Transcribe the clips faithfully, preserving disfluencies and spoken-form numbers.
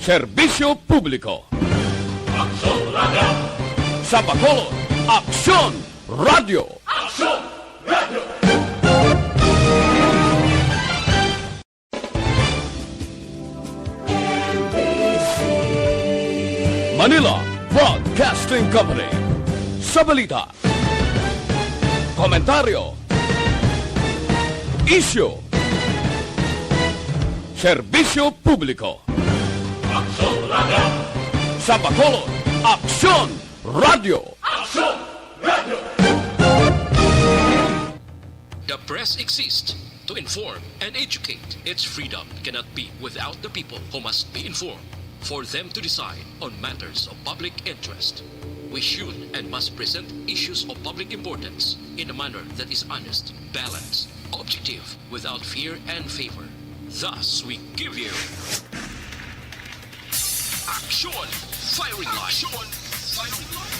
Serbisyo publiko. Aksyon Radio. Sa Bacolod, Aksyon Radio. Aksyon Radio. Manila Broadcasting Company. Sa balita, komentaryo, isyu, serbisyo publiko. Aksyon Radio. Sa Bacolod, Aksyon Radio. Aksyon Radio. The press exists to inform and educate. Its freedom cannot be without the people, who must be informed for them to decide on matters of public interest. We should and must present issues of public importance in a manner that is honest, balanced, objective, without fear and favor. Thus, we give you Aksyon Firing Line. Aksyon Firing Line.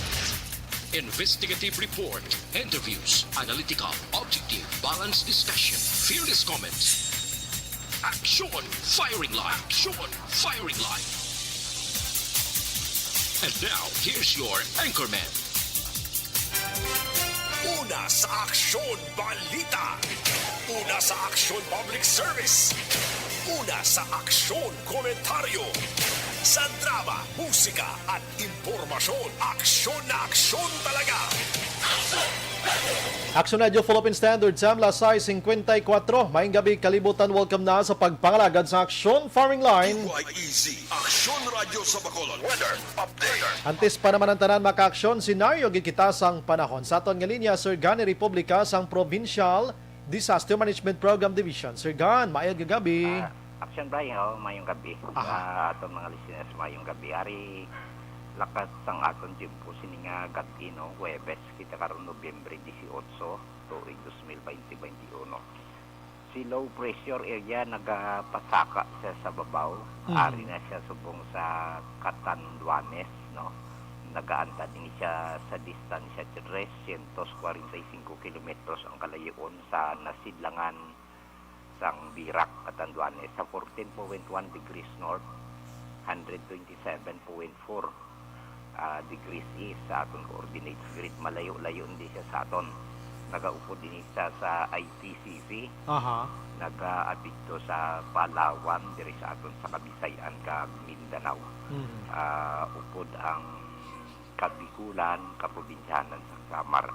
Investigative report, interviews, analytical, objective, balanced discussion, fearless comments. Aksyon Firing Line. Aksyon Firing Line. And now, here's your anchorman. Una sa Aksyon Balita. Una sa Aksyon Public Service. Una sa Aksyon Komentaryo. Sa drama, musika, at impormasyon, aksyon na aksyon talaga. Aksyon Radio Philippine Standard, Samla sais singkwenta y kuwatro. Maayong gabi, kalibutan. Welcome na sa pagpangalagad sa Aksyon Firing Line. D Y E Z, Aksyon Radio sa Bacolod. Weather update. Antes pa naman ang tanan, mga kaaksyon, senaryo, gid kita sang panahon. Sa aton nga linya, Sir Gan Republica sang Provincial Disaster Management Program Division. Sir Gan, maayong gabi. Ah, Aksyon Brian, oh, mayong gabi Aha. sa aton mga listeners, mayong gabi. Ari, lakat sang aton tiyempo sini nga gab-i, no? Huwebes kita karon, Nobyembre dieciocho, tuig dos mil baynte baynte uno. Si low pressure area nagapasaka siya sa babaw. Mm. Ari na siya subong sa Catanduanes, no? Nagaantad ini siya sa distansya trescientos cuarenta y cinco kilometros ang kalayo-on sa nasidlangan sang Virac, Catanduanes, sa fourteen point one degrees north, hundred twenty-seven point four, ah, degrees east sa aton coordinates grid. Malayo-layo hindi siya sa aton. Nagaupod din siya sa I T C C. Aha. Nagaapekto sa Palawan, diri sa aton sa Kabisayan kag Mindanao. Mhm. Ah, upod ang Kabikulan, kaprobinsyanan sang Samar,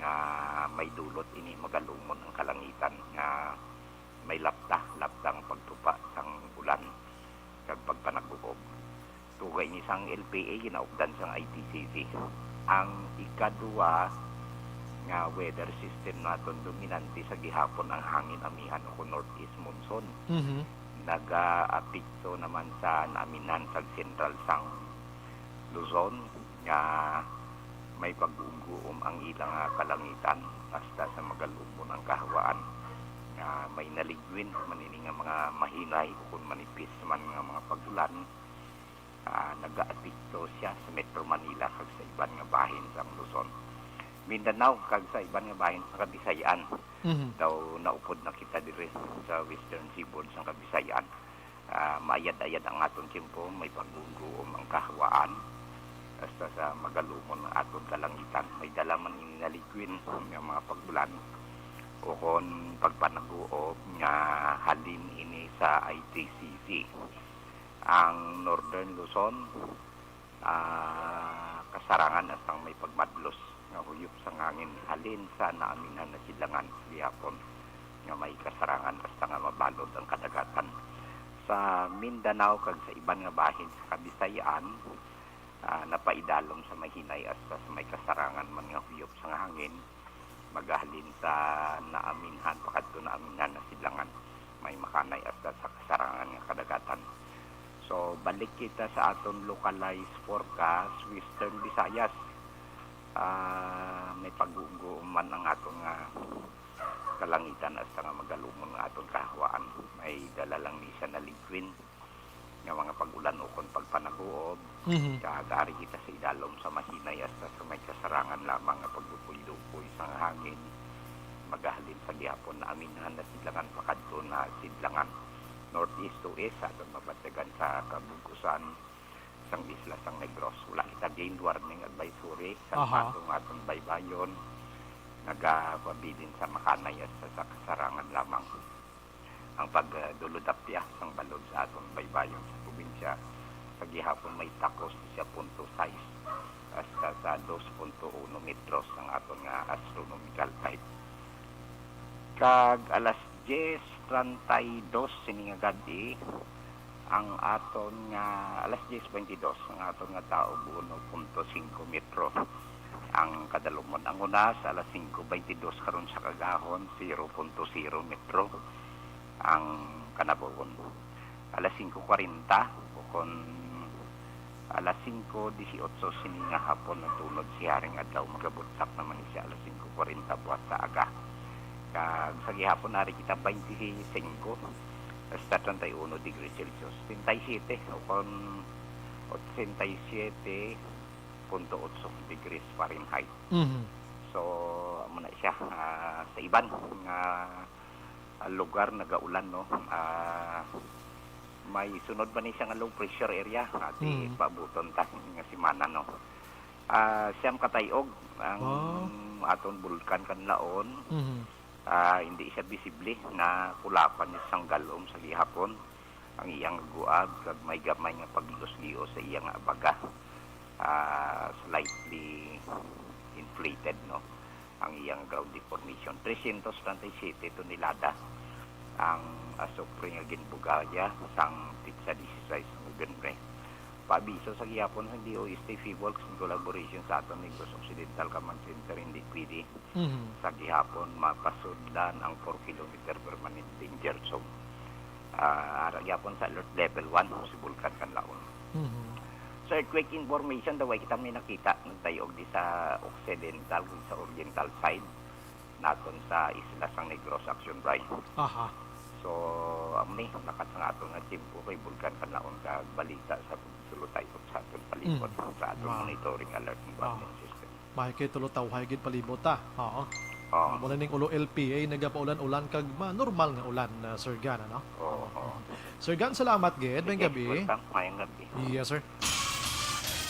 nga may dulot ini magalumon ang kalangitan nga may lapta, lapta ang pagtupa sang ulan kag pagpanaguob. Tuga ini sang L P A, ginaupdan sang I T C C. Ang ikaduha nga weather system naton, dominante sa gihapon ang hangin amihan o kon northeast monsoon. Mhm. Nagaapekto naman sa naaminhan sa sentral sang Luzon nga may pag-uumguom ang ila nga kalangitan hasta sa magalumon ang kahawaan. Nga may naligwin man ini nga mga mahinay o kon manipis man nga mga pag-ulan, ah, nagaapekto siya sa Metro Manila kag sa iban nga bahin sang Luzon, Mindanao kag sa iban nga bahin sa Kabisayan. Mhm. Daw naupod na kita diri sa Western Seaboard sang Kabisayan. Ah, maayad-ayad ang aton tiyempo, may pag-uumguom ang kahawaan, hasta sa magalumon ang aton kalangitan. May dala man ini naligwin nga mga pag-ulan o kon pagpanaguob nga halin ini sa I T C C. Ang Northern Luzon, ah, kasarangan hasta may pagmadlos nga huyop sang hangin halin sa naaminhan na sidlangan sa gihapon nga may kasarangan hasta nga mabalod ang kadagatan. Sa Mindanao kag sa iban nga bahin sa Kabisayan, ah, napaidalom sa mahinay hasta sa may kasarangan man nga huyop sang hangin, magahalin sa naaminhan pakadto naaminhan na sidlangan, may makanay hasta sa kasarangan nga kadagatan. So, balik kita sa aton localized forecast, Western Visayas. Ah, may pag-uumguom man ang aton nga kalangitan hasta nga magalumon nga aton kahawaan. May dala lang ni sa naligwin nga mga pag-ulan ukon pagpanaguob. Mhm. Kag ari kita sa idalom sa mahinay hasta sa may kasarangan lamang nga pagdupoy-dupoy sang hangin, magahalin sa gihapon naaminhan na sidlangan pakadto na sidlangan. northeast to east, sa aton mabantagan sa kabugkusan sang isla sang Negros. Wala kita gained warning advisory sa Aha. Paso nga aton baybayon. Nagapabilin sa makanay at sa, sa kasarangan lamang ang pagdulod-apya sang balod sa aton baybayon sa probinsya. Sa gihapon may takos siya punto sais hasta sa dos punto uno metros ang aton nga astronomical type. Kag alas diyes treinta y dos sini nga gab-i, ang aton nga, alas diyes beintidos, ang aton nga taob uno punto singko metro ang kadalumon. Ang una sa alas singko beintidos karon sa kagahon, zero punto zero metro ang kanabuhon. Alas singko kwarenta o kon alas singko disiotso sini nga hapon, natunod si Haring Adlaw, magabugtak naman ni siya alas singko kwarenta buhat sa aga. Kag sa gihapon, ari kita beintisinko hasta treinta y uno degrees Celsius, treinta y siete o kon ochenta y siete punto otso degrees Fahrenheit. Mhm. So, amo na siya, ah, sa iban nga, ah, lugar nagaulan, no? Ah, may sunod man ni siya nga low pressure area, ati Mm. paabuton ta nga semana, no? Ah, siyam ka tay-og ang Wow. aton bulkan Kanlaon. Mhm. Ah, hindi siya bisible, nakulapan ni sang galom sa gihapon ang iyang guab, kag may gamay nga paggios-gios sa iyang abaga. Ah, slightly inflated, no, ang iyang ground deformation. Trescientos treinta y siete tonelada ang asupre nga ginbugaya sang petsa dieciséis ng Nobyembre. Paabiso sa gihapon sang D O S T, PHIVOLCS in collaboration sa aton Negros Occidental Command Center, hindi pwede Mhm. sa gihapon mapasudlan ang four kilometer permanent danger zone. Ah, ara gihapon sa alert level one si Bulkan Kanlaon. Mhm. So, earthquake information daw, way kita may nakita, nagtayog di sa occidental, sa oriental side naton sa isla sang Negros Action Bay. Aha. So, amo ni, lakat sang aton nga tiyempo kay Bulkan Kanlaon kag balita sa tulotay sa aton palibot, Mm. sa aton Wow. monitoring alert and Wow. warning system. May kay tulotawhay gid palibot, ah. Oo. Oo. Muna ning ulo L P A, nagapaulan-ulan kag ma-, normal nga ulan, ah, Sir Gan, ano? Oo, oo. Sir Gan, salamat gid. Mayong Sige, gabi. welcome. Mayong gabi. Yes, sir.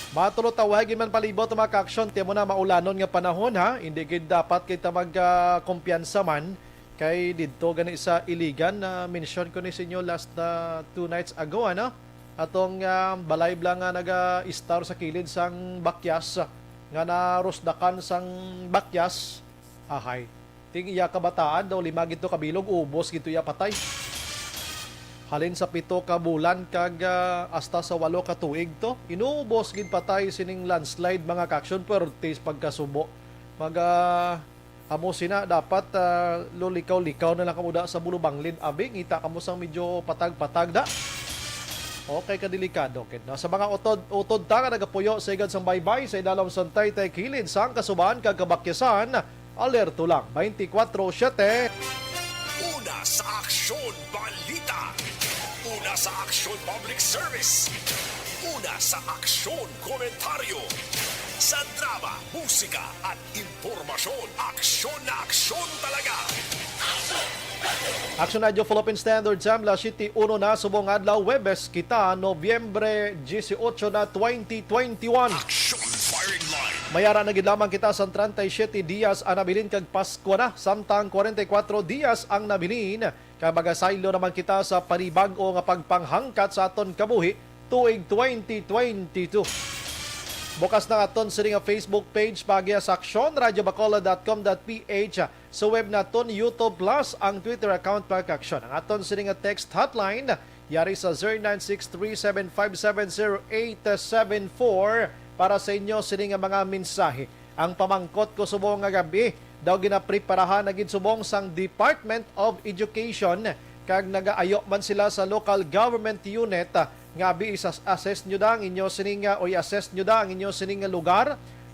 Matulotawhay gid man palibot, mga ka-aksyon, ti amo na maulanon nga panahon, ha? Hindi gid dapat kita mag, ah, kumpiyansa man kay didto gani sa Iligan, na mention ko ni sa inyo last, ah, two nights ago, ano? Atong, ah, balay bala nga naga-istar sa kilid sang bakyas, nga narusdakan sang bakyas. Ahay. Ting iya kabataan daw, lima gid to ka bilog, ubos gid to iya patay. Halin sa pito ka bulan kag, ah, hasta sa walo ka tuig to, inubos gid patay sining landslide, mga ka-aksyon, perti sa pagkasubo. Mag, ah, amo sina, dapat, ah, lulikaw-likaw na lang kamo da sa Bulubanglin. Abi, ngita kamo sang medyo patag-patag da. Okay, kadelikado gid, no? Sa mga utod, utod ta nga nagapuyo sa igad sang baybay, sa idalom sang taytay kilid sang kasubahan kag kabakyasan, alerto lang, twenty-four seven. Una sa Aksyon Balita. Una sa Aksyon Public Service. Una sa Aksyon Komentaryo. Sa drama, musika, at impormasyon, aksyon na aksyon talaga. Action Radio Philippine Standard Time, las siyete uno na, subong adlaw, Huwebes kita, Nobyembre dieciocho na, twenty twenty-one. Action Firing Line. May ara na gid lamang kita sa treinta y siete dias ang nabilin kag Paskwa na, samtang kwarenta y kuwatro dias ang nabilin. Kag magasaylo naman kita sa panibag-o nga pagpanghangkat sa aton kabuhi tuig twenty twenty-two. Bukas na aton sini nga Facebook page, paagi sa aksyon radio bacolod dot com dot p h, sa web naton, YouTube Plus, ang Twitter account, Pag-aksyon. Ang aton sini nga text hotline, yari sa zero nine six three seven five seven zero eight seven four para sa inyo sini nga mga mensahe. Ang pamangkot ko subong nga gab-i daw ginapreparahan na gid subong sang Department of Education, kag nagaayo man sila sa local government unit, ah, nga abi isas-, assess nyo da ang inyo sining, ah, o i-assess nyo da ang inyo sining nga lugar,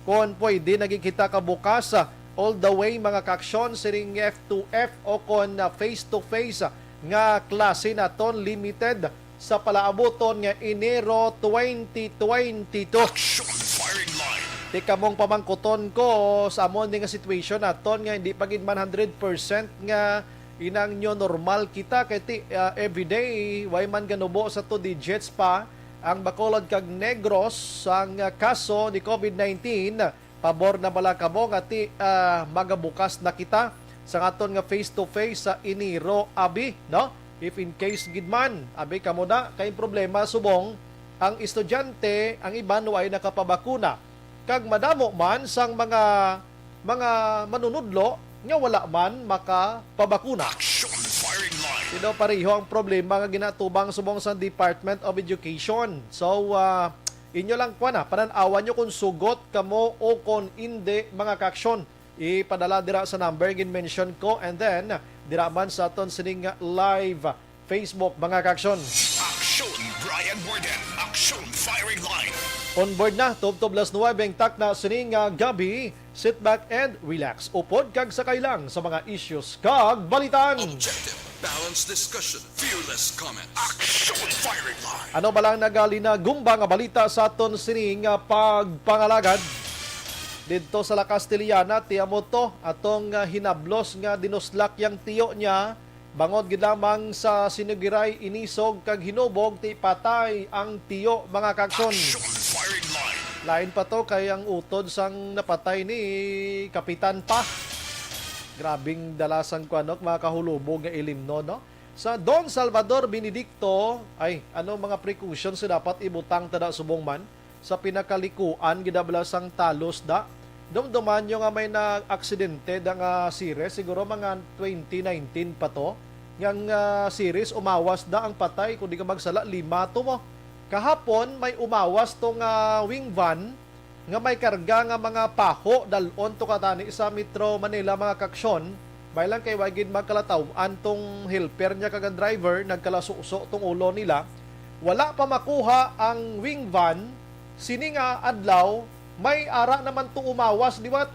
kon pwede na gid kita kabukas, ah, all the way, mga kaaksyon, sining F two F o kon, ah, face to face, ah, nga klase naton, limited sa palaabuton nga Enero twenty twenty-two. Action Firing Line. Ti kamong pamangkuton ko sa amon ni nga situation naton nga hindi pa gid man hundred percent nga Inang new normal kita kay ti, ah, everyday, way man ganubo sa two digits pa ang Bacolod kag Negros sang, ah, kaso ni COVID nineteen. Pabor na bala kamo nga ti, ah, magabukas na kita sa aton nga face-to-face sa Enero, abi, no? If in case gid man, abi kamo na, kay problema subong ang estudyante, ang iban way nakapabakuna. Kag madamo man sang mga, mga manunudlo nga wala man makapabakuna. Action firing line. Sino pareho ang problema nga ginatubang subong sa Department of Education. So, ah, inyo lang kuwan na, panan-awan nyo kung sugot kamo o kung indi, mga kaaksyon. Ipadala dira sa number gin-mention ko, and then dira man sa aton sining live Facebook, mga kaaksyon. Action, Brian Warden. Action firing line. On board na, tubtob las nuwebe ang takna sining, ah, gabi. Sit back and relax. Upod kag sakay lang sa mga issues kag balitan. Objective, balanced discussion, fearless comment. Action firing line. Ano ba lang nagalinagumba nga balita sa aton sining, ah, pagpangalagad? Didto sa La Castellana, tiamo to, atong, ah, hinablos nga dinuslak yang tiyo niya, bangod gid lamang sa sinugiray, inisog kag hinubog, ti patay ang tiyo, mga kaaksyon. Action firing line. Lain pa to kay ang utod sang napatay ni Kapitan pa. Grabing dala sang kuwan, no, mga kahulubog nga ilimnon, no? Sa Don Salvador Benedicto, ay, ano mga precautions nga dapat ibutang tada subong man? Sa pinakalikuan gid bala sang talos da. Dumduman nyo nga may nag-aksidente da nga series, siguro mga twenty nineteen pa to. Nga, ah, series, umawas da ang patay, kung di ka magsala, lima to mo. Kahapon, may umawas to nga wing van nga may karga nga mga paho, dal-on to katani sa Metro Manila, mga kaaksyon. May lang kay wa gid magkalataw-an tong helper niya kag ang driver, nagkalasuso tong ulo nila. Wala pa makuha ang wing van, sini nga adlaw, may ara naman to umawas liwat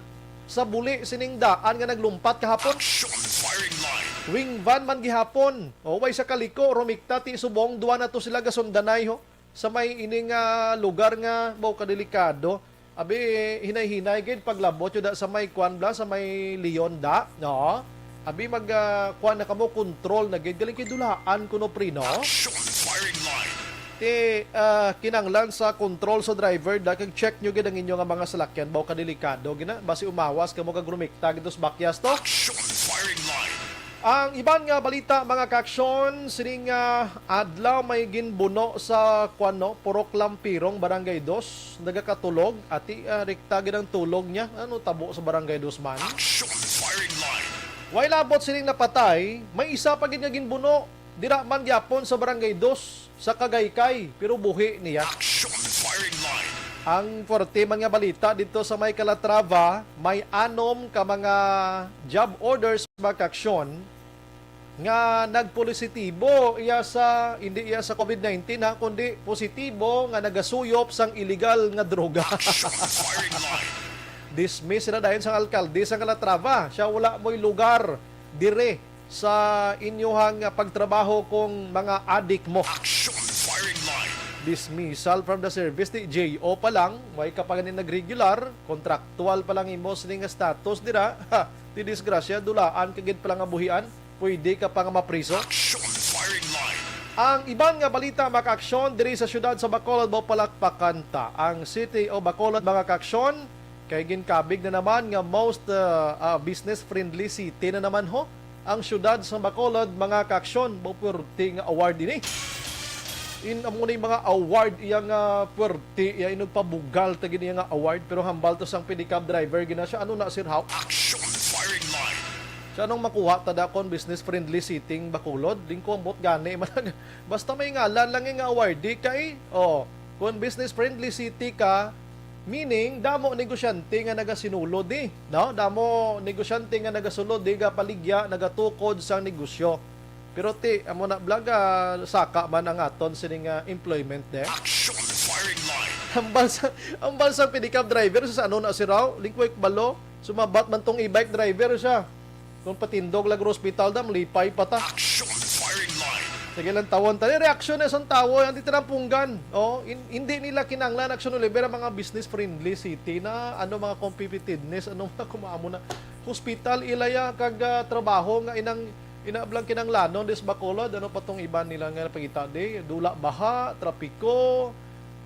sa buli sining daan nga naglumpat kahapon. Action firing line. Wing van man gihapon. O, way sa kaliko, rumikta ti subong, duwa na to sila gasundanay, ho. Sa may ini nga lugar nga, baw, kadelikado. Abi, hinay-hinay gid paglabot yun da sa may kwan bla, sa may Leon da, no? Abi, mag, ah, kwan na kamo, control na gid. Galing kay dulaan kuno, pre, no? Action firing line. Ti, ah, kinanglan sa control sa driver da, kag check nyo gid ang inyo nga mga salakyan, baw, kadelikado gina, basi umawas kamo kag rumikta gid sa bakyas to. Action firing line. Ang iban nga balita, mga kaaksyon, sining, ah, adlaw may ginbuno sa, kwan, no, Purok Lampirong, Barangay Dos, nagakatulog, ati, ah, rikta gid ang tulog niya. Ano tabo sa Barangay Dos man? Action firing line. Way labot sining napatay, may isa pa gid nga ginbuno. Dira man gyapon sa Barangay Dos, sa Kagaykay, pero buhi niya. Action firing line. Ang forte man nga balita dito sa may Calatrava, may anom ka mga job orders, mga kaaksyon, nga nagpositibo iya sa, hindi iya sa COVID nineteen, ha, kundi positibo nga nagasuyop sang iligal nga droga. Action firing line. Dismiss sila dayon sang alkalde sa Calatrava. Siya wala mo'y lugar dire sa inyuhang pagtrabaho kung mga adik mo. Action firing line. Dismissal from the service, ti J O pa lang, way ka pa gani nagregular, kontraktual pa lang imo sini nga status dira. Ha, ti disgrasya, dulaan ka gid pa lang nga buhian, pwede ka pa nga mapriso. Action firing line. Ang iban nga balita, mga kaaksyon, diri sa siyudad sa Bacolod, mapalakpakan ta ang City of Bacolod, mga kaaksyon. Kay ginkabig na naman nga most, ah, ah, business-friendly city na naman ho ang siyudad sa Bacolod, mga kaaksyon. Mao puwerte nga award ini. In amo ni mga award iya nga puwerte, iya inugpabugal ta gid iya nga award, pero hambal to sang pedicab driver gina siya. Ano na, sir, how? Action firing line. Siya, anong makuha ta da kon business-friendly city ang Bacolod? Lingko ang bot gani man. Basta may ngalan lang nga awardee kay, oh, kung business-friendly city ka, meaning, damo negosyante nga nagasinulod, eh, no? Damo negosyante nga nagasulod, eh, gapaligya, nagatukod sang negosyo. Pero ti, amo na, vlog, ah, saka man ang aton sining, ah, employment, eh. Action firing line. Hambal sa, hambal sang pedicab driver, sa ano na si Raw? Lingkwek balo, sumabat man tong e-bike driver siya. Kung patindog lang hospital da, malipay pa ta. Action firing line. Sige lang tawon ta. Reaksyon na isang tawo, ang titirampunggan. Oh, in, hindi nila kinanglan Action Oliver ang mga business-friendly city na ano, mga competitiveness, ano, mga kumamo na hospital, ilaya kag, ah, trabaho nga inang, Ina blang kinanglanon dis Bacolod, ano pa tong iban nila nga napakita di? Dula baha, trapiko,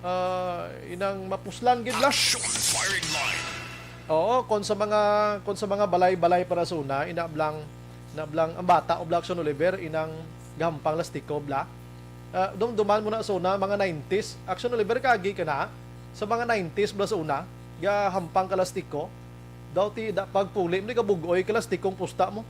ah, inang mapuslan gid la. Action firing line. Oo, kon sa mga, kon sa mga balay-balay para sa una, ina blang, ina blang ang bata o bla Action Oliver, inang gahampang lastiko bla. Ah, dumduman mo na sa una, mga nineties. Action Oliver, kagi ka na. Sa mga nineties bla sa una, gahampang ka lastiko. Daw ti da, pagpuli mo, di ka bug-oy ka lastikong pusta mo.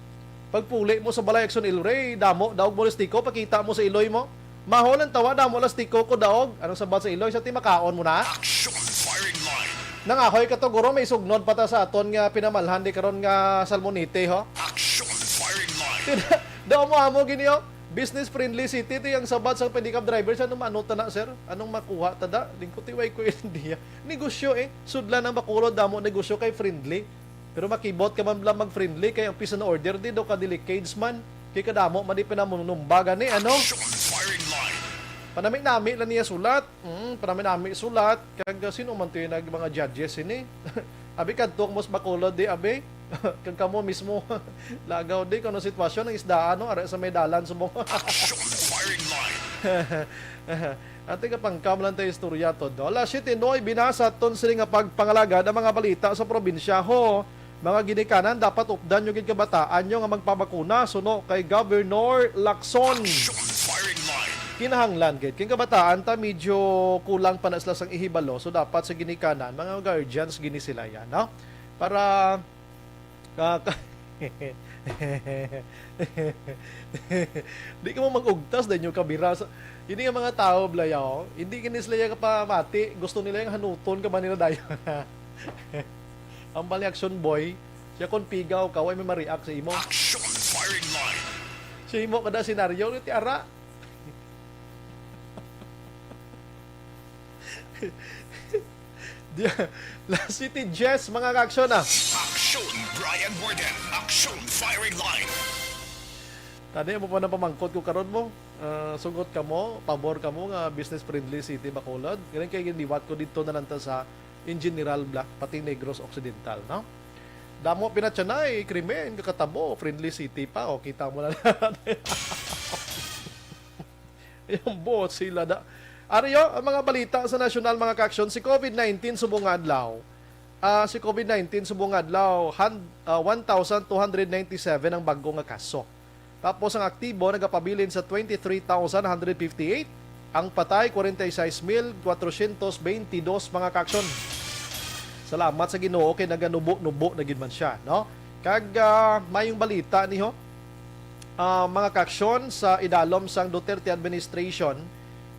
Pagpuli mo sa balay Action Ilray, damo daog mo lastiko, pakita mo sa iloy mo. Mahol ang tawa, damo lastiko ko daog. Anong sabat sa iloy? Sa ti makaon mo na? Action firing line. Nangahoy ka to, guro, may sugnod pa ta sa aton nga pinamalhan di karon nga salmonite, ho? Action firing line. Daw mo amo gini, ho? Business friendly city ti ang sabat sa pedicab driver. Sa ano, ano ta na, sir? Anong makuha ta da? Lingkot, iway ko idea. Negosyo, eh. Sudlan ang Bacolod, damo negosyo kay friendly. Pero makibot ka man lang mag-friendly kay ang peace and order di do ka delicades man. Kay kadamo man di pinamunumba gani, ano? Action firing line. Panami-nami lang niya sulat. Mm, panami-nami sulat. Kag, uh, sino man to yung nag-, mga judges ini? Abi kadto mo sa Bacolod di, abi. Kag kamo mismo, lagaw di, kung ano sitwasyon ng isdaan, no? Ara sa may dalan, subong. Action firing line. Ate, kapangkam lang tayo istorya to, do. Alas siyete nuebe na sa aton sini nga pagpangalagad ang mga balita sa probinsya, ho. Mga ginikanan, dapat updan nyo gid kabataan nyo nga magpabakuna suno kay Governor Lacson. Action firing line. Kinahanglan gid. Kay kabataan ta, medyo kulang pa na sila sang ihibalo. So, dapat sa ginikanan, mga guardians, gini sila yan, no? Para, ah, ka-, di ka mo mag-ugtas dahil yung kabira. Sa, hindi nga mga tao, blayaw, hindi gini sila yung kapamati. Gusto nila yung hanuton ka ba nila dayon? Ang bali action boy, siya kung pigaw ka, way may ma-react sa imo. Action firing line. Sa imo kada senaryo, ti ara. Di-, La City Jess, mga ka-action, ah. Action, Brian Warden. Action firing line. Tani, amo pa na pamangkot ko karon mo. Ah, sugot ka mo, pabor ka mo nga business friendly city Bacolod. Ganun kay ginliwat ko dito na lang ta sa in general, Black, pati Negros Occidental, no? Damo pinatyanay, krimen, kakatabo, friendly city pa, o, kita mo na lang. Yung buot sila da. Ariyo, ang mga balita sa nasyonal, mga ka-action, si covid nineteen subong nga adlaw. Ah, si covid nineteen subong nga adlaw, han-, ah, one thousand two hundred ninety-seven ang bag-o nga kaso. Tapos ang aktibo nagapabilin sa twenty-three thousand one hundred fifty-eight, ang patay, forty-six mil quatrocientos veintidós, mga ka-action. Salamat sa Ginoo kay naganubo-nubo na gid man siya, no? Kag, ah, mayong balita niho, ah, mga ka-action, sa idalom sang Duterte administration,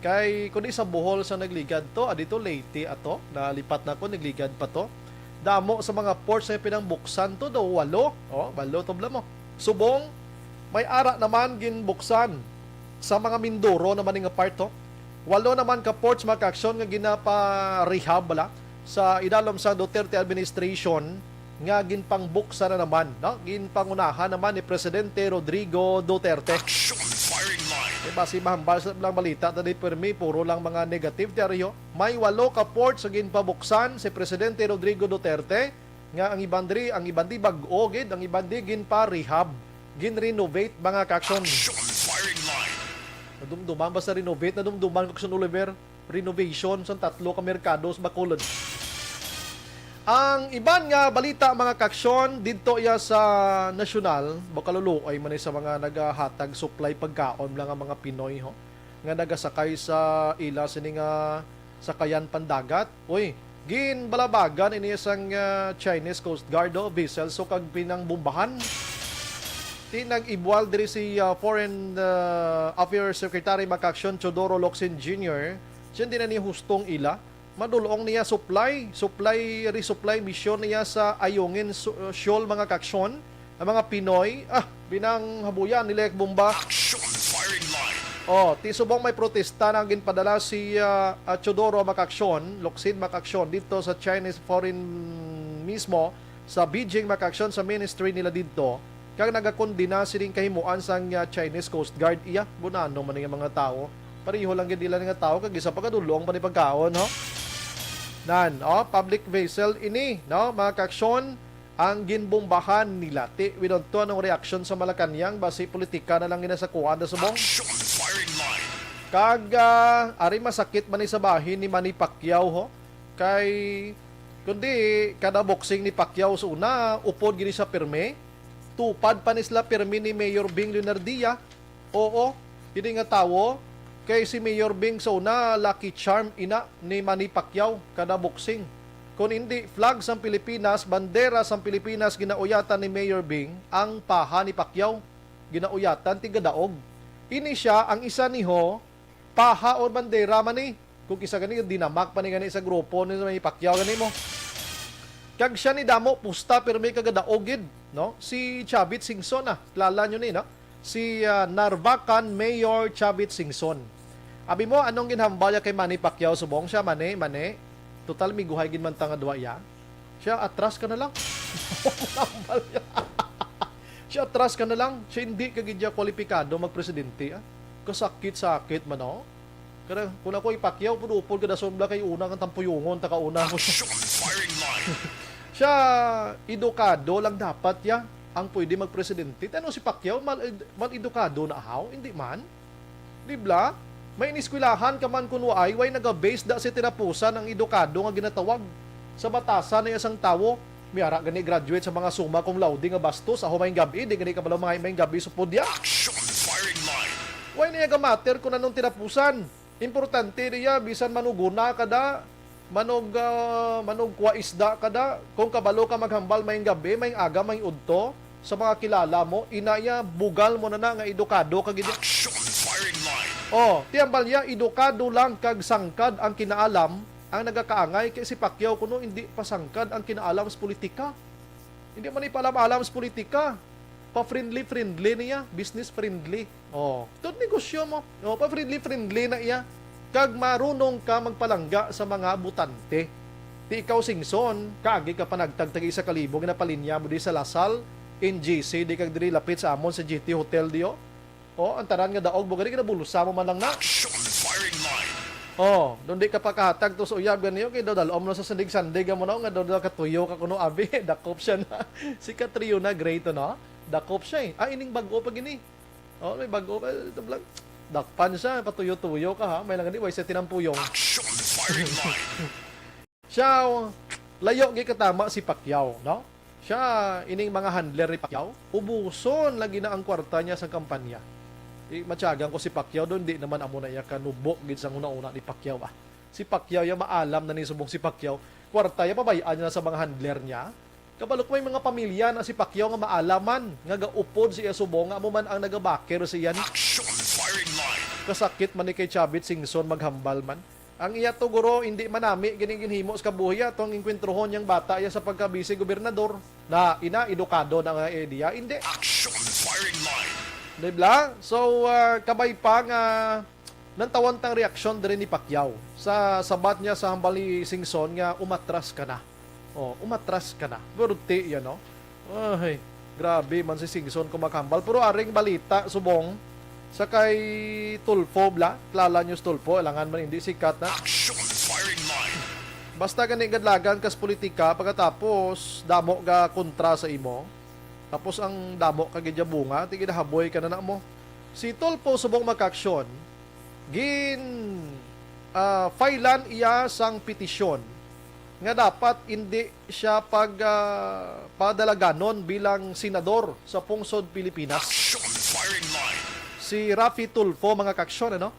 kay kundi sa Bohol sa nagligad to, adito Leyte ato, nalipat na ko, nagligad pa to. Damo sa mga ports nga pinangbuksan to, daw walo. Oh, walo to, bla mo. Subong, may ara naman ginbuksan sa mga Mindoro naman nga part to. Walo naman ka ports, mga ka-action, nga ginapa-rehab bala sa idalom sa Duterte administration nga ginpangbuksan na naman, no? Ginpangunahan naman ni Presidente Rodrigo Duterte. Action firing line. Kay basi mahambal sa lang balita ta di permi, puro lang mga negative, ti ariyo. May walo ka ports nga ginpabuksan si Presidente Rodrigo Duterte, nga ang iban diri, ang iban di bag-o gid, ang iban di ginpa-rehab, gin-renovate, mga ka-action. Action firing line. Nadumduman ba sa renovate? Nadumduman ko, Action Oliver. Renovation sa tatlo ka merkado sa Bacolod. Ang iban nga balita, mga ka-action, didto iya sa nasyonal, baka luluoy man ni sa mga nagahatag supply pagkaon lang ang mga Pinoy, ho, nga nagasakay sa ila sini nga sakayan pandagat. Uy, ginbalabagan ini sang, ah, Chinese Coast Guard, oh, vessel, so kag pinangbombahan. Ti nag-ibwal diri si, ah, Foreign, ah, Affairs Secretary, mga ka-action, Teodoro Locsin Junior. Siya din na ni hustong ila. Madulong niya supply, supply, resupply mission niya sa Ayungin Su-, Seoul, mga ka-action. Ang mga Pinoy, ah, binanghabuyan nila yung bomba. Action firing line. Oh, ti subong may protesta na ginpadala si, ah, ah, Teodoro, mga ka-action, Locsin, mga ka-action, dito sa Chinese foreign mismo, sa Beijing, mga ka-action, sa ministry nila dito. Kag nagakondena sining kahimuan sang, ah, Chinese Coast Guard. Iya, bunano man nga mga tawo. Pareho lang gid nila nga tawo, kag isa pa kadulong pa ni pagkaon, ho? Nan, oh, public vessel ini, no, mga ka-action. ang ginbombahan nila. Ti, we don't know anong reaksyon sa Malacañang, basi politika na lang ginasakuan na subong. Action firing line. Kag, ah, ari masakit man ni sa bahin ni Manny Pacquiao, ho. Kay, kundi, kada boxing ni Pacquiao sa una, upod gini sa pirmi. Tupad pa ni sila pirmi ni Mayor Bing Leonardia. Oo, ini nga tawo, kay si Mayor Bing sa una, lucky charm ina ni Manny Pacquiao, kada boxing. Kung hindi, flag sang Pilipinas, bandera sang Pilipinas, ginauyatan ni Mayor Bing ang paha ni Pacquiao. Ginauyatan, tigadaog. Ini siya ang isa niho, paha or bandera man ni. Kung isa gani, dinamak pa ni gani sa grupo ni may Pacquiao gani mo. Kag siya ni damo, pusta, pero may kagadaog gid, no? Si Chavit Singson, ah. Kilala nyo ni, no? Si, ah, Narvacan Mayor Chavit Singson. Abi mo, anong ginhambal niya kay Manny Pacquiao? Subong siya, Manny, Manny. Total, miguhay gid man ta nga duwa iya. Siya, atras ka na lang. Hambal niya. Siya, atras ka na lang. Siya, hindi ka gid niya kwalipikado magpresidente, ah. Kasakit-sakit man, oh. Kada, kung ako ipakyaw, pudupol ka dason bala kay una kang tampuyungon, taka una mo. Action firing line. Siya, edukado lang dapat ya ang pwede magpresidente. Tano si Pacquiao, mal, mal edukado na ahaw? Hindi man. Di bala? May iniskwelahan ka man kun waay, way naga-base da si tinapusan ang edukado nga ginatawag sa batasan na iya sang tawo. May ara gani graduate sa mga summa cum laude nga bastos, aho may gabi, di gani kabalo mga may gabi supod ya. Action firing line. Way na iya ga-matter kung anong tinapusan. Importante niya, bisan manuguna ka da, manug, ah, manugkwa isda ka da, kung kabalo ka maghambal may gabi, may aga, may udto, sa mga kilala mo, ina iya, bugal mo na na nga edukado ka gid. Action firing line. Oh, ti hambal niya, edukado lang kag sangkad ang kinaalam ang nagakaangay kay si Pacquiao kuno hindi pa sangkad ang kinaalam sa politika. Hindi man ipaalam-alam sa politika. Pa-friendly-friendly niya, business friendly. Oh, tod negosyo mo. Oh, pa-friendly-friendly na iya. Kag marunong ka magpalangga sa mga butante. Ti ikaw, Singson, kaagi ka panagtag tag isa ka libo, ginapalinya mo di sa Lasal, N G C, di kag diri lapit sa amon sa G T Hotel, di, oh. Oh, ang tanan nga daog mo gani, ginabulsa mo man lang na. Action firing line. Oh, doon di ka pakahatag to sa uyab gani, okay, daw dalom na sa sandig-sandig mo na, nga daw, daw katuyo ka kuno, abi, dakop siya na. Si Catriona Gray to, no? Dakop siya eh. Ah, ining bag-o pa gini. Oh, may bag-o pa, ito vlog. Dakpan siya, patuyo-tuyo ka ha. May lang gani, way siya tinampuyong. Action firing line. Siya, layo gid katama si Pacquiao, no? Siya, ining mga handler ni Pacquiao, ubuson lagi na ang kwarta niya sa kampanya. Di, matyagan ko si Pacquiao doon, di naman amo na iya kanubo gid sang una-una ni Pacquiao, ah. Si Pacquiao, ya maalam na ni subong si Pacquiao. Kwarta ya pabay-an niya sa mga handler niya. Kabalo ko may mga pamilya na si Pacquiao nga maalaman nga gaupod sa iya subong nga amo man ang nagabaker sa iya ni. Action firing line. Kasakit man ni kay Chavit Singson maghambal man. Ang iya to, guro, hindi manami gini ginhimo sa kabuhi, ah, tong engkwentrohon niyang bata iya sa pagka-vice gobernador. Na, ina, edukado na nga idea, hindi. Action firing line. Di bala? So, ah, kabay pa nga nantawon tang reaksyon diri ni Pacquiao sa sabat niya sa hambal ni Singson nga umatras ka na. Oh, umatras ka na. Burti yan, no? Ay, grabe man si Singson kumakambal. Pero aring balita, subong, sa kay Tulfo, bla? Kilala niyo si Tulfo? Alangan man hindi sikat na. Action firing line. Basta gani gadlagan kas politika, pagkatapos, damo ga kontra sa imo. Tapos ang damo ka gid ya bunga, ti ginahaboy ka na na mo. Si Tulfo, subong, makaaksyon, gin, ah, filean iya sang petisyon nga dapat indi siya pag, ah, padalaganon bilang senador sa pungsod Pilipinas. Action firing line. Si Raffy Tulfo, mga kaaksyon, ano?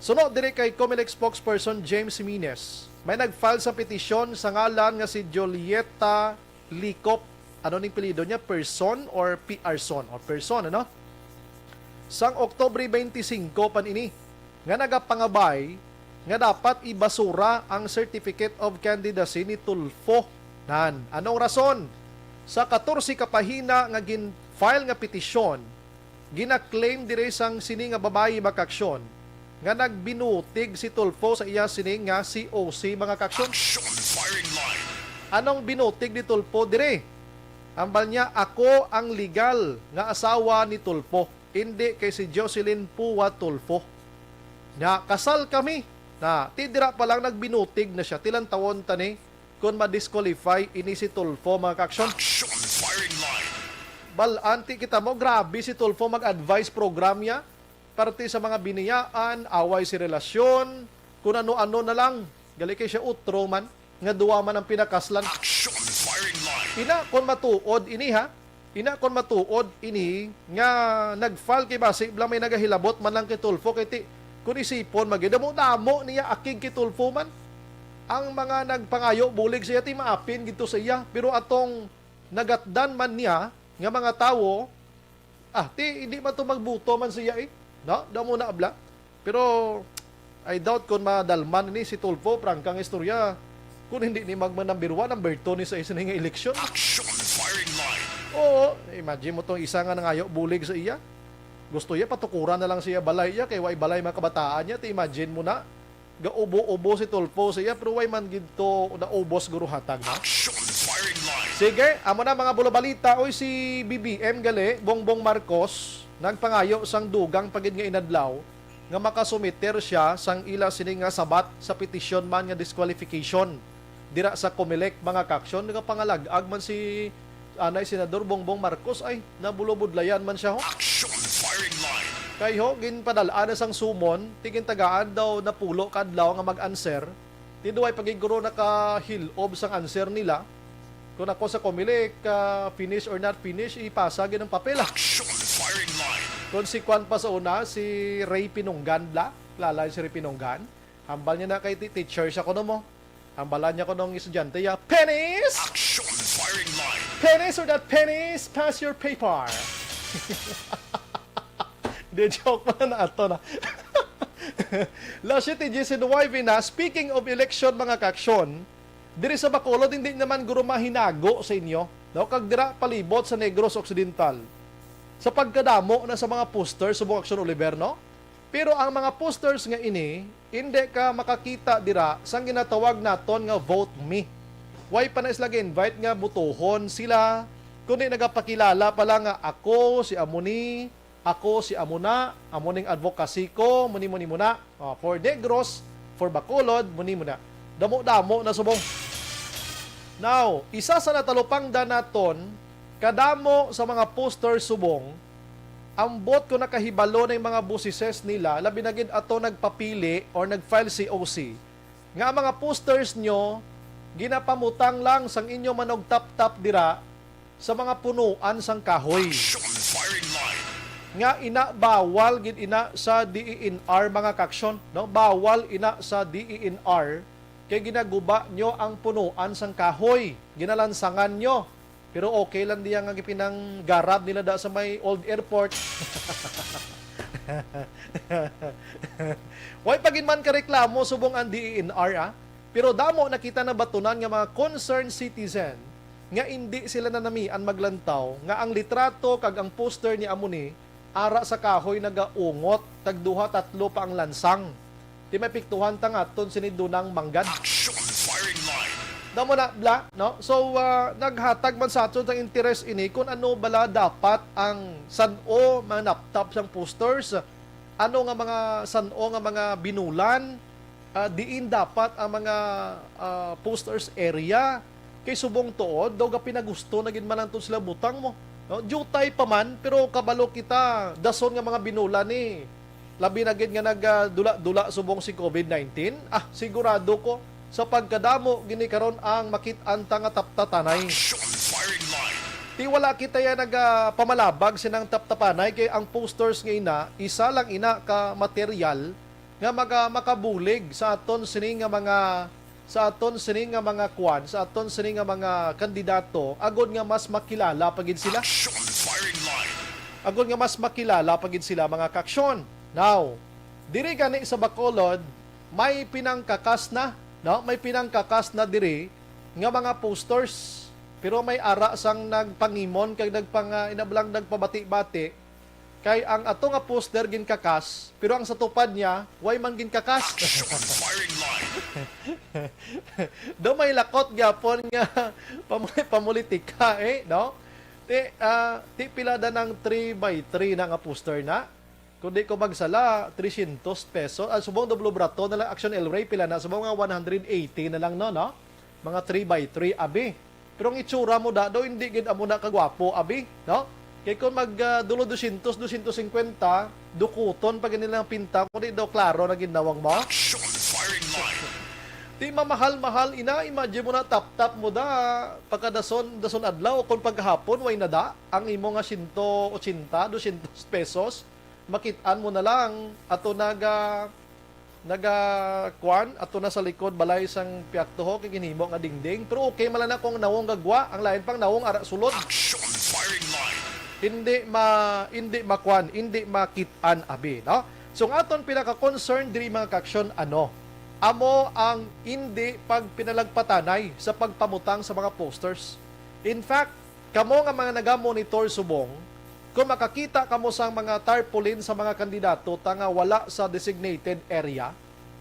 Suno diri kay Comelec spokesperson James Jimenez, may nag-file sa petisyon sa ngalan nga si Julieta Licop. Ano ning apelyido niya? Person or P-, Arson? Or Person, ano? Sang Oktubre twenty-five pa ini, nga nagapangabay nga dapat ibasura ang Certificate of Candidacy ni Tulfo. Nan, anong rason? Sa katorse ka pahina nga gin-file nga petisyon, gina-claim diri sang sini nga babayi makaaksyon nga nagbinutig si Tulfo sa iya sini nga C O C, mga kaaksyon. Action firing line. Anong binutig ni Tulfo diri? Ambal niya, "Ako ang legal nga asawa ni Tulfo, indi kay si Jocelyn Pua Tulfo. Nga kasal kami." Na, ti dira pa lang nagbinutig na siya, ti lantawon ta ni. kung ma-disqualify ini si Tulfo, mga ka-aksyon. Action firing line. Bal-an ti kita mo, grabe si Tulfo mag-advise program niya. Parte sa mga biniyaan, away si relasyon, kung ano-ano na lang. Gali kay siya utro man, nga duwa man ang pinakaslan. Action firing line. Ina, kung matuod ini ha, ina, kung matuod ini nga nag-file kay basi bala may nagahilabot man lang kay Tulfo, kay ti, kung isipon, magidamo-damo niya akig kay Tulfo man. Ang mga nagpangayo bulig sa iya, ti maapin gid to sa iya. Pero atong nagatdan man niya nga mga tawo, ah, ti, hindi man to magbuto man siya eh. No? Damo na abla. Pero, I doubt kung madalman ni si Tulfo, prangkang istorya. Kung hindi ni magma number one, number two ni sa isa nga eleksyon. Action firing line. Oo, imagine mo tong isa nga nangayo bulig sa iya. Gusto iya, patukuran na lang siya balay iya, kay way balay mga kabataan niya. Ti imagine mo na, gaubo-ubo si Tulfo sa iya, pero way man gid to naubos guro hatag, no? Action firing line. Sige, amo na mga bulo balita. Oy, si B B M gali, Bongbong Marcos, nagpangayo sang dugang pa gid nga inadlaw nga makasumiter siya sang ila sini nga sabat sa petisyon man nga disqualification dira sa Comelec, mga ka-aksyon. Nagapangalag-ag man si anay Senador Bongbong Marcos, ay nabulobudlayan man siya, ho. Action firing line. Kay ho, ginpadal-an na sang summon, ti gintagaan daw napulo ka adlaw nga mag-answer. Ti duway pa gid guro nakahilob sang answer nila. Kung ako sa Comelec, ah, finish or not finish, ipasa gid ang papel, ah. Action firing line. Kung si kwan pa sa una, si Ray Pinunggan bla, kilala si Ray Pinunggan. Hambal niya na kay ti-, teacher siya kuno mo. Hambalan niya kunong estudyante ya, "Penis! Action firing line. Penis or not penis, pass your paper." Di, joke man na ato na. Las siete diecinuebe na, speaking of election, mga ka-aksyon, diri sa Bacolod, hindi naman guro mahinago sa inyo, no? Kag dira palibot sa Negros Occidental. Sa pagkadamo na sa mga poster subong Aksyon Oliver, no? Pero ang mga posters nga ini, hindi ka makakita dira sang ginatawag naton nga "Vote Me." Way pa na sila gi-invite nga butohon sila, kundi nagapakilala pa lang nga, "Ako si amo ni, ako si amo na, amo ning advocacy ko, muni, muni, muna. Oh, for Negros, for Bacolod, muni, muna." Damo-damo na subong. Now, isa sa natalupangdan naton, kadamo sa mga poster subong, ambot ko nakahibalo na yung mga boses nila, labi na gid ato nagpapili or nag-file C O C, nga ang mga posters nyo ginapamutang lang sang inyo manugtaptap dira sa mga punuan sang kahoy. Action firing line. Nga ina, bawal gid ina sa D E N R, mga ka-aksyon, no? Bawal ina sa D E N R kay ginaguba nyo ang punuan sang kahoy, ginalansangan nyo. Pero okay lang diya nga gipinanggarab nila da sa may old airport. Way pa gid man kareklamo subong ang D E N R, ah. Pero damo na kita nabatunan nga mga concerned citizen nga indi sila nanamian maglantaw nga ang litrato kag ang poster ni amo ni ara sa kahoy nagaungot, tagduha, tatlo pa ang lansang. Ti maepektuhan ta nga aton sini dunang manggad. Action firing line. Damo na, bla, no? So, ah, naghatag man sa aton sang interes ini kung ano bala dapat ang san-o manaptap sang posters, ano nga mga san-o nga mga binulan, ah, diin dapat ang mga, ah, posters area. Kay subong tuod, daw gapinagusto na gid man lang to sila butang mo. No? Diutay pa man, pero kabalo kita, dason nga mga binulan ni. Labi na gid nga nagdula-dula subong si covid nineteen. Ah, sigurado ko, sa pagkadamo gini karon ang makit-an ta nga taptatanay. Action firing line. Ti wala kita ya nagapamalabag sinang taptapanay, kay ang posters nga ina, isa lang ina ka material nga maga-, makabulig sa aton sini nga mga, sa aton sini nga mga kwan, sa aton sini nga mga kandidato, agod nga mas makilala pa gid sila. Action firing line. Agod nga mas makilala pa gid sila, mga ka-aksyon. Now, diri gani sa Bacolod, may pinangkakas na, no? May pinangkakas na diri nga mga posters. Pero may ara sang nagpangimon kag nagpang-, ah, inablang nagpabati-bati. Kay ang ato nga poster ginkakas, pero ang sa tupad niya, way man ginkakas. Action firing line. Daw may lakot gyapon nga pamuli-, pamulitika, eh, no? Ti, ah, ti pila da ng three by three na nga poster na? Kung di ko magsala, trescientos pesos. Ah, subong doble brato na lang, Action El Rey, pila na? Subong nga one hundred eighty na lang, no, no? mga three by three, abi. Pero ang itsura mo da, daw hindi gid amo na kagwapo, abi, no? Kay kung mag, ah, dulo dosyentos, dosyentos singkwenta, dukuton pa gid nila ang pinta, kundi daw klaro na gid nawong mo. Action firing line. Di mamahal-mahal, ina, imagine mo na, tap-tap mo da, pagkadason, dason adlaw, kung pagkahapon, way na da, ang imo nga siyento ochenta, dosyentos pesos, makit-an mo na lang, ato naga, naga, kwan, ato na sa likod balay sang piyakto ho, kay ginhimo nga dingding. Pero okay man lang na kung nawong gagwa, ang lain pang nawong ara sulod. Action firing line. Hindi ma, hindi makwan, hindi makit-an abi, no? So, ang aton pinaka-concern diri, mga kaaksyon, ano? Amo ang hindi pagpinalagpatanay sa pagpamutang sa mga posters. In fact, kamo nga mga nagamonitor subong, kung makakita kamo sang mga tarpaulin sa mga kandidato ta nga wala sa designated area,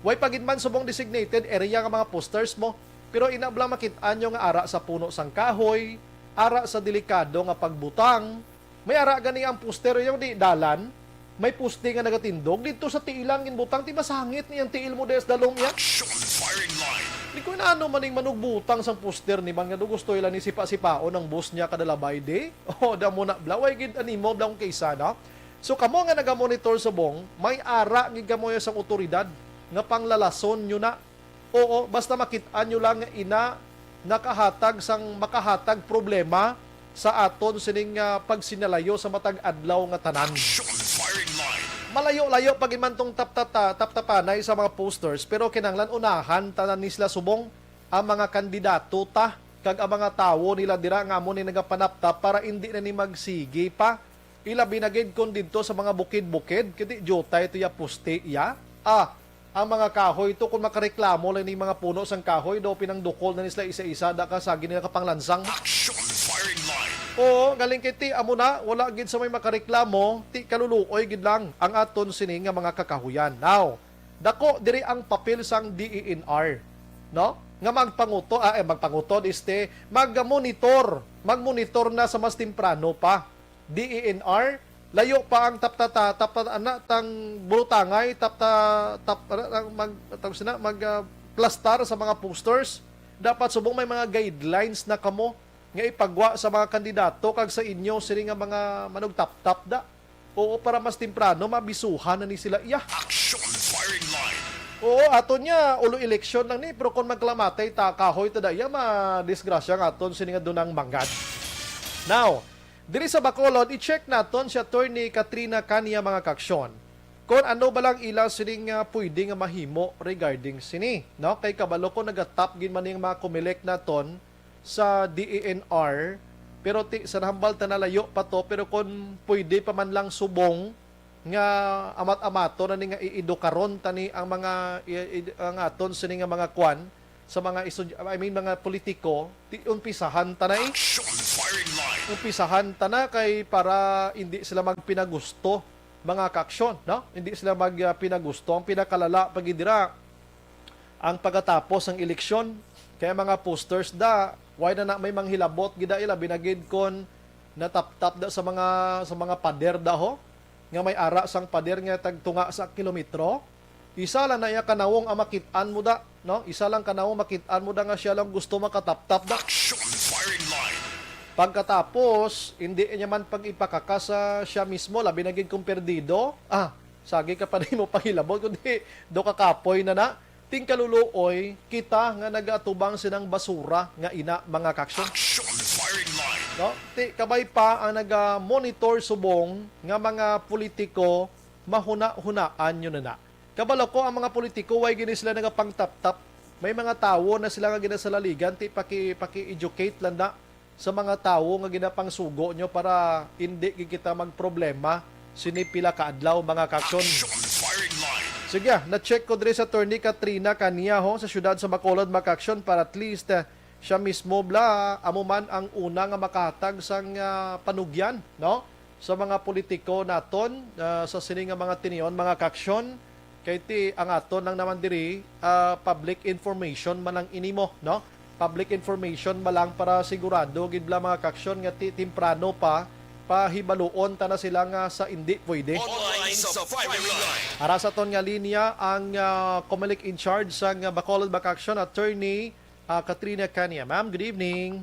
way pa gid man subong designated area nga mga posters mo, pero ina bala makit-an nyo nga ara sa puno sang kahoy, ara sa delikado nga pagbutang, may ara gani ang poster yung di dalan, may poste nga nagatindog didto sa tiil lang ginbutang, ti masangit ni ang tiil mo des dalom iya. Action firing line. Di ko inaano man ning manugbutang sang poster ni man nga do gusto ila ni sipa-sipaon ang boss niya kada labay di. O, damo na bla, way gid animo bla kung kaysa na. So, kamo nga nagamonitor subong, may ara gid kamo sang otoridad nga panglalason nyo na. Oo, basta makit-an nyo lang nga ina nakahatag sang makahatag problema sa aton sining, ah, pagsinalayo sa matag adlaw nga tanan. Action firing line. Malayo-layo pa gid man tong taptata-, taptapanay sa mga posters, pero kinahanglan unahan tanan ni sila subong ang mga kandidato ta kag ang mga tawo nila dira nga amo ni nagapanaptap para indi na ni magsigi pa. Ilabi na gid kon didto sa mga bukid-bukid, kiti diutay to ya poste iya. Ah, ang mga kahoy to, kung makareklamo lang ni mga puno sang kahoy, daw pinangdukol na ni sila isa-isa, da ka sagi nila kapanglansang. Action firing line. Oo, galing kay ti, amo na, wala gid sa may makareklamo, ti kaluluoy gid lang ang aton sini nga mga kakahuyan. Now, dako diri ang papel sang D E N R, no? Nga magpanguto, ah, eh, magpanguto, este, magmonitor, magmonitor na sa mas temprano pa. D E N R, layo pa ang taptata, tapta, ana, tang bulutangay, tapta, tap, ana, ang mag, tawag sina, mag, ah, plastar sa mga posters. Dapat subong may mga guidelines na kamo nga ipagwa sa mga kandidato kag sa inyo sini nga mga manugtaptap da. Oo, para mas temprano mabisuhan na ni sila iya. Action firing line. Oo, ato niya, ulo eleksyon lang ni, pero kung magkalamatay ta, kahoy ta da iya, madisgrasya nga aton sini nga dunang manggad. Now, diri sa Bacolod, i-check naton si Attorney Katrina Kania, mga kaaksyon, kung ano ba lang ila sining, ah, pwede nga mahimo regarding sini, no? Kay kabalo ko nagatap gid man ning mga Comelec naton sa D E N R, pero ti, sa nahambal ta nalayo pa to, pero kung pwede pa man lang subong nga amat-amaton na ni nga iidukaron ta ni ang mga i, i, ang aton sini nga mga kwan sa mga isud-, I mean, mga politiko, ti, umpisahan ta na eh. Action firing line. Umpisahan ta na kay para hindi sila magpinagusto, mga kaaksyon, no? Hindi sila mag, ah, pinagusto. Ang pinakalala pa gid dira ang pagkatapos sang eleksyon. Kaya mga posters da, why na, na may manghilabot gid da, ilabi na gid kon nataptap da sa mga, sa mga pader da ho, nga may ara sang pader nga tagtunga sa kilometro. Isa lang na iya kanawong ang makit-an mo da, no? Isa lang kanawong makit-an mo da nga siya lang gusto makataptap da. Action firing line. Pagkatapos, hindi niya man pag ipakaka sa siya mismo, labi na gid kung perdido. Ah, sagi ka pa nimo panghilabot, kundi do ka kapoy na na. Ting kaluluoy, kita nga nagaatubang sinang basura nga ina, mga kaaksyon. Action firing line. No? Ti, kabay pa ang naga-monitor subong nga mga politiko, mahuna-hunaan nyo na na. Kabalo ko ang mga politiko, way gini sila nagapangtaptap. May mga tawo na sila nga ginasalaligan, ti paki, paki-educate lang na sa mga tawo nga ginapangsugo nyo para hindi gid kita magproblema sini pila ka adlaw, mga kaaksyon. Action firing line. Sige, na-check ko diri sa Attorney Katrina Kania ho sa siyudad sa Bacolod, mga kaaksyon, para at least, eh, siya mismo bla, amo man ang una nga makahatag sang, ah, panugyan, no? Sa mga politiko naton, ah, sa sini nga mga tinion, mga kaaksyon, kay ti ang aton lang naman diri, ah, public information man lang ini mo, no? Public information man lang para sigurado gid bla, mga kaaksyon, nga ti temprano pa pahibaluon ta na sila nga sa indi pwede. Online sa firing line. Ara sa aton nga linya ang, ah, Comelec in charge sang Bacolod, mga kaaksyon, Attorney Ah, Katrina Cania. Ma'am, good evening.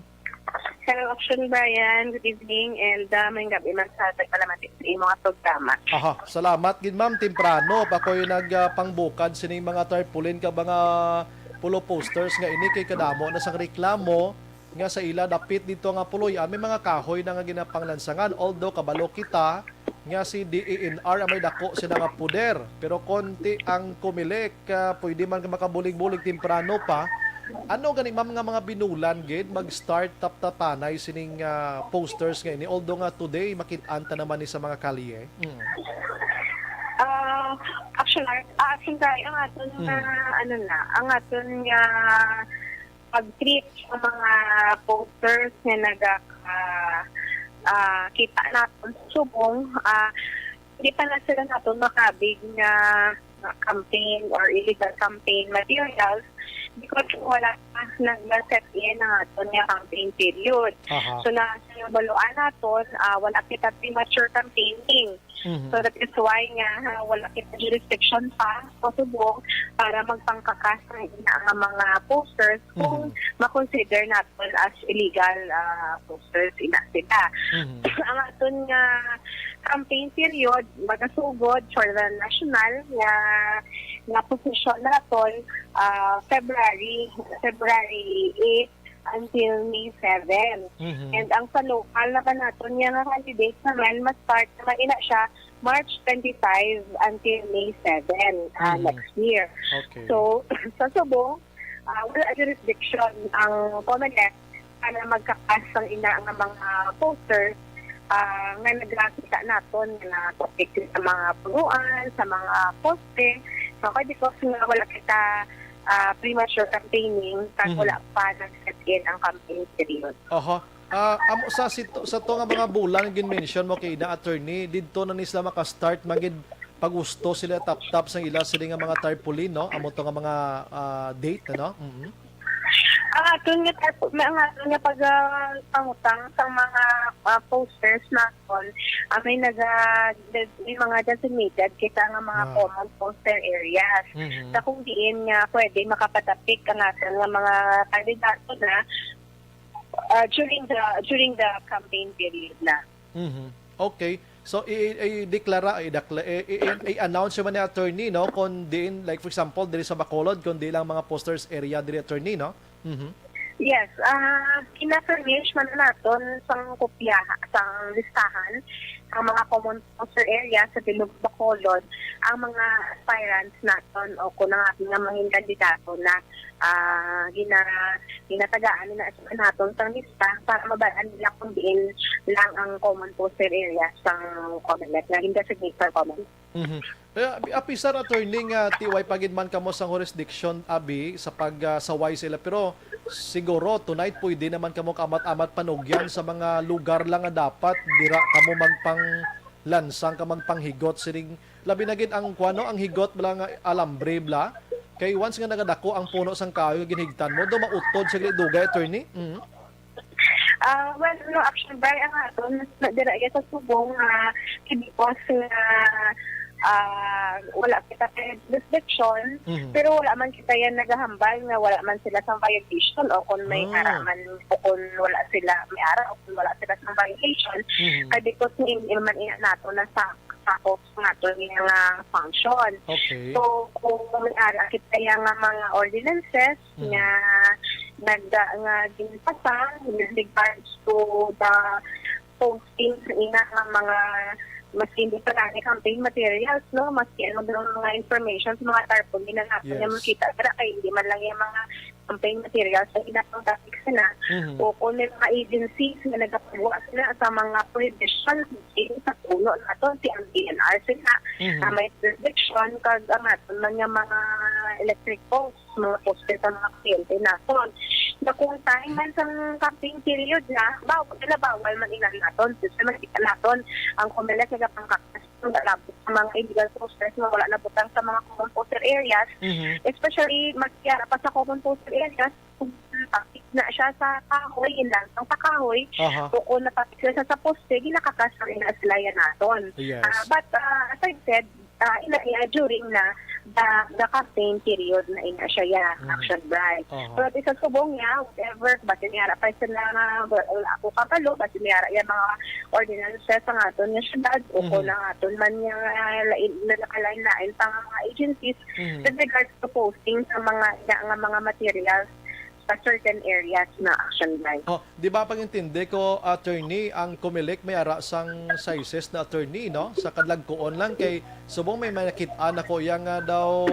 Hello, Action Brian. Good evening, and, ah, maayong gabi man sa tagpalamati sa imong programa. Aha, salamat gid, ma'am. Temprano pa ko'y nagpangbukad sining mga tarpaulin kag mga polo posters nga ini kay kadamo na sang reklamo nga sa ila dapit dito nga puloy-an may mga kahoy na nga ginapanglansangan. Although kabalo kita nga si D E N R ang may dako sina nga poder, pero konti ang Comelec, ah, pwede man nga makabulig-bulig temprano pa. Ano gani, ma'am, nga mga binulan gid mag-start taptapanay sining, ah, posters nga ini? Although nga today makit-an ta naman ni sa mga kalye. Mm. Ah, action art, ah, action tayo ang aton Mm. nga, ano na, ang aton nga pag-treat sa mga posters nga naga-, ah, ah, kita naton sa subong, ah, hindi pa na sila naton makabig nga, nga campaign or illegal campaign materials because wala pa nag-set in ang aton nga campaign period. Aha. So, na sa baluan naton, ah, wala kita premature campaigning. Mhm. So, that is why nga, ha, wala kita jurisdiction pa sa subong para magpangkakas ng ina nga mga posters kung Mhm. ma-consider naton as illegal, ah, posters ina sila. Mhm. Ang aton nga campaign period magasugod for the national nga, nga position naton, ah, February, February eight until May seven. Mhm. And ang sa local naman naton nga candidate naman, ma-start naman ina siya March twenty-five until May seven, ah, Mhm. next year. Okay. So, sa subong, ah, wala jurisdiction ang Comelec para magkakas ang ina nga mga posters, ah, nga nagakita naton nga topic sa mga punuan, sa mga poste. So, kay because nga wala kita, ah, premature campaigning, kag Mhm. wala pa nag-set in ang campaign period. Oho. Ah, amo sa sito, sa to nga mga bulan nga gin-mention mo kay na attorney, didto na ni sila maka-start man gid pag-usto sila taptap sang ila sila nga mga tarpaulin, no? Amo to nga mga, ah, date, ano? Mhm. Ang aton nga tarp-, may ang aton nga pag, ah, pangutang sa mga, ah, posters naton, ah, may naga-, may mga designated kita nga mga Ah. common poster areas. Mhm. Sa kung diin nga pwede makapatapik ang aton nga mga kandidato na, ah, during the, during the campaign period na. Mhm. Okay. So, i-, i-, i-deklara, i-dakla-, i-, i-, i-announce man ni attorney, no? Kung diin, like, for example, diri sa Bacolod, kung di lang mga posters area diri, attorney, no? Mhm. Yes, ah, gina-furnish man naton sang kopya, sang listahan, ang mga common poster area sa Bilog Bacolod, ang mga aspirants naton o kung ang aton nga mga kandidato na, ah, gina-, ginatagaan na sa naton sang lista para mabal-an nila kung diin lang ang common poster area sang Comelec, nga gin-designate for Comelec. Mhm. Eh, abi-, apisar, attorney, nga T Y pa gid man kamo sa jurisdiction, abi, sa pag, ah, saway sila. Pero siguro, tonight, pwede naman kamo kaamat-amat panugyan sa mga lugar lang nga dapat dira kamo magpanglansang ka magpanghigot sining, labi na gid ang, kuwano, ang higot bala nga alambre bala. Kay once nga nagadako ang puno sang kahoy nga ginhigtan mo, daw mautod sa gali dugay, attorney. Mhm. Ah, well, no action by ang aton na dira iya sa subong nga kibikos nga, ah, wala kita kay jurisdiction, Mhm. pero wala man kita yan nagahambal nga wala man sila sa violation o kung may Ah. ara man o kung wala sila may ara o kung wala sila sa violation. Mhm. Kay because ni, ni man ina nato na sa sakop nato niya nga function. Okay. So, kung may ara kita yan nga mga ordinances Mhm. nga nag-, nga ginpasa with regards to the posting sa ina nga mga, maski hindi pa gani campaign materials, no? Maski ano daw mga information sa mga tarpaulin na nato niya Yes. makita, pero kay hindi man lang yung mga campaign materials sa ina ang topic sila. Mhm. O kung may mga agencies nga nagapagawa sila sa mga prohibition, sa puno nato, si ang D N R sila, Mhm. na may jurisdiction, kag ang aton man nga mga electric poles, mga poste sa mga kliyente naton. Na kung time man sa campaign period na, baw-, ginabawal man ina naton. Kasi makita naton, ang Comelec nagapangkakas kung nalabot sa mga illegal posters nga wala nabutang sa mga common poster areas. Mhm. Especially, magkiara pa sa common poster areas, kung napapit na siya sa kahoy, yun lang, ang sa kahoy, Aha. o kung napapit siya sa, sa poste, ginakakas ang ina sila yan naton. Yes. Ah, but, ah, as I said, ah, ina, ina, during na the, the campaign period na ina siya, ya, Mhm. Action Bright. Aha. Pero di sa subong niya, whatever, basi may ara pa sila nga, wala ako kabalo, basi may ara ya mga ordinances sa aton nga syudad, o Mhm. kung ang aton man nga, ah, lain, na nakalain-lain pa nga mga agencies Mhm. with regards to posting sa mga, ina nga mga materials sa certain areas na Action Bright. Oh, di ba, pag-intindi ko, attorney, ang Comelec may ara sang sizes na, attorney, no? Sa kadagkoon lang kay subong may nakit-an ako iya nga daw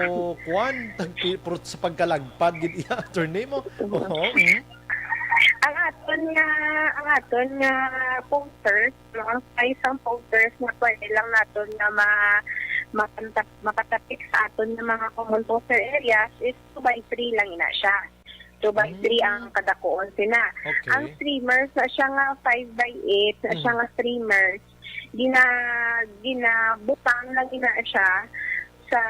kuan, tagpi-, pro-, sa pagkalagpad gid iya, attorney mo. Oo, mm. Ang aton nga, ang aton nga posters, no, ang size sang posters nga pwede lang naton nga ma-, makanta-, makatapik sa aton nga mga common poster areas is two by three lang ina siya. Two by three Mm. ang kadakuon sina. Okay. Ang streamers na siya nga five by eight, na siya Mm. nga streamers, gina-, ginabutang lang ina siya sa,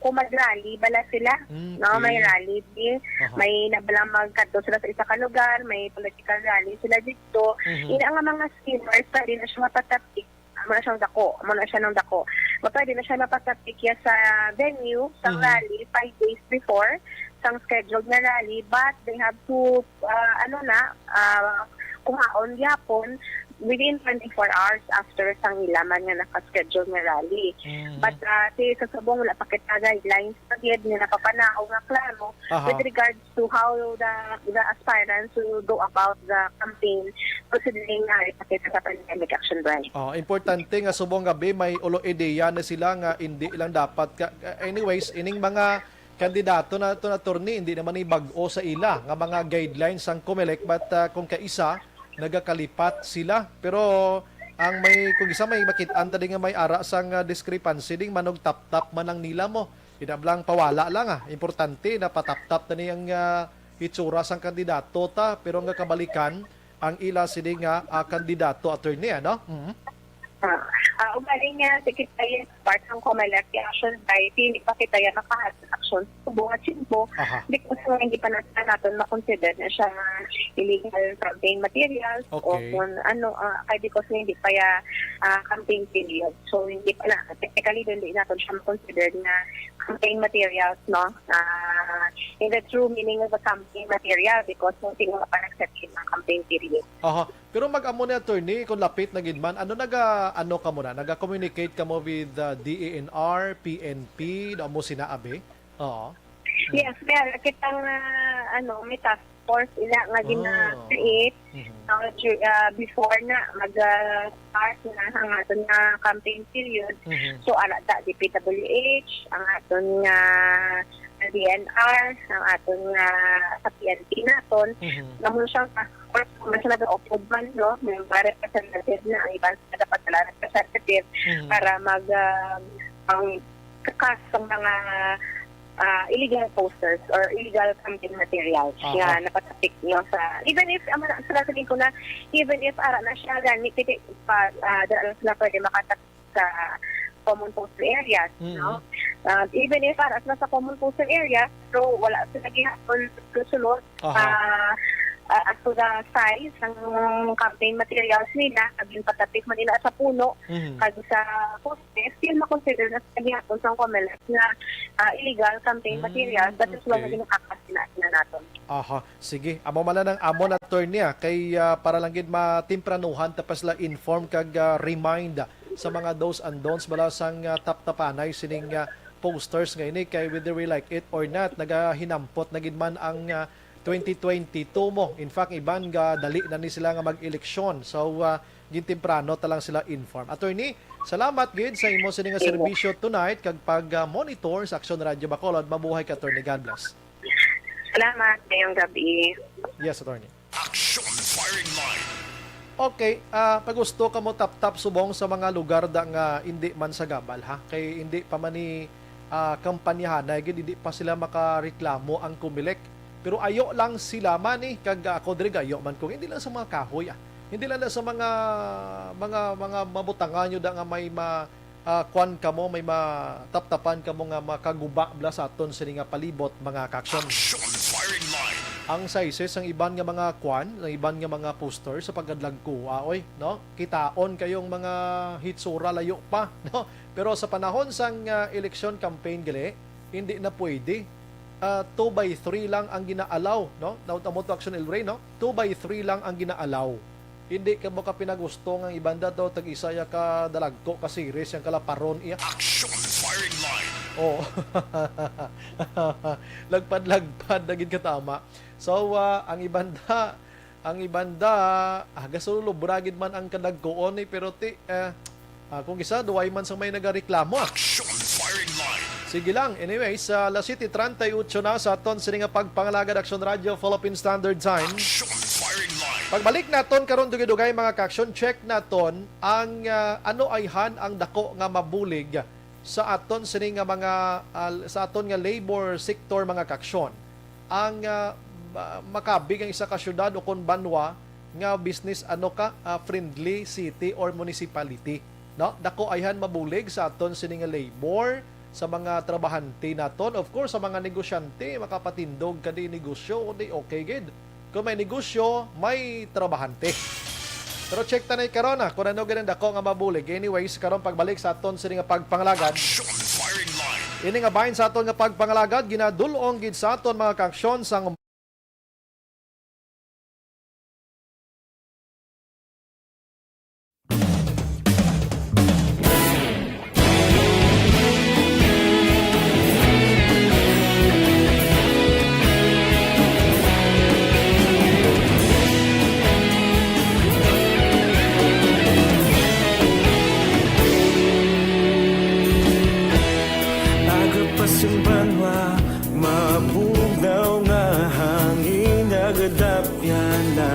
kung mag-rally bala sila, Mm, no? May okay. rally di, Aha. may nabalang magkadto sila sa isa ka lugar, may political rally sila dito. Mhm. Ina nga mga streamers, pwede na siya mapatapik. Amo na siyang dako, amo na siya ng dako. Mapwede na siya mapatapik ya sa venue, sa Mhm. rally, five days before, sang scheduled nga rally, but they have to, ah, ano na, ah, kuhaon gyapon within twenty-four hours after sang ila man nga naka-schedule nga rally. Mhm. But, ah, si sa subong, wala pa kita guidelines pa gyud nga napapanaw nga klaro Aha. with regards to how the, the aspirants will go about the campaign, considering nga ipakita sa pandemic action plan. Oh, importante nga subong gabi may ulo ideya na sila nga hindi lang dapat ka, anyways, ining mga kandidato na to, attorney, hindi naman ni bag-o sa ila nga mga guidelines sang Comelec, but, ah, kung kaisa nagakalipat sila, pero ang may, kung isa may makit-an ta di nga may ara sang, ah, discrepancy ding manog tap-tap man ang nila mo. Inablang pawala lang, ah. Importante na pataptap na ni ang, ah, itsura sang kandidato ta, pero nga kabalikan ang ila sini nga, ah, kandidato, attorney, ano? Mhm. Ah, ah, ugaling nga, Secretary, part ng Comelec, the action by, hindi pa kita yan makahat action sa Cebu at Cebu. Aha. Because nga hindi pa natin, natin makonsider na siya illegal campaign materials o Okay. kung ano, ah, kay because nga hindi pa ya, ah, campaign period. So, hindi pa na, technically, hindi natin siya makonsider na campaign materials, no? Ah, in the true meaning of a campaign material because hindi nga pa nag-set in ang campaign period. Aha. Pero mag-amo ni, attorney, kung lapit na gid man, ano naga, ano ka mo na? Naga-communicate ka mo with, uh, D E N R, P N P, no, mo sina abi? Oo. Yes, well, kita nga, ano, may task force ila nga Ah. gina-create, Mhm. uh, ju-, uh, before na mag, uh, start na ang aton nga campaign period. Mhm. So, ara ta, D P W H, ang aton nga D N R, ang aton nga sa P N P naton, Mhm. nga mo siyang task force, kung siya nag-upload man, no? May mga representative na, ang iban sa dapat na representative Mhm. para mag, ah, ang kakas sa mga, ah, illegal posters or illegal campaign materials Aha. nga napatapik nyo sa, even if, ang mga, sa sabi ko na, even if ara na siya, gani, pwede pa, ah, dala lang sila pwede makatapik sa common postal areas, Mm. no? Ah, even if ara sila sa common postal areas, so wala sila gihapon susunod, Aha. ah, ah, as to the size ng campaign materials nila, kag yung patapik man nila sa puno, Mhm. kag sa poste, still makonsider na sila gihapon sa Comelec nga, ah, illegal campaign Mm, materials, that is why okay. naging akas sila, sila naton. Aha. Sige, amo man lang ang amon, attorney, ah, kay, ah, para lang gid matempranuhan ta pa sila inform kag, ah, remind sa mga do's and don'ts bala sang, ah, taptapanay sining, ah, posters nga ini kay whether we like it or not, nagahinampot na gid man ang, ah, twenty twenty-two mo. In fact, iban ga dali na ni sila nga mag-eleksyon. So, ah, gintemprano ta lang sila inform. Attorney, salamat gid sa imo sini nga Sige. serbisyo tonight kag pag, ah, monitor sa Aksyon Radio Bacolod. Mabuhay ka, attorney. God bless. Salamat, ngayong gabi. Yes, attorney. Action Firing Line. Okay, ah, pagusto ka mo taptap subong sa mga lugar da nga indi man sa gabal, ha? Kay indi pa man ni, ah, kampanyahanay gid, indi pa sila makareklamo ang Comelec. Pero ayo lang sila man, eh, kag ako diri gayo man kung hindi lang sa mga kahoy, ah. Hindi lang na sa mga, mga, mga mabutangan nyo da nga may ma-, ah, kwan kamo, may mataptapan kamo nga makaguba bala sa aton sini nga palibot, mga kaaksyon. Action firing line. Ang sizes sang iban nga mga kwan, ang iban nga mga poster sa pagkadlagko, ah, oy, no? Kitaon kayong mga hitsura layo pa, no? Pero sa panahon sang, ah, election campaign gali, hindi na pwede. Ah, two by three lang ang gina-allow, no? Now, amo to, Action El Rey, no? Two by three lang ang gina-allow. Hindi ka mo ka pinagusto nga ibanda to, tag-isa ya ka dalagko ka series yang kalaparon iya. Action firing line. Oh. Lagpad-lagpad na gid katama. So, ah, ang ibanda, ang ibanda, ah, gasulubra gid man ang kadagkoon ni, pero ti, eh, ah, kung isa, duway man sa may nagareklamo, ah. Action firing line. Sige lang. Anyways, sa alas siyete treinta y ocho na sa aton sini nga pagpangalagad, Action Radio Philippine Standard Time. Action firing line. Pagbalik naton karon, dugay-dugay, mga kaaksyon, check naton ang, ah, ano ayhan ang dako nga mabulig sa aton sini nga mga, ah, sa aton nga labor sector, mga kaaksyon. Ang, ah, ma-, makabig ang isa ka syudad o kon banwa nga business, ano ka, ah, friendly city or municipality, no? Dako ayhan mabulig sa aton sini nga labor, sa mga trabahante naton. Of course, sa mga negosyante, makapatindog ka di negosyo, di okay gid. Kung may negosyo, may trabahante. Pero check ta na karon, ah, kung ano gid ang dako nga mabulig. Anyways, karon pagbalik sa aton sini nga pagpangalagad. Action firing line. Ini nga bahin sa aton nga pagpangalagad, ginadul-ong gid sa aton, mga kaaksyon, sang Agapasimbanwa, mabugnaw nga hangin, nagadapyan na.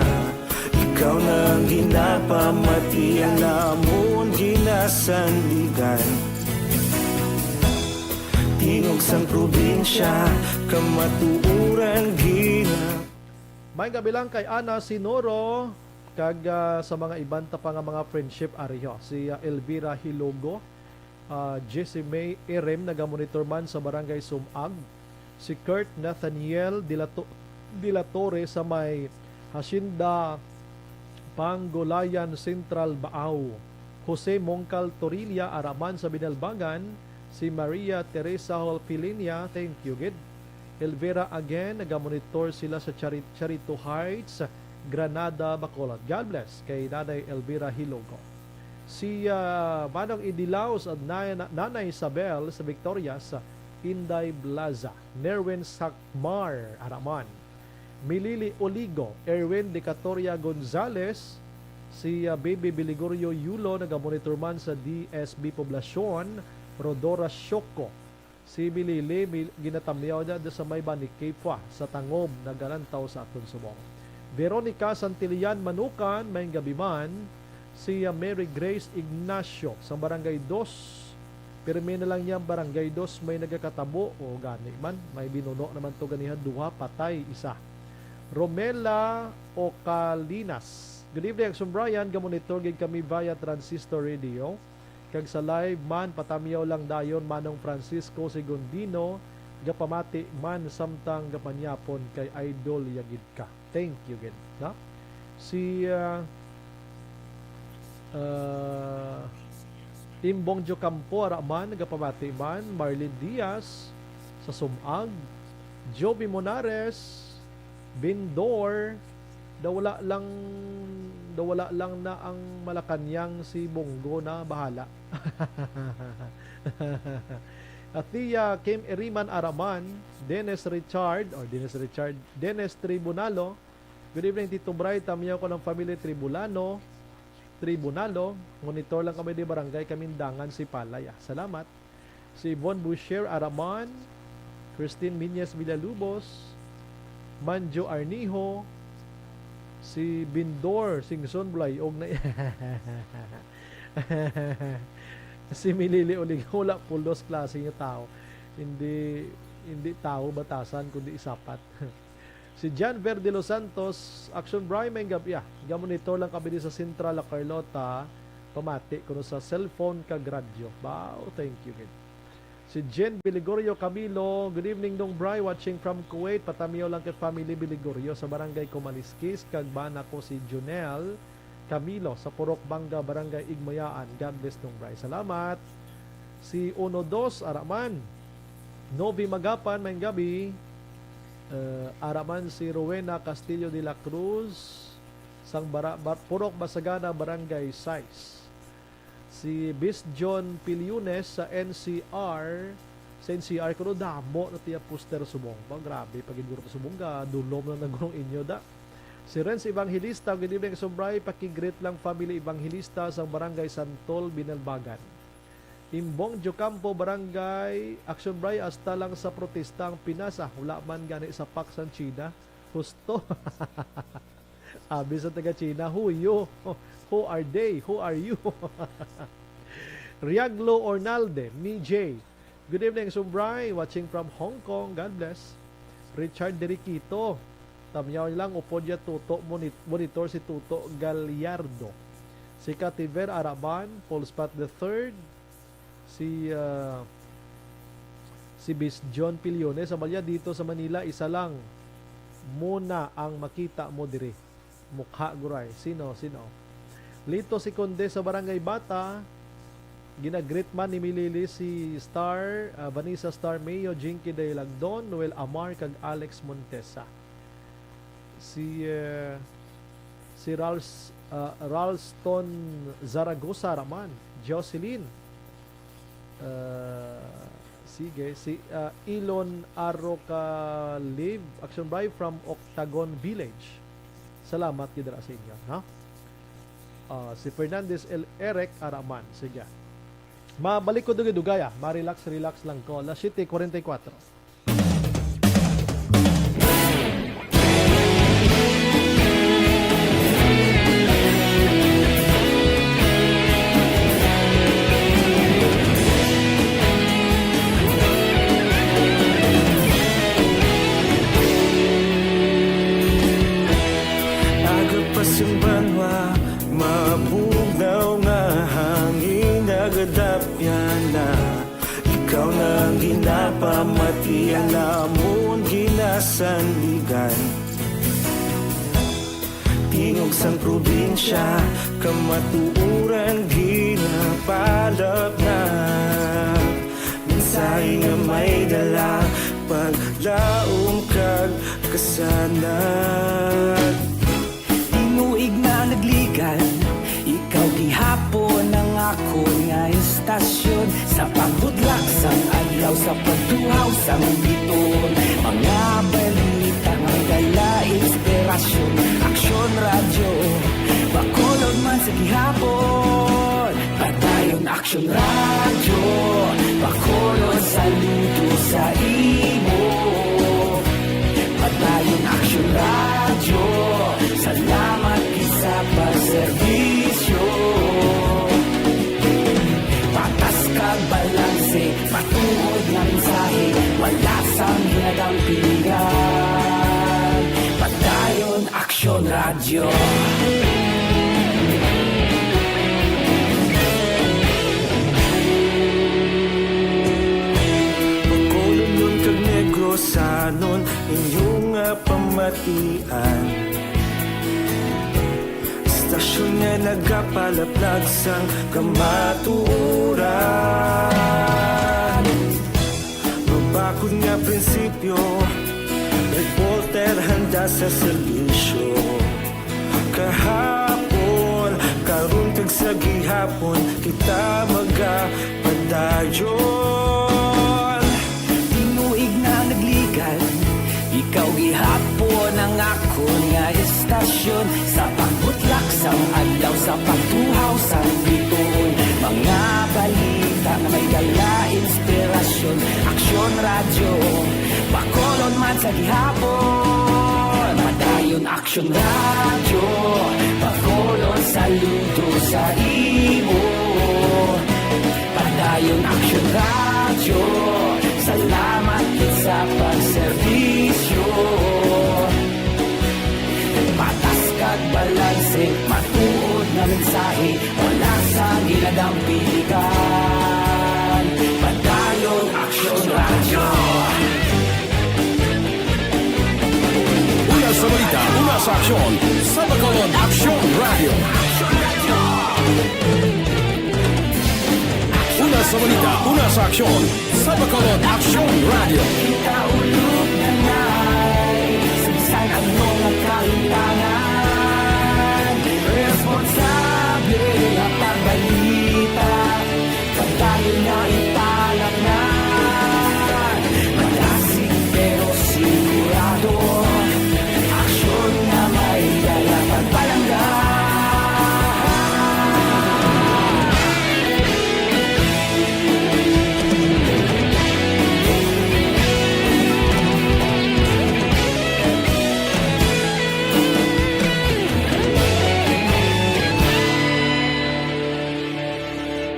Ikaw na ang ginapamati, ang namon ginasandigan. Tingog sang probinsya, kamatuoran gina- May gabi lang kay Ana Sinoro, kag, ah, sa mga iban ta pa nga mga friendship ariho, si, ah, Elvira Hilogo, ah, Jesse May Erem, nagamonitor man sa Barangay Sumag, si Kurt Nathaniel Dilato-, Dilatore sa may Hacienda Panggulayan Central, Baao, Jose Mongcal Torilla, ara man sa Binalbagan, si Maria Teresa Holfilinia, thank you gid. Elvira again, nagamonitor sila sa Chari-, Charito Heights, Granada, Bacolod. God bless kay Nanay Elvira Hilogo. Si, ah, Manong Idilaw sa Nay-, Nanay Isabel sa Victorias, Inday Blaza. Nerwin Sakmar, ara man. Milili Oligo, Erwin Decatoria Gonzales, si, ah, Baby Biligorio Yulo, nagamonitor man sa D S B Poblacion, Rodora Sioco. Si Milili, mil-, ginatamyaw niya doon sa may Banikipwa, sa Tangob, nagalantaw sa aton subong. Veronica Santillan Manukan, may gabi man. Si, ah, Mary Grace Ignacio, sa Barangay Dos. Pirmi na lang niya, Barangay Dos, may nagakatabo. O, gani man, may binuno naman to ganiha, duha, patay, isa. Romela Ocalinas. Good evening, Action Brian. Gamonitor gid kami via Transistor Radio. Kag sa live man, patamyaw lang dayon, Manong Francisco Segundino, gapamati man samtang gapanyapon kay idol ya gid ka. Thank you gid, no? Si, ah, ah, Timbong Diocampo, ara man, gapamati man, Marlene Diaz, sa Sumag, Joby Monares, Bindor, daw wala lang, daw wala lang na ang Malacañang, si Bongo na bahala. Athea Kim Eriman Araman, Dennis Richard, or Dennis Richard, Dennis Tribunalo. Good evening, Tito Bray. Tamyaw ko ng family Tribulano. Tribunalo. Monitor lang kami di Barangay Kamindangan, Sipalay. Ah, salamat. Si Yvonne Boucher Araman, Christine Miñez Villalubos, Manjo Arnijo, si Bindor Singson Bulayog na si Milili Uling, wala pulos klase nga tao. Hindi, hindi tao batasan, kundi sapat. Si Jan Verde Los Santos, Action Bray, may gabi, ah. Gamonitor lang kami di sa Central La Carlota, Pamati kuno sa cellphone kag radyo. Wow, thank you gid. Si Jen Biligorio Camilo, "Good evening, Dong Bry, watching from Kuwait. Patamiyaw lang kay family Biligorio sa barangay Kumaliskis, kag bana ko si Junel Camilo sa Purok Banga, Barangay Igmayaan. God bless, Dong Bry." Salamat. Si Uno Dos, ara man. Novi Magapan, maayong gabi. Eh, ara man si Rowena Castillo de la Cruz, sang Bara-, Bar-, Purok Basagana, Barangay Sais. Si Bis John Piliones sa N C R, sa N C R kuno damo na tiya poster subong. Ba, grabe, pag siguro subong ga, dulom na nagurong inyo da. Si Renz Evangelista, "Good evening, Action Bry. Paki-greet lang family Evangelista sa Barangay Santol, Binalbagan." Imbong Diocampo, Barangay, "Action Bry, hasta lang sa protesta ang Pinas, ah. Wala man gani sa Pax ang China." Husto. Abi sa taga China, "Who you? Who are they? Who are you?" Riaglo Ornalde, Mi J. "Good evening, Action Bry. Watching from Hong Kong. God bless." Richard Deriquito. "Tamyaw lang, upod ya Tuto, monit-, monitor si Tuto Gallardo." Si Kativer Araban, Paul Spot the third. Si, ah, si Bis John Piliones, "Sa Malya dito sa Manila, isa lang muna ang makita mo diri." Mukha, guray. Sino? Sino? Lito Siconde sa Barangay Bata, ginagreet man ni Milili si Star, ah, Vanessa Star Mayo, Jinky Daylagdon, Noel Amar, kag Alex Montesa. Si, eh, si Rals-, ah, Ralston Zaragoza ra man, Jocelyn. Ah, sige, si, ah, Elon Arocalive, "Action Bry from Octagon Village." Salamat gid ra sa inyo, ha? Ah, si Fernandez L. Eric Araman, sige. Mabalik ko dugay-dugay, ah. Ma-relax, relax lang ko. Alas siyete kuwarenta y kuwatro. Aga pa sing banwa, mabugnaw nga hangin, nagadapyan na. Ikaw na ang ginapamati, ang amon ginasandigan. Tingog sang probinsya, kamatuoran ginapalapnag. Mensahe nga may dala, paglaom kag kasanag. Tinuig na nagligan, ikaw gihapon ang akon nga istasyon. Sa pagbudlak sang adlaw, sa pagtuhaw sang biton, mga balita nga may dala inspirasyon. Aksyon Radyo, Bacolod man sa gihapon. Padayon Aksyon Radyo, Bacolod, saludo sa imo. Padayon Aksyon Radyo, salamat gid sa pagserbisyo. Patas kag balanse, matuod nga mensahe, wala sang ginadampingan. Padayon Aksyon Radyo. Bacolodnon kag Negrosanon, inyo nga pamatian. Istasyon nga nagapalaplag sang kamatuoran. Mabakod nga prinsipyo, reporter handa sa serbisyo. Kahapon, karon, kag sa gihapon, kita magapadayon. Tinuig na nagligan, ikaw gihapon ang akon nga istasyon. Sa pagbutlak sang adlaw, sa pagtuhaw sang bituon, mga balita nga may dala inspirasyon. Aksyon Radyo, Bacolod man sa gihapon. Padayon Aksyon Radyo, Bacolod, saludo sa imo. Padayon Aksyon Radyo, salamat gid sa pagserbisyo. Patas kag balanse, matuod nga mensahe, wala sa Aksyon sa Bacolod, Aksyon Radio. Una sa balita, una sa aksyon sa Bacolod, Aksyon Radio. Kita ulog na nai, sa bisan ano nga kalimtangan, responsable nga pagbalita. Padayon na ipanaknan, malasig pero sigurado. Aksyon nga may dala pagpalangga.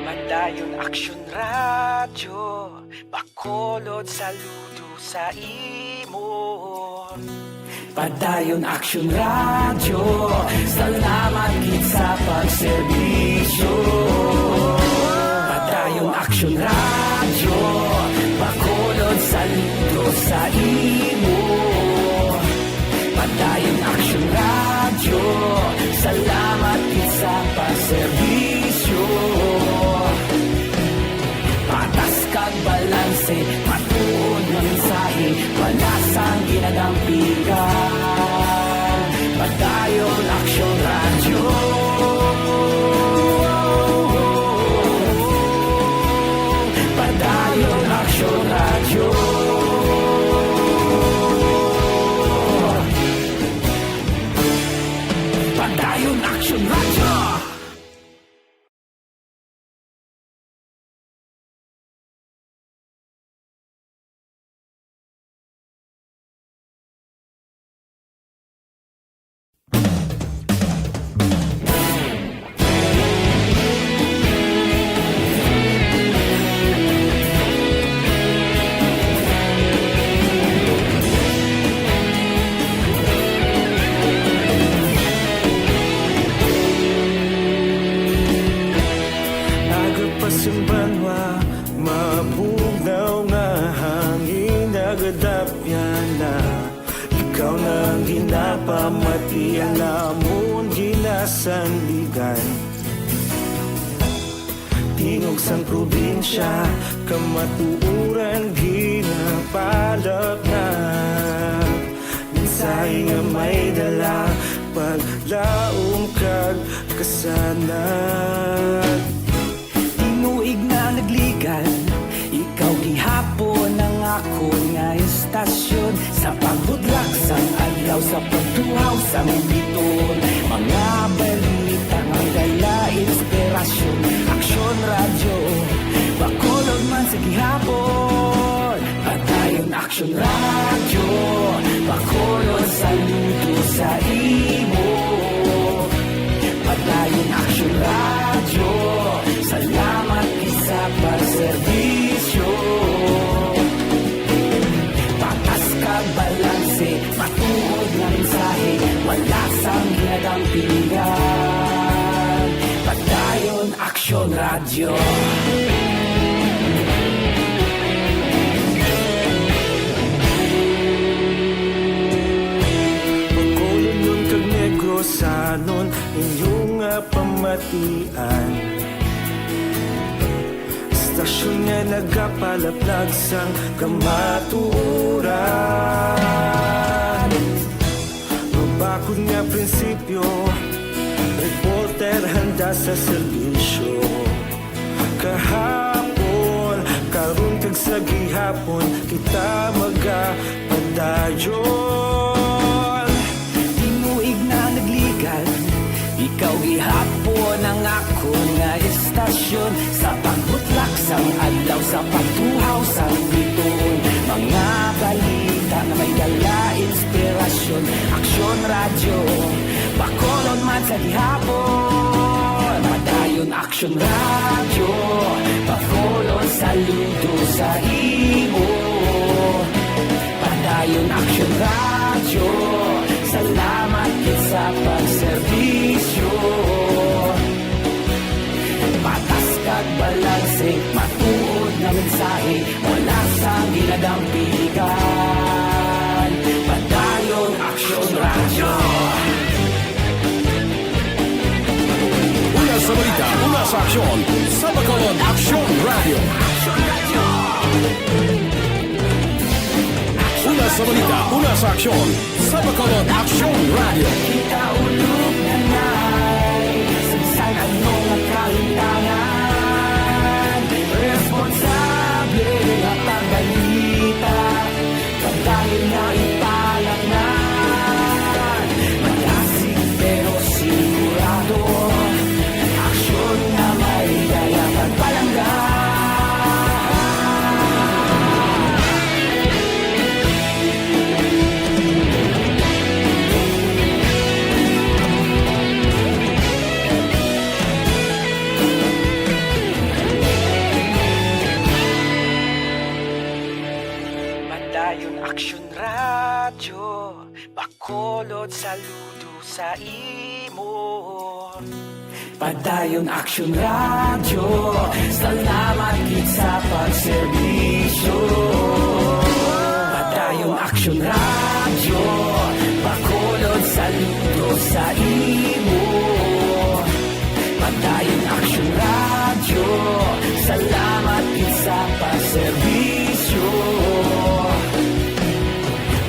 Padayon Aksyon Radyo, Bacolod, saludo sa imo. Padayon Aksyon Radyo, salamat gid sa pagserbisyo. Padayon Aksyon Radyo, Bacolod, saludo sa imo. Padayon Aksyon Radyo, salamat gid sa pagserbisyo. Patas kag balanse, matuod nga mensahe, wala sang ginadampigan. Padayon Aksyon Radyo. Padayon Aksyon Radyo. Padayon Aksyon Radyo. Nagapasimbanwa, mabugnaw nga hangin, nagadapyana. Ikaw na ang ginapamati, ang amon ginasandigan. Tingog sang probinsya, kamatuoran ginapalapnag. Mensahe nga may dala, paglaom kag kasanag. Tinuig na nagligan, ikaw gihapon ang akon nga istasyon. Sa pagbudlak sang adlaw, sa pagtuhaw sang bituon, mga balita nga dala inspirasyon. Aksyon Radyo, Bacolod man sa gihapon. Padayon Aksyon Radyo, Bacolod, saludo sa imo. Padayon Aksyon Radyo, salamat gid sa pagserbisyo. Patas kag balanse, matuod nga mensahe, wala sang ginadampigan. Padayon Aksyon Radyo. Bacolodnon kag Negrosanon, inyo nga pamatian. Istasyon nga nagapalaplag sang kamatuoran. Mabakod nga prinsipyo, reporter handa sa serbisyo. Kahapon, karon kag sa gihapon, kita magapadayon. Tinuig na nagligan, ikaw gihapon ang akon nga istasyon. Sa pagbutlak sang adlaw, sa pagtuhaw sang bituon, mga balita nga may dala inspirasyon. Aksyon Radyo, Bacolod man sa gihapon. Padayon Aksyon Radyo, Bacolod, saludo sa imo. Padayon Aksyon Radyo, salamat gid sa pagserbisyo. Patas kag balanse, matuod nga mensahe, wala sang ginadampigan. Padayon Aksyon Radyo. Sa aksyon, sa Bacolod Aksyon Radio. Una sa balita, una sa aksyon, sa Bacolod Aksyon Radio. Kita ulog na nai, sa bisan ano nga kalimtangan, responsable nga pagbalita. Padayon nga ipalatnan, malasig pero sigurado, aksyon nga may dala kag palangga. Padayon Aksyon Radyo, Bacolod, saludo sa imo. Padayon Aksyon Radyo, salamat gid sa pagserbisyo. Padayon Aksyon Radyo, Bacolod, saludo sa imo. Padayon Aksyon Radyo, salamat gid sa pagserbisyo.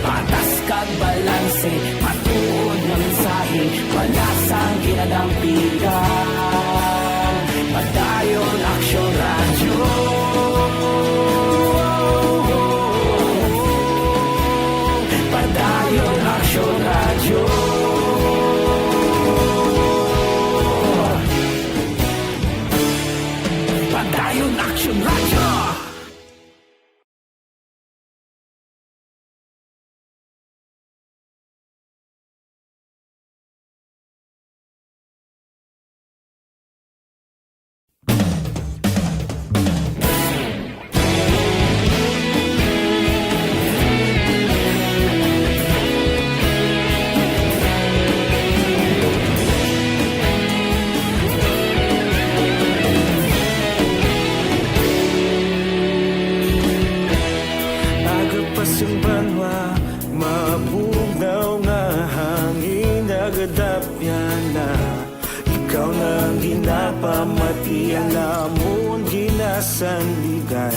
Patas kag balanse, matuod nga mensahe, wala sang ginadampigan. Padayon Aksyon Radyo. Padayon Aksyon Radyo. Padayon Aksyon Radyo. Aga pa sang banwa, mabugnaw nga hangin nagadapyan na. Ikaw na ang ginapamati, ang amon ginasandigan.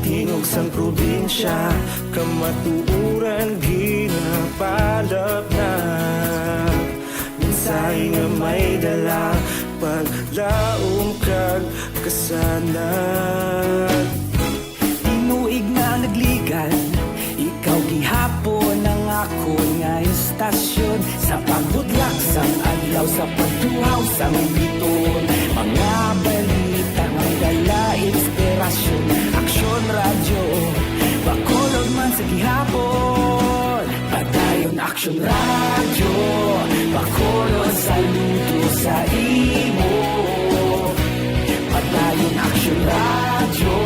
Tingog sang probinsya, kamatuoran ginapalapnag. Mensahe nga may dala, paglaom kag kasanag. Tinuig na nagligan, ikaw gihapon ang akon nga istasyon. Sa pagbutlak sang adlaw, sa pagtuhaw sang biton, mga balita may dala inspirasyon. Aksyon Radyo, Bacolod man sa gihapon. Padayon Aksyon Radyo, Bacolod, saludo sa imo. Padayon Aksyon Radyo,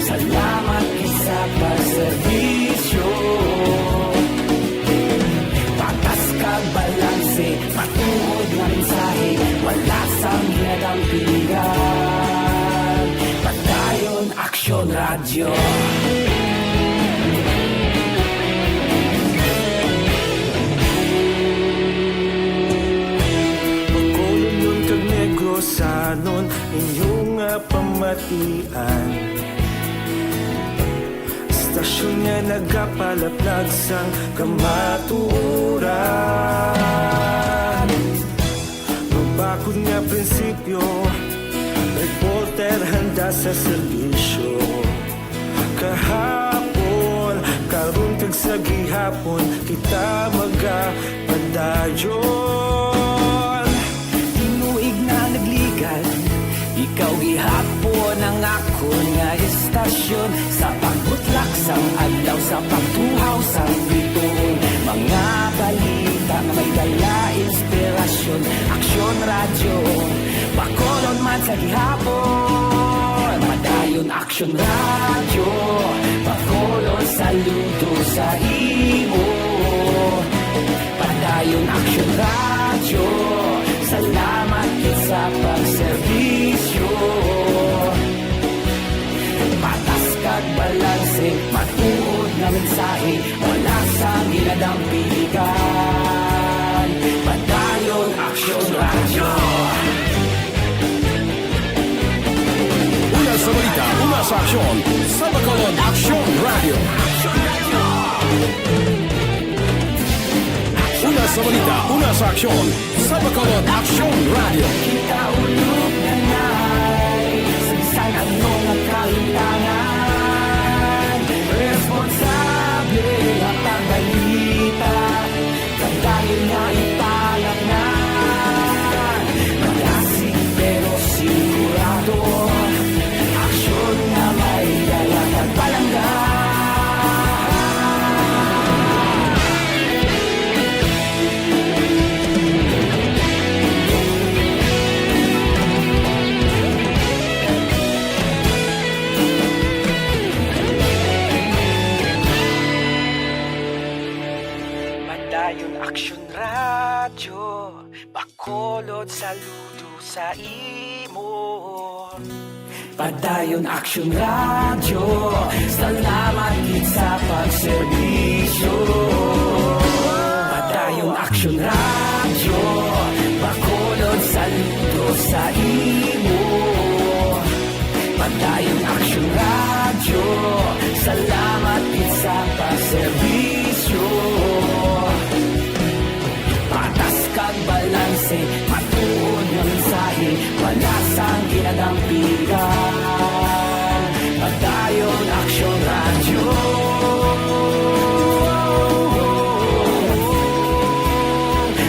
salamat gid sa pagserbisyo. Patas kag balanse, matuod nga mensahe, wala sang ginadampigan. Padayon Aksyon Radyo. Bacolodnon kag Negrosanon, inyo nga pamatian. Istasyon nga nagapalaplag sang kamatuoran. Mabakod nga prinsipyo, reporter handa sa serbisyo. Kahapon, karon kag sa gihapon, kita magapadayon. Tinuig na nagligan, ikaw gihapon ang akon nga istasyon. Sa pagbutlak sang adlaw, sa pagtuhaw sang biton, mga balita nga may dala inspirasyon. Aksyon Radyo, Bacolod man sa gihapon. Padayon Aksyon Radyo, Bacolod, saludo sa imo. Padayon Aksyon Radyo, salamat gid sa pagserbisyo. Patas kag balanse, matuod nga mensahe, wala sang ginadampigan. Padayon Aksyon Radyo. Aksyon sa Bacolod, Aksyon Radio. Una sa balita, una sa aksyon sa Bacolod, Aksyon Radio. Kita ulog na nai, sa bisan ano nga kahitangan, responsable at ang balita. Kag dahil nga ipalaknan, malasig pero sigurado, aksyon nga may dala kag palangga. Padayon Aksyon Radyo, Bacolod, saludo sa imo. Padayon Aksyon Radyo, salamat gid sa pagserbisyo. Padayon Aksyon Radyo, Bacolod, saludo sa imo. Padayon Aksyon Radyo, salamat gid sa pagserbisyo. Patas kag balanse, matuod nga mensahe, wala sang ginadampigan. Padayon Aksyon Radyo.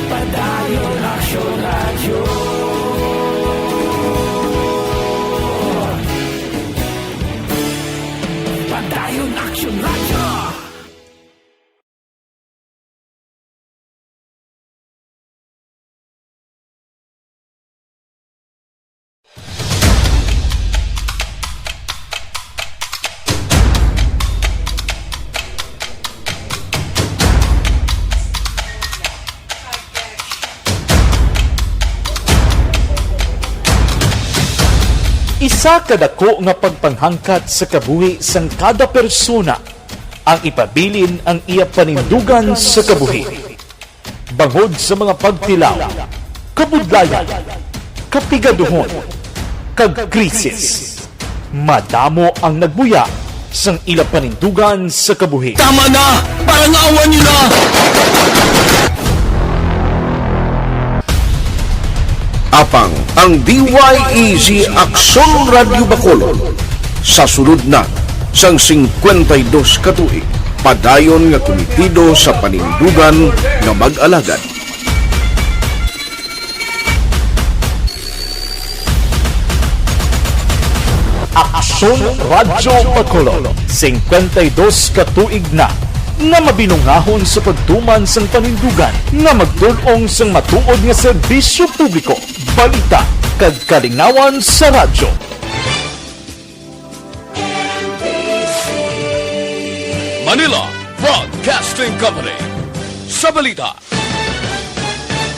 Padayon Aksyon Radyo. Padayon Aksyon Radyo. Isa ka dako nga pagpanghangkat sa kabuhi sang kada persona ang ipabilin ang iya panindugan sa kabuhi. Bangod sa mga pagtilaw, kabudlayan, kapigaduhon, kag krisis, madamo ang nagbuya sang ila panindugan sa kabuhi. Tama na! Parangawan niyo na! Apang ang D Y E Z Aksyon Radyo Bacolod, sa sulod na sang singkwenta y dos ka tuig, padayon nga kumitido sa panindugan nga mag-alagad. Aksyon Radyo Bacolod, singkwenta y dos ka tuig na nga mabinungahon sa pagtuman sang panindugan nga magtul-ong sang matuod nga serbisyo publiko, balita, kag kalingawan sa radyo. Manila Broadcasting Company. Sa balita,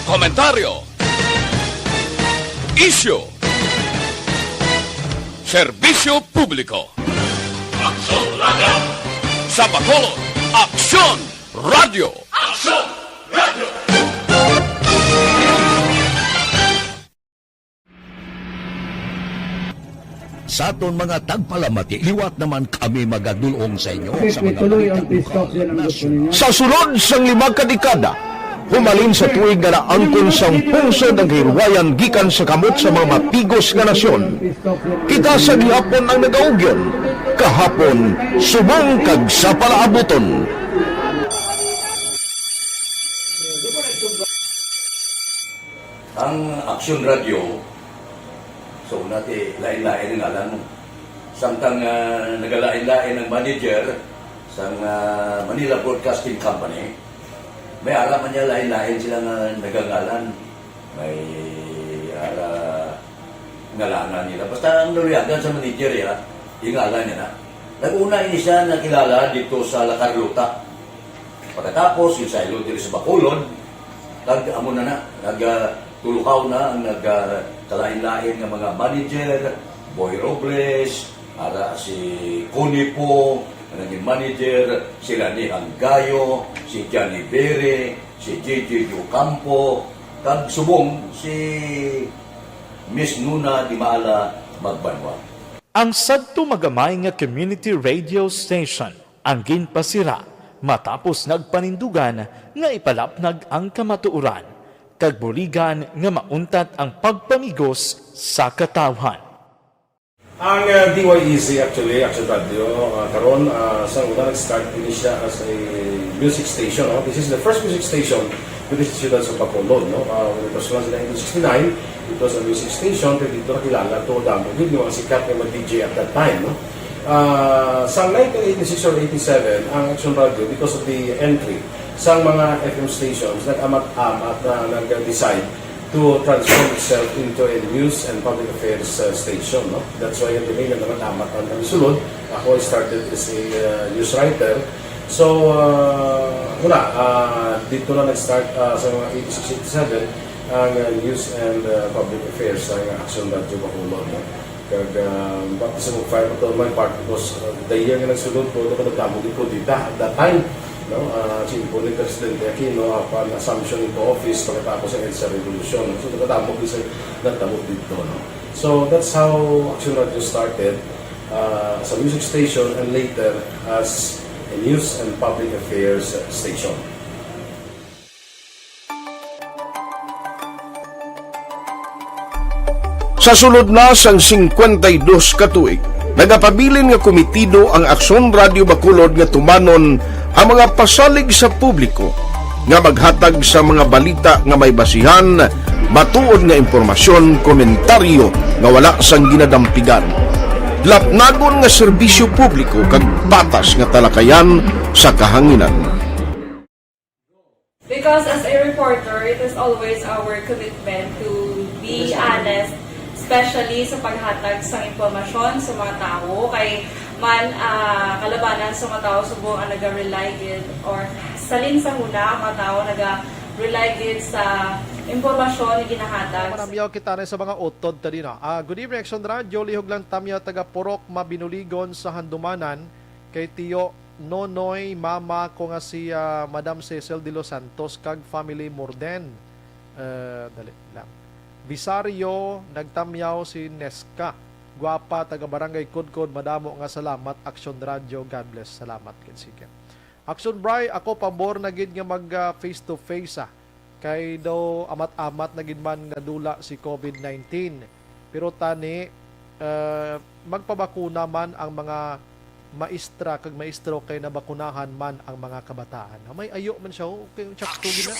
komentaryo, isyu, serbisyo publiko. Aksyon Radyo. Sa Bacolod, Aksyon Radyo. Aksyon Radyo. Sa aton mga tagpalamati, liwat naman kami magadul-ong sa inyo sa mga balita lokal, nasyonal. Sa sulod sang lima ka dekada, humalin sa tuig nga naangkon sang pungsod ang kahilwayan gikan sa kamot sa mga mapigos nga nasyon, kita sa gihapon ang nagaugyon, kahapon, subong kag sa palaabuton. Ang Aksyon Radyo, so, una ti, lain-lain ang ngalan mo. Samtang, ah, nagalain-lain ang manager sang, ah, Manila Broadcasting Company, may ara man niya lain-lain sila nga nagangalan. May ara ngalanan nila. Basta ang naluyagan sa manager, ya, yung ngalan niya na. Nag-una ini siya nakilala dito sa La Carlota. Pagkatapos, yung saylo diri sa Bacolod, kag amo na na, nag, ah, tulukaw na ang nag, ah, kalain-lain nga mga manager, Boy Robles, ara si Connie Po, nga naging manager, si Rani Hanggayo, si Johnny Bere, si J J Ocampo, kag subong si Miss Nuna Dimala Magbanwa. Ang sadto magamay nga community radio station ang ginpasira matapos nagpanindugan nga ipalapnag ang kamatuoran kag buligan nga mauntat ang pagpamigos sa katawhan. Ang, uh, D Y E C, actually, Action Radio, uh, karon, uh, sa una nag-start din siya as a music station, no? This is the first music station with the Siyudad sa Bacolod, no? Uh, when it was launched in nineteen sixty-nine, it was a music station, pero dito nakilala to damo gid yung mga sikat nga mga D J at that time, no? Uh, sa nineteen eighty-six or eighty-seven, ang Action Radio, because of the entry sa mga F M stations, nag-amat-amat na nag-decide to transform itself into a news and public affairs, uh, station, no? That's why yung name naman amat ang kami sulod. Ako, I started as a, uh, news writer. So, uh, wala, uh, dito na nag-start, uh, sa mga eighty-six, eighty-seven ang, uh, news and, uh, public affairs sa Action Radio Bacolod, no? Kag, ah, baptism of fire to my part because, ah, the year nga nagsulod ko, ako nagdamo gid ko dita at that time, no? Ah, si Impo ni Presidente Aquino, apan assumption into office pagkatapos ang EDSA Revolution. So, nagdamo gid sa nagdamo dito, no? So, that's how Action Radio started, ah, as a music station and later as a news and public affairs station. Sa sulod na sang singkwenta y dos ka tuig, nagapabilin nga komitido ang Aksyon Radio Bacolod nga tumanon ang mga pasalig sa publiko nga maghatag sa mga balita nga may basihan, matuod nga impormasyon, komentaryo nga wala sang ginadampigan, lapnagon nga serbisyo publiko kag patas nga talakayan sa kahanginan. Because as a reporter, it is always our commitment to be honest, especially sa paghatag sang impormasyon sa mga tawo. Kay man, ah, kalabanan sa mga tawo subong ang naga-rely gid or salin sa huna ang mga tawo naga-rely gid sa impormasyon nga ginahatag. Manamyaw kita na sa mga utod ta dina. Ah, good evening, Action Radio. Lihog lang tamya taga Purok Mabinuligon sa Handumanan kay Tiyo Nonoy, mama ko nga si, ah, Madam Cecil De Los Santos kag family Morden. Eh, dali lang. Bisario, nagtamyaw si Nesca. Guapa, taga Barangay Kudkod, madamo nga salamat, Action Radio. God bless. Salamat, Kensigan. Action Bri, ako pabor na gid nga mag, ah, face to face, ah. Kay daw amat-amat na gid man nga dula si COVID nineteen. Pero tani, eh, magpabakuna man ang mga maestra kag maestro kay nabakunahan man ang mga kabataan. May ayo man siya, oh, okay, tsakto gid na.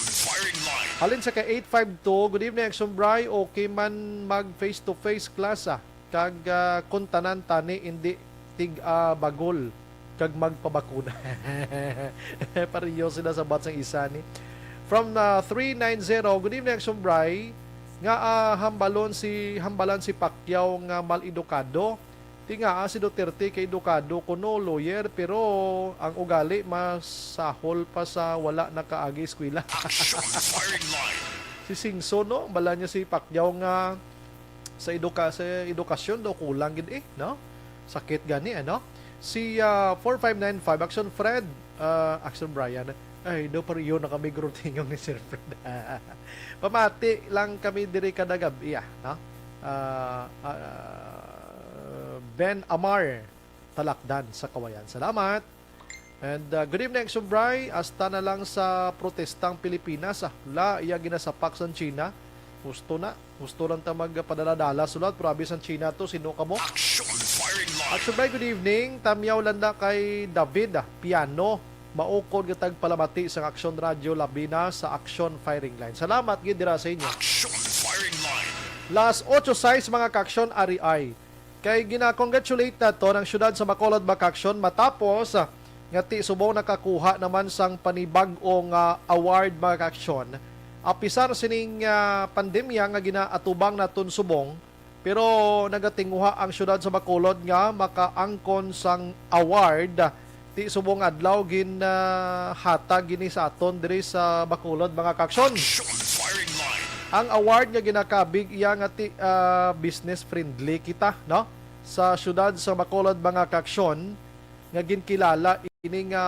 Halin sa kay eight five two, good evening, Action Bri. Okay man mag face to face class, ah. Kag, ah, kung tanan tani indi tig-, ah, bagol kag magpabakuna. Pareho sila sa bat sang isa ni. From, ah, three nine zero, good evening, Action Bri. Nga, ah, hambalon si, hambalan si Pacquiao nga mal-edukado. Ti nga, ah, si Duterte kay edukado kuno, lawyer, pero ang ugali masahol pa sa wala nakaagi eskwela. Si Singso, no? Bala niya si Pacquiao nga sa eduka-, sa edukasyon daw kulang gid eh, no? Sakit gani, ano? Si, ah, four five nine five, Action Fred, ah, Action Brian, ay, daw pareho na kami grutingong ni Sir Fred. Pamati lang kami diri kada gab-i, ah, no? Ah, ah, Ben Amar, Talakdan sa Kawayan. Salamat. And, uh, good evening, Action Bri. Hasta na lang sa protestang Pilipinas, ah. Wala, iya ginasapak sang China. Husto na. Husto lang ta magpadala-dala sulat. Pero abi sang China to, sino ka mo? Action Firing Line. Action Bri, good evening. Tamyaw lang na kay David, ah, Piano. Maukod nga tagpalamati sang Action Radio, labi na sa Action Firing Line. Salamat gid dira sa inyo. Action Firing Line. Las ocho sais, mga ka-aksyon, ari ay. Kay gina-congratulate naton ang siyudad sa Bacolod, mga ka-aksyon, matapos, ah, nga ti subong nakakuha naman sang panibag-o nga award, mga ka-aksyon. Apisar sining, ah, pandemya nga ginaatubang naton subong, pero nagatinguha ang siyudad sa Bacolod nga makaangkon sang award. Ti subong adlaw gin, ah, hatag gini sa aton diri sa Bacolod, mga ka-aksyon. Action Firing Line. Ang award nga ginakabig iya nga ti, ah, business friendly kita, no? Sa siyudad sa Bacolod, mga ka-aksyon, nga ginkilala ini nga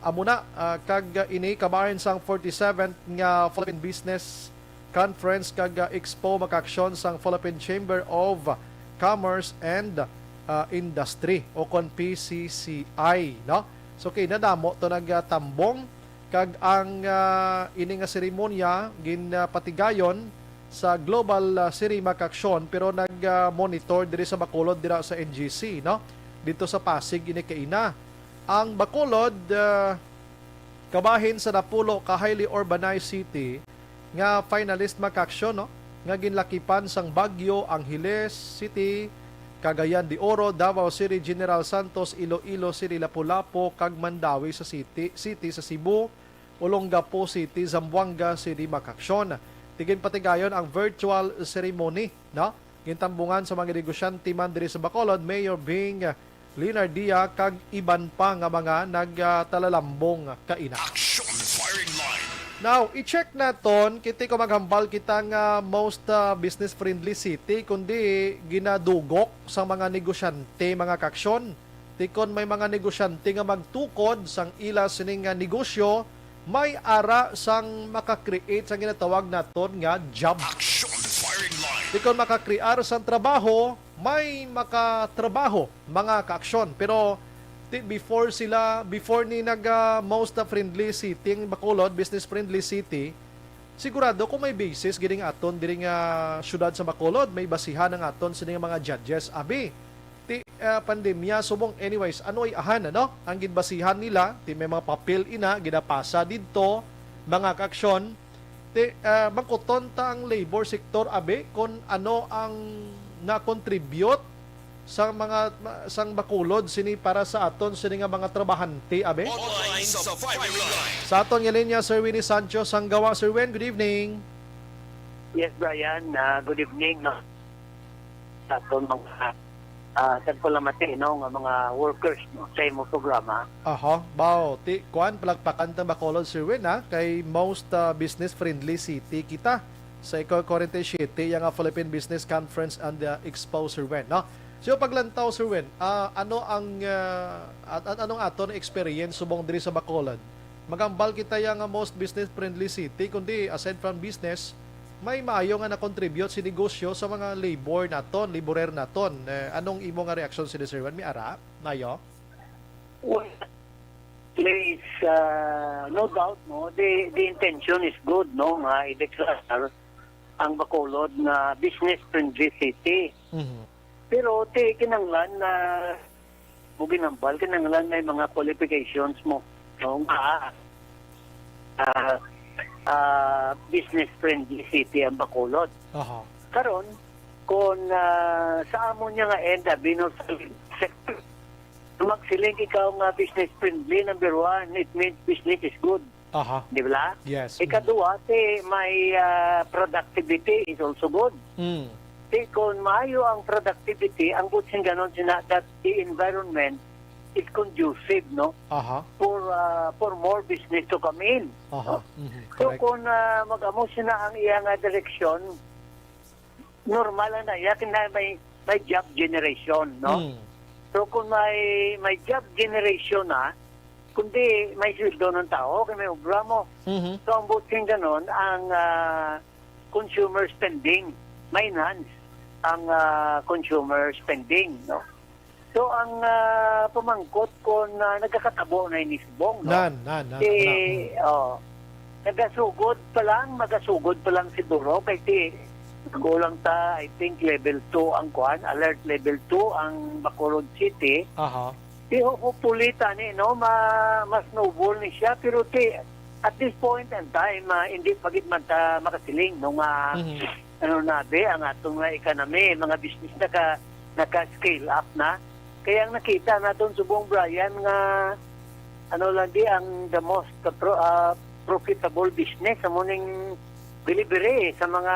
amo na, ah, kag ini kabahin sang forty-seventh nga Philippine Business Conference kag, ah, Expo, mga ka-aksyon, sang Philippine Chamber of Commerce and ah, Industry o kon P C C I, no? So, kay nadamo to nagtambong kag ang, ah, ini nga seremonya ginpatigayon sa Global, ah, Sirimac Aksyon, pero nag, ah, monitor diri sa Bacolod, dira sa N G C, no? Dito sa Pasig ini kaina. Ang Bacolod, ah, kabahin sa napulo ka highly urbanized city nga finalist, Mac Aksyon, no, nga ginlakipan sang Baguio, Angeles City, Cagayan de Oro, Davao City, General Santos, Iloilo City, Lapu-Lapu, kag Mandaue sa City, City sa Cebu, Olongapo City, Zamboanga City, Mac Aksyon. Ti ginpatigayon ang virtual ceremony, no? Gintambungan sa mga negosyante man diri sa Bacolod, Mayor Bing Leonardia, kag iban pa nga mga nagtalalambong kaina. Action Firing Line. Now, i-check naton, kay ti ko maghambal kita nga most, ah, business-friendly city, kundi ginadugok sa mga negosyante, mga kaaksyon. Ti kon may mga negosyante nga magtukod sang ila sining nga negosyo, may ara sang maka-create sang ginatawag naton nga job. Action Firing Line. Ti kon makakrear sang trabaho, may makatrabaho, mga kaaksyon. Pero ti-, before sila, before ni nag, ah, most, ah, friendly city ang Bacolod, business friendly city, sigurado kung may basis gining aton diri nga syudad sa Bacolod, may basihan ang aton sini nga mga judges. Abi, ti, ah, pandemya subong. Anyways, ano ay ahan, ano? Ang ginbasihan nila, ti may mga papel ina, ginapasa didto, mga kaaksyon. Ti, ah, mangkuton ta ang labor sector, abi, kung ano ang na-contribute sa mga, sang Bacolod sini para sa aton sini nga mga trabahante, abi? Online sa Firing Line. Sa aton nga linya, Sir Winnie Sancho Sanggawa. Sir Win, good evening. Yes, Brian. Ah, good evening, no? Sa aton mga, ah, tagpalamati, no, nga mga workers, no, sa imong programa. Aha, baw, ti, kuan, palakpakan ta Bacolod, Sir Win, ha? Kay most, ah, business-friendly city kita sa ikaw-kwarenta y siyete, yang, ah, Philippine Business Conference and, ah, Expo, Sir Win, no? So, paglantaw, Sir Win, ah, ano ang, ah, at, at anong aton experience subong diri sa Bacolod? Maghambal kita yang, ah, most business-friendly city, kundi aside from business, may maayo nga na-contribute si negosyo sa mga labor naton, laborer naton. Eh, anong imo nga reaksyon sini, Sir Win? May ara? Maayo? Well, please, uh, no doubt, no, the, the intention is good, no, nga i-declare ang Bacolod nga business-friendly city. Mhm. Pero ti kinahanglan na mo ginhambal, kinahanglan may mga qualifications mo, no, nga, ah, ah, business-friendly city ang Bacolod. Aha. Karon, kung, ah, sa amo niya nga end, abi, no, sa sector, magsiling ikaw nga business-friendly, number one, it means business is good. Aha. Di ba? Yes. Mm. Ikadua, ti may, ah, productivity is also good. Mm. Ti kung maayo ang productivity, ang buot sing ganon sina that the environment is conducive, no? Aha. For, ah, for more business to come in, Aha. no? Mhm. So, Correct. Kung, ah, mag-amo sina ang iya nga direksyon, normal na iya, kina may, may job generation, no? Mm. So, kung may, may job generation na, kundi may sweldo ng tao, kay may obra mo. Mhm. So, ang buot sing ganon, ang, ah, consumer spending, ma-enhance ang, ah, consumer spending, no? So, ang, ah, pamangkot kung, ah, nagakatabo na ini subong, no? Nan, nan, nan, Ti, nan, mm. Oh, nagasugod pa lang, magasugod pa lang siguro, kay ti, kulang ta, I think, level two ang kuan, alert level two ang Bacolod City. Aha. Ti, ho-, hopefully, tani, no, ma-, ma-snowball ni siya, pero ti, at this point in time, ah, hindi pa gid man ta makasiling, no, nga, Mhm. ano na, be, ang atong nga economy, mga business naka, naka-scale up na. Kaya ang nakita naton subong, Brian, nga, ano lang di, ang the most pro-, ah, profitable business, amo ning delivery sa mga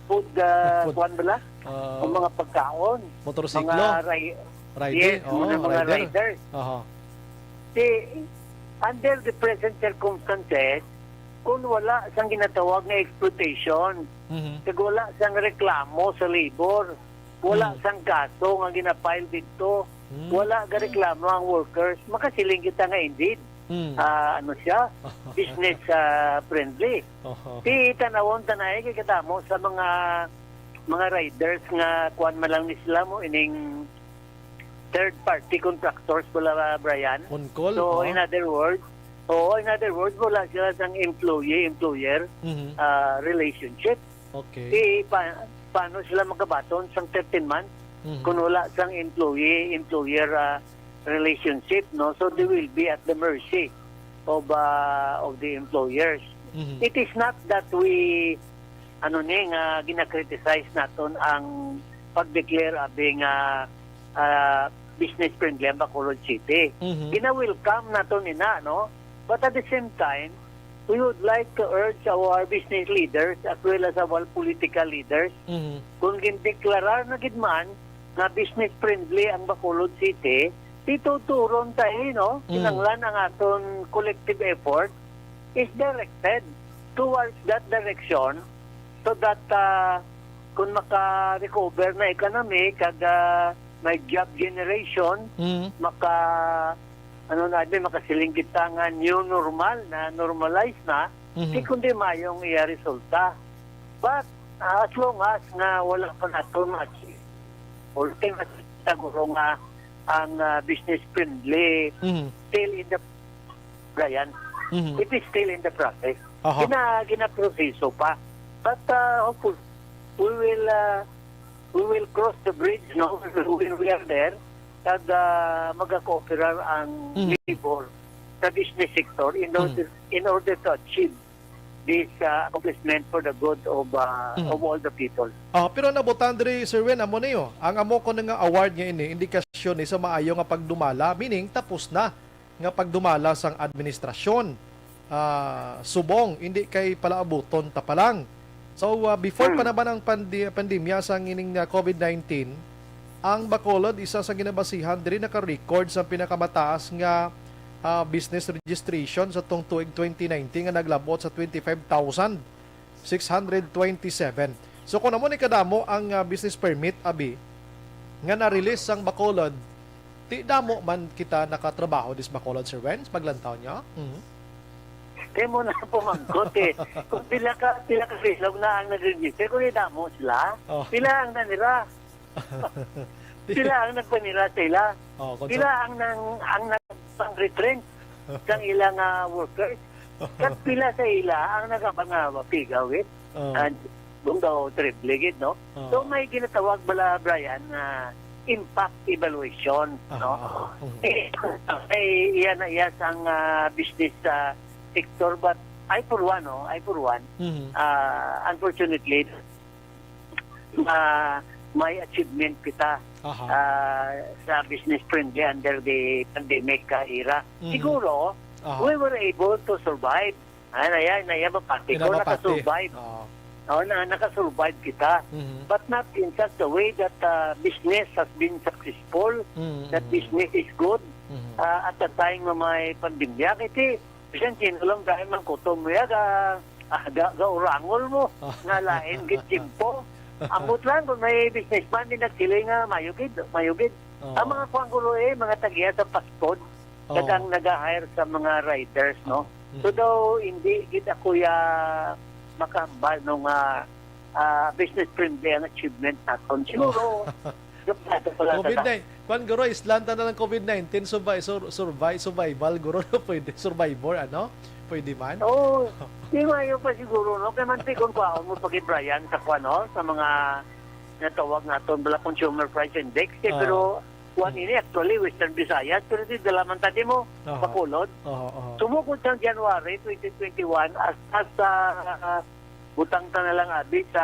food, ah, Food. kuwan bala? Ah, O mga pagkaon. Motorsiklo? Mga ri-, Rider? Yes, Oo, mga, mga rider. riders. Aha. Ti, under the present circumstances, kung wala sang ginatawag nga exploitation, Mhm. kag wala sang reklamo sa labor, wala Mm. sang kaso nga gina-file didto, Mm. wala ga reklamo ang workers, makasiling kita nga indeed, Mm. ah, ano siya, business, ah, friendly. Oho. Ti, tanawon ta na, eh, kay kadamo sa mga, mga riders nga kuwan man lang ni sila mo ining third party contractors bala, Brian. On call, So, oh. in other words, oo, in other words, wala sila sang employee-employer Mhm. ah, relationship. Okay. Di, pa, paano sila magabaton sang thirteen months Mhm. kung wala sang employee-employer ah, relationship, no? So, they will be at the mercy of ah, of the employers. Mhm. It is not that we, ano ni, nga gina-criticize naton ang pag-declare abi nga ah, business friendly ang Bacolod City. Mhm. Gina-welcome naton ina, no? But at the same time, we would like to urge our business leaders as well as our political leaders, Mhm. kung gindeklarar na gid man nga business friendly ang Bacolod City, di tuturon ta, eh, no? Mm. Kinahanglan ang aton collective effort is directed towards that direction so that ah, kung maka-recover na economy kag ah, may job generation, Mm. maka ano na din, makasiling kita nga new normal na, normalize na, Mhm. di kundi mayong iya resulta. But ah, as long as nga wala pa nato ma-achieve, ultimate siguro nga ang ah, business friendly Mhm. still in the Brian, Mhm. it is still in the process. Aha. Gina, ginaproseso pa. But ah, hopefully, we will ah, we will cross the bridge, no? When we are there, kag ah, magakooperar ang Mhm. labor sa business sector in order, Mhm. in order to achieve this ah, accomplishment for the good of ah, Mhm. of all the people. Ah, pero ang nabutan diri, Sir Wen, amo niyo. Ang amo ko nga award nga ini, indikasyon ni sa maayo nga pagdumala, meaning tapos na nga pagdumala sang administrasyon. Ah, subong, hindi kay palaabuton ta pa lang. So, ah, before pa Hmm. naman ang pandi-, pandemya sang ining ah, covid nineteen, ang Bacolod isa sa ginabasihan diri naka-record sa pinakamataas nga ah, business registration sa tong tuig twenty nineteen nga naglabot sa twenty-five thousand six hundred twenty-seven. So kung amo ni kadamo ang ah, business permit abi nga na-release sang Bacolod, ti damo man kita nakatrabaho dis Bacolod, Sir Wen, sa paglantaw niya? Mhm. Kay mo na pumangkot eh. Kung pila ka, pila ka silog na ang nag-register, kung damo sila, Oh. pila ang nanira? Pila ang nagpanira sa ila? Oh, kung Pila sa ang nang, ang nagpang-retrench sang ila nga workers? Kat pila sa ila ang nagapangawapigawit? Oh. And kung daw triple gid, no? Oh. So, may ginatawag bala, Brian, na impact evaluation, Ah, no? ah, mhm. Eh, eh, iya na iya sang ah, business ah, sector, but I for one, no? I for one, Mhm. ah, unfortunately, ah, may achievement kita Aha. ah, sa business friendly under the pandemic ah, era. Mhm. Siguro, Aha. we were able to survive. Ah, na yan, na yan, mapati ko, Kinamapati. nakasurvive. Oo. Oo, na, nakasurvive kita. Mhm. But not in such a way that ah, business has been successful, Mhm, that mhm. business is good Mhm. ah, at the time nga may pandemya. Kasi, bisan sino lang dahil man kutom mo yan, ah, ah, ga, gaurangol mo, Ah. nga lain gid tiyempo. Ambot lang kung may businessman din nagsiling nga, mayo gid, mayo gid. Oo. Ang mga kuwan ko, eh, mga tagiya sa fast food, Oo. dagang nag-hire sa mga riders, no? Mhm. So daw, hindi gid ako ya makahambal no nga ah, business friendly ang achievement naton. Siguro, gabado pala sa COVID-19. Kwan, guro, islan ta na lang COVID-19, survi-, sur-, survi-, survival, guro, pwede, survivor, ano? Pwede man? Oo, di mayo pa siguro, no? Kaya man, tikon ko, mo pag-Brian sa kwan, no? Sa mga natawag naton bala Consumer Price Index, eh, Ah. pero kwan Hmm. ini, actually, Western Visayas, pero di dala man tadi mo, Aha. Bacolod. Aha, aha. Sumugod sang January twenty twenty-one, hasta sa, ah, butang ta na lang, abi, sa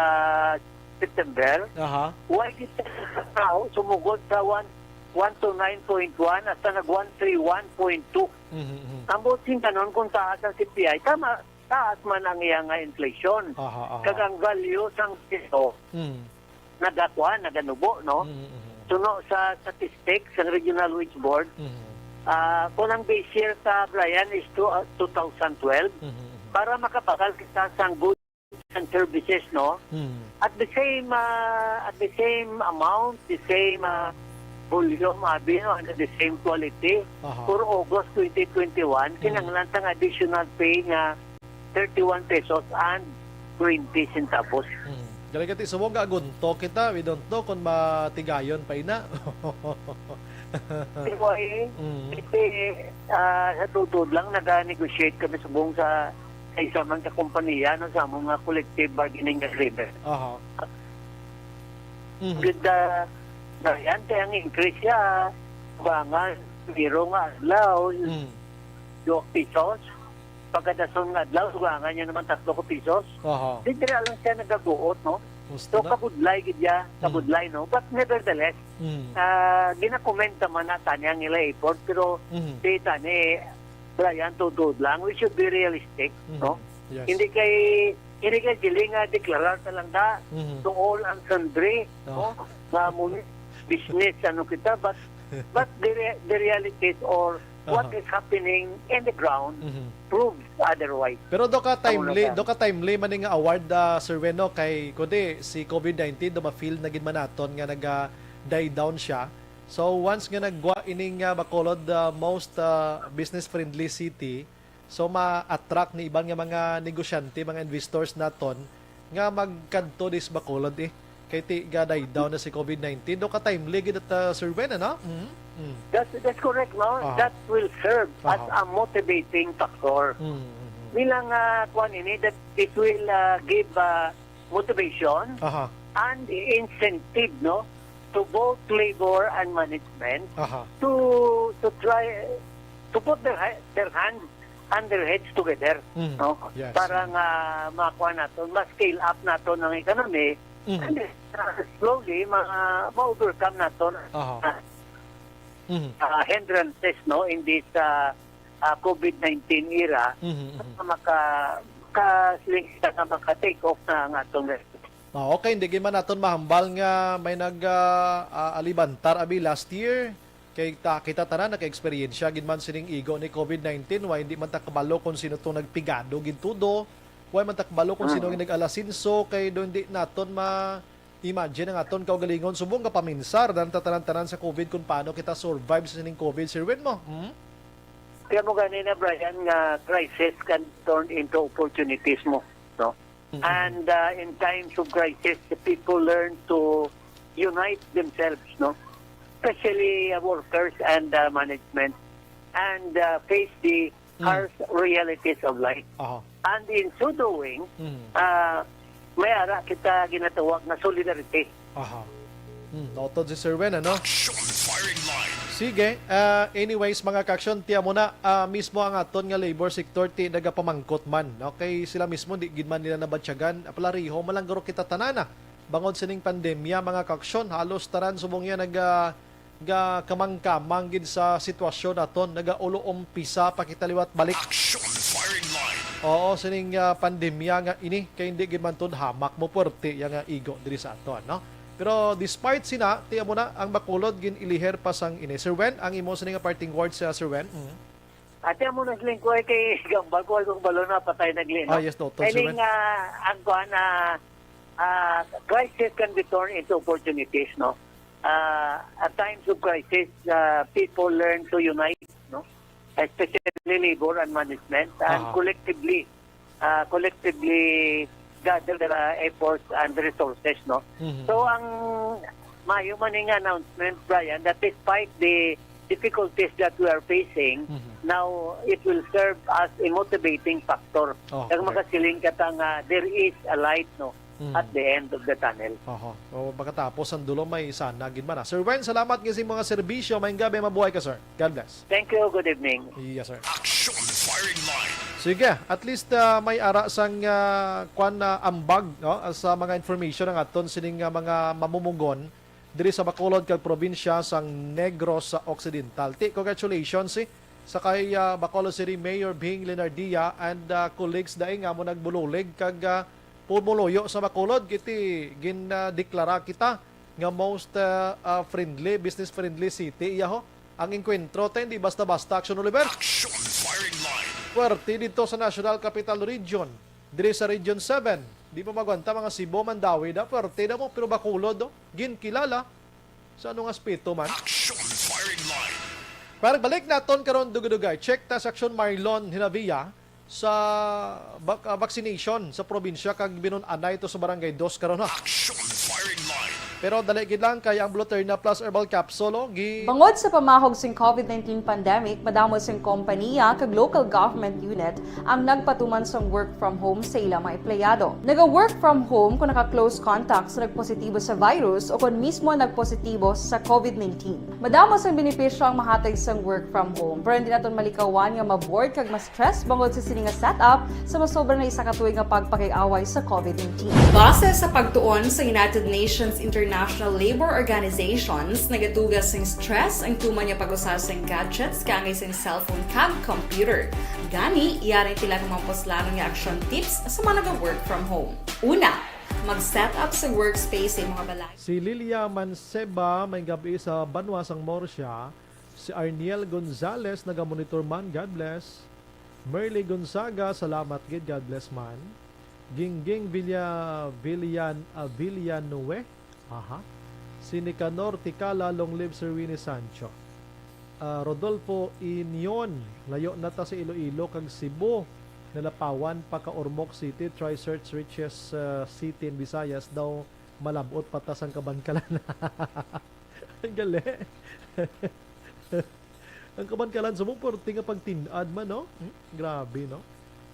September, Aha. Why kita sa tao sumugod sa one, one two nine point one hasta nag one three one point two? Mhm, mhm. Ang buot sing kanon kung taas ang C P I, tama, taas man ang iya nga inflation. Aha, aha. Kag ang value sang piso Mm. nagakuan, naganubo, no? Mm, mm, mm. Suno sa statistics sang Regional Wage Board, Mm. ah, kung ang base year sa Brian is to, ah, two thousand twelve, Mm, mm, mm. para makabakal kita sang goods and services, no? Mm. At the same, ah, at the same amount, the same, ah, volume, abi, no, and the same quality, Aha. for August twenty twenty-one, Mm. kinahanglan sang additional pay nga thirty-one pesos and twenty centavos. Mm. Galing ka, ti, subong nga agunto kita, we don't know kung matigayon pa ina. Anyway, Mm. kasi, ah, sa tuod lang, nag-negotiate kami subong sa, sa isa man ka kompanya, no, sa among nga collective bargaining agreement. Aha. Mhm. Ganda, Brian, kay ang increase siya, bangan, zero nga adlaw, Mm. two pesos. Pagkadason nga adlaw, sugangan niya naman tatlo ka pisos. Aha. Di dira lang siya nagaguot, no? Gusto So, na. kabudlay gid ya, Mm. kabudlay, no? But nevertheless, Mm. ah, ginakomenta man na tani ang ila effort, pero Mm. si tani, Brian, tuod lang, we should be realistic, Mhm. no? Yes. Hindi kay, hindi kay sila nga deklarar ta lang da, Mhm. to all and sundry, Oh. no? Nga mo business, ano kita, but, but the, re- the realities or what Aha. is happening in the ground Mhm. proves otherwise. Pero do ka Amo na timely, ka. do ka timely man ni nga award, ah, Sir Wen, no? Kay kundi si covid nineteen do ma-feel na gid man naton nga naga-die down siya. So once nga naggwa ining, ah, Bacolod, ah, most, ah, business friendly city, so ma-attract ni iban nga mga negosyante, mga investors naton nga magkadto dis Bacolod eh. Kay ti ga die down na si covid nineteen. Do ka timely gid at, ah, Sir Wen, ano? Mm. Mm. That's, that's correct, no? Aha. That will serve as Aha. a motivating factor. Mm, mm, mm. Bilang, ah, kuwan ini, that it will, ah, give, ah, motivation Aha. and incentive, no, to both labor and management Aha. to, to try to put their ha- their hands and their heads together, Mm, no? yes. Para nga makuha naton, ma-scale up naton ang economy, Mm. and then, uh, slowly, ma- ma-overcome naton Aha. uh, Mhm. uh, hindrances, no, in this uh, uh, covid nineteen era. Mhm, mhm. Maka, ka, siling kita nga maka-take off na ang atong Ah, okay, hindi gid man naton mahambal nga may nag ah, ah, alibantar abi last year. Kay ta, kita tanan naka-eksperyensya gid man sining igo ni covid nineteen, wa hindi man ta kabalo kung sino tong nagpigado gid tudo. Wa man ta kabalo kung sino Mm. ang nag-alasinso, kay do hindi naton ma-imagine ang aton kaugalingon. Subong nga paminsar dan ta tanan-tanan sa covid kung paano kita survive sa sining covid, Sir Win mo. Hmm? Kaya mo gani na, Brian, nga crisis can turn into opportunities mo, no? Mm-mm. And uh, in times of crisis, the people learn to unite themselves, no? Especially uh, workers and uh, management, and uh, face the Mm. harsh realities of life. Aha. And in so doing, Mm. uh, may ara kita ginatawag na solidarity. Aha. Hmm, noted si Sir Wen, ano? Action firing line. Sige, ah, anyways, mga ka-action, tiya mo na, ah, mismo ang aton nga labor sector ti nagapamangkot man. Okay, sila mismo, di gid man nila nabatyagan. Palariho, malanggaro kita tanan, ah. Bangod sining pandemya, mga ka-action, halos tanan subong yan nag, ah, ga kamangkamang gid sa sitwasyon naton, nagaulo-umpisa pa kita liwat balik. Action firing line. Oo, sining, ah, pandemya nga ini, kay hindi gid man tud hamak mo puwerte ya nga igo diri sa aton, no? Pero despite sina, tiya mo na ang Bacolod gin-iliher pa sang ini. Sir Wen, ang imo sini nga parting words, ah, Sir Wen? Mm. Ate, amo na siling ko ay kay gambal ko ay kung balo na patay nagli, no? Ah, yes, Doctor Sir Wen. Nga, ang kuan, ah, ah, crisis can be turned into opportunities, no? Ah, at times of crisis, ah, people learn to unite, no? Especially labor and management, and Aha. collectively, ah, collectively gather their uh, efforts and resources, no? Mhm. So, ang mayo man nga announcement, Brian, that despite the difficulties that we are facing, Mhm. now it will serve as a motivating factor. Okay. Kag makasiling ka ta nga there is a light, no, Mhm. at the end of the tunnel. Oho. O, makatapos ang dulo may sana gid man, ah. Sir Wen, salamat nga sa mga serbisyo. Maayong gabi, mabuhay ka, sir. God bless. Thank you. Good evening. Yes, sir. Action firing line. Sige, at least, ah, may ara sang, ah, kwan na ambag, no, sa mga information ang aton sining, ah, mga mamumugon diri sa Bacolod kag probinsya sang Negros Occidental. Ti, congratulations, eh, sa kay, ah, Bacolod City Mayor Bing Lenardia and, ah, colleagues daing amo nagbulolig kag, ah, pumuluyo sa Bacolod, kiti gin, ah, deklara kita nga most, ah, ah, friendly, business friendly city iya ho. Ang engkwentro ta hindi basta-basta, Action Oliver. Action firing line. Puwerte dito sa National Capital Region, diri sa Region seven. Di pa magwanta mga Cebu, Mandaue da, puwerte na mo, pero Bacolod, oh, ginkilala sa anong aspeto man. Action firing line. Para balik naton karon dugay-dugay, check ta sa Action Marlon Hinavia sa bak-, ah, vaccination sa probinsya kag binun-anay to sa Barangay Dos karon, ha. Action firing line. Pero dali gid lang kay ang Bluterna Plus Herbal Capsule, oh, gi- Bangod sa pamahog sing COVID nineteen pandemic, madamo sing kompaniya kag local government unit ang nagpatuman sang work from home sa ila mga empleyado. Naga-work from home kung naka-close contact sa nagpositibo sa virus o kung mismo nagpositibo sa COVID nineteen. Madamo sang benepisyo ang mahatag sang work from home, pero hindi naton malikawan nga ma-bored kag ma-stress bangod sa sini nga setup sa masobra na isa ka tuig nga pagpakig-away sa COVID nineteen. Base sa pagtuon sa United Nations International Labor Organizations, nagaduga sing stress ang tuman nga pag-usa sing gadgets kaangay sing cellphone kag computer. Gani, yari pila ka mga puslanon nga action tips sa mga naga-work from home. Una, mag-set up sa workspace sa imong balay. Si Lilia Manseba, may gabi sa banwa sang Murcia. Si Arniel Gonzalez, naga-monitor man, God bless. Merly Gonzaga, salamat gid, God bless man. Gingging Villa, Villan, ah, Villanueve, aha. Si Nicanor Ticala, long live Sir Winnie Sancho. Ah, Rodolfo Inion, layo na ta sa Iloilo kag Cebu. Nalapawan pa ka Ormoc City, try search richest, ah, city in Visayas daw, malab-ot pa ta sang kabankalan. Ang gali. Ang kabankalan sa mo, perti nga pagtin-ad man, no? Hmm? Grabe, no?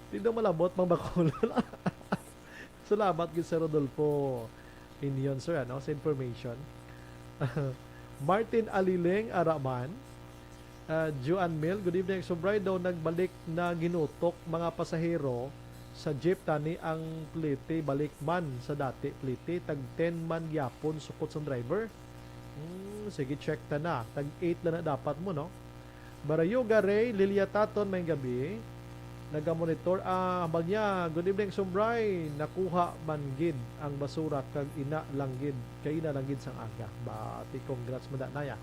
Di daw malab-ot mang Bacolod. Salamat gid sa Rodolfo Inion, sir, ano, sa information. Martin Aliling, ara man. Ah, Joan Mil, good evening. Exobray daw nagbalik na ginutok mga pasahero sa jeep, tani ang plete balik man sa dati plete, tag ten man gyapon sukot sang driver. Hmm, sige, check ta na. Tag eight lang na dapat mo, no? Barayoga Ray, Lilia Taton, may gabi. Nagamonitor, ah, hambal niya, good evening, Sumbray. Nakuha man gid ang basura kag ina lang gid, kay ina lang gid sang aga. Bati, congrats, mada naya.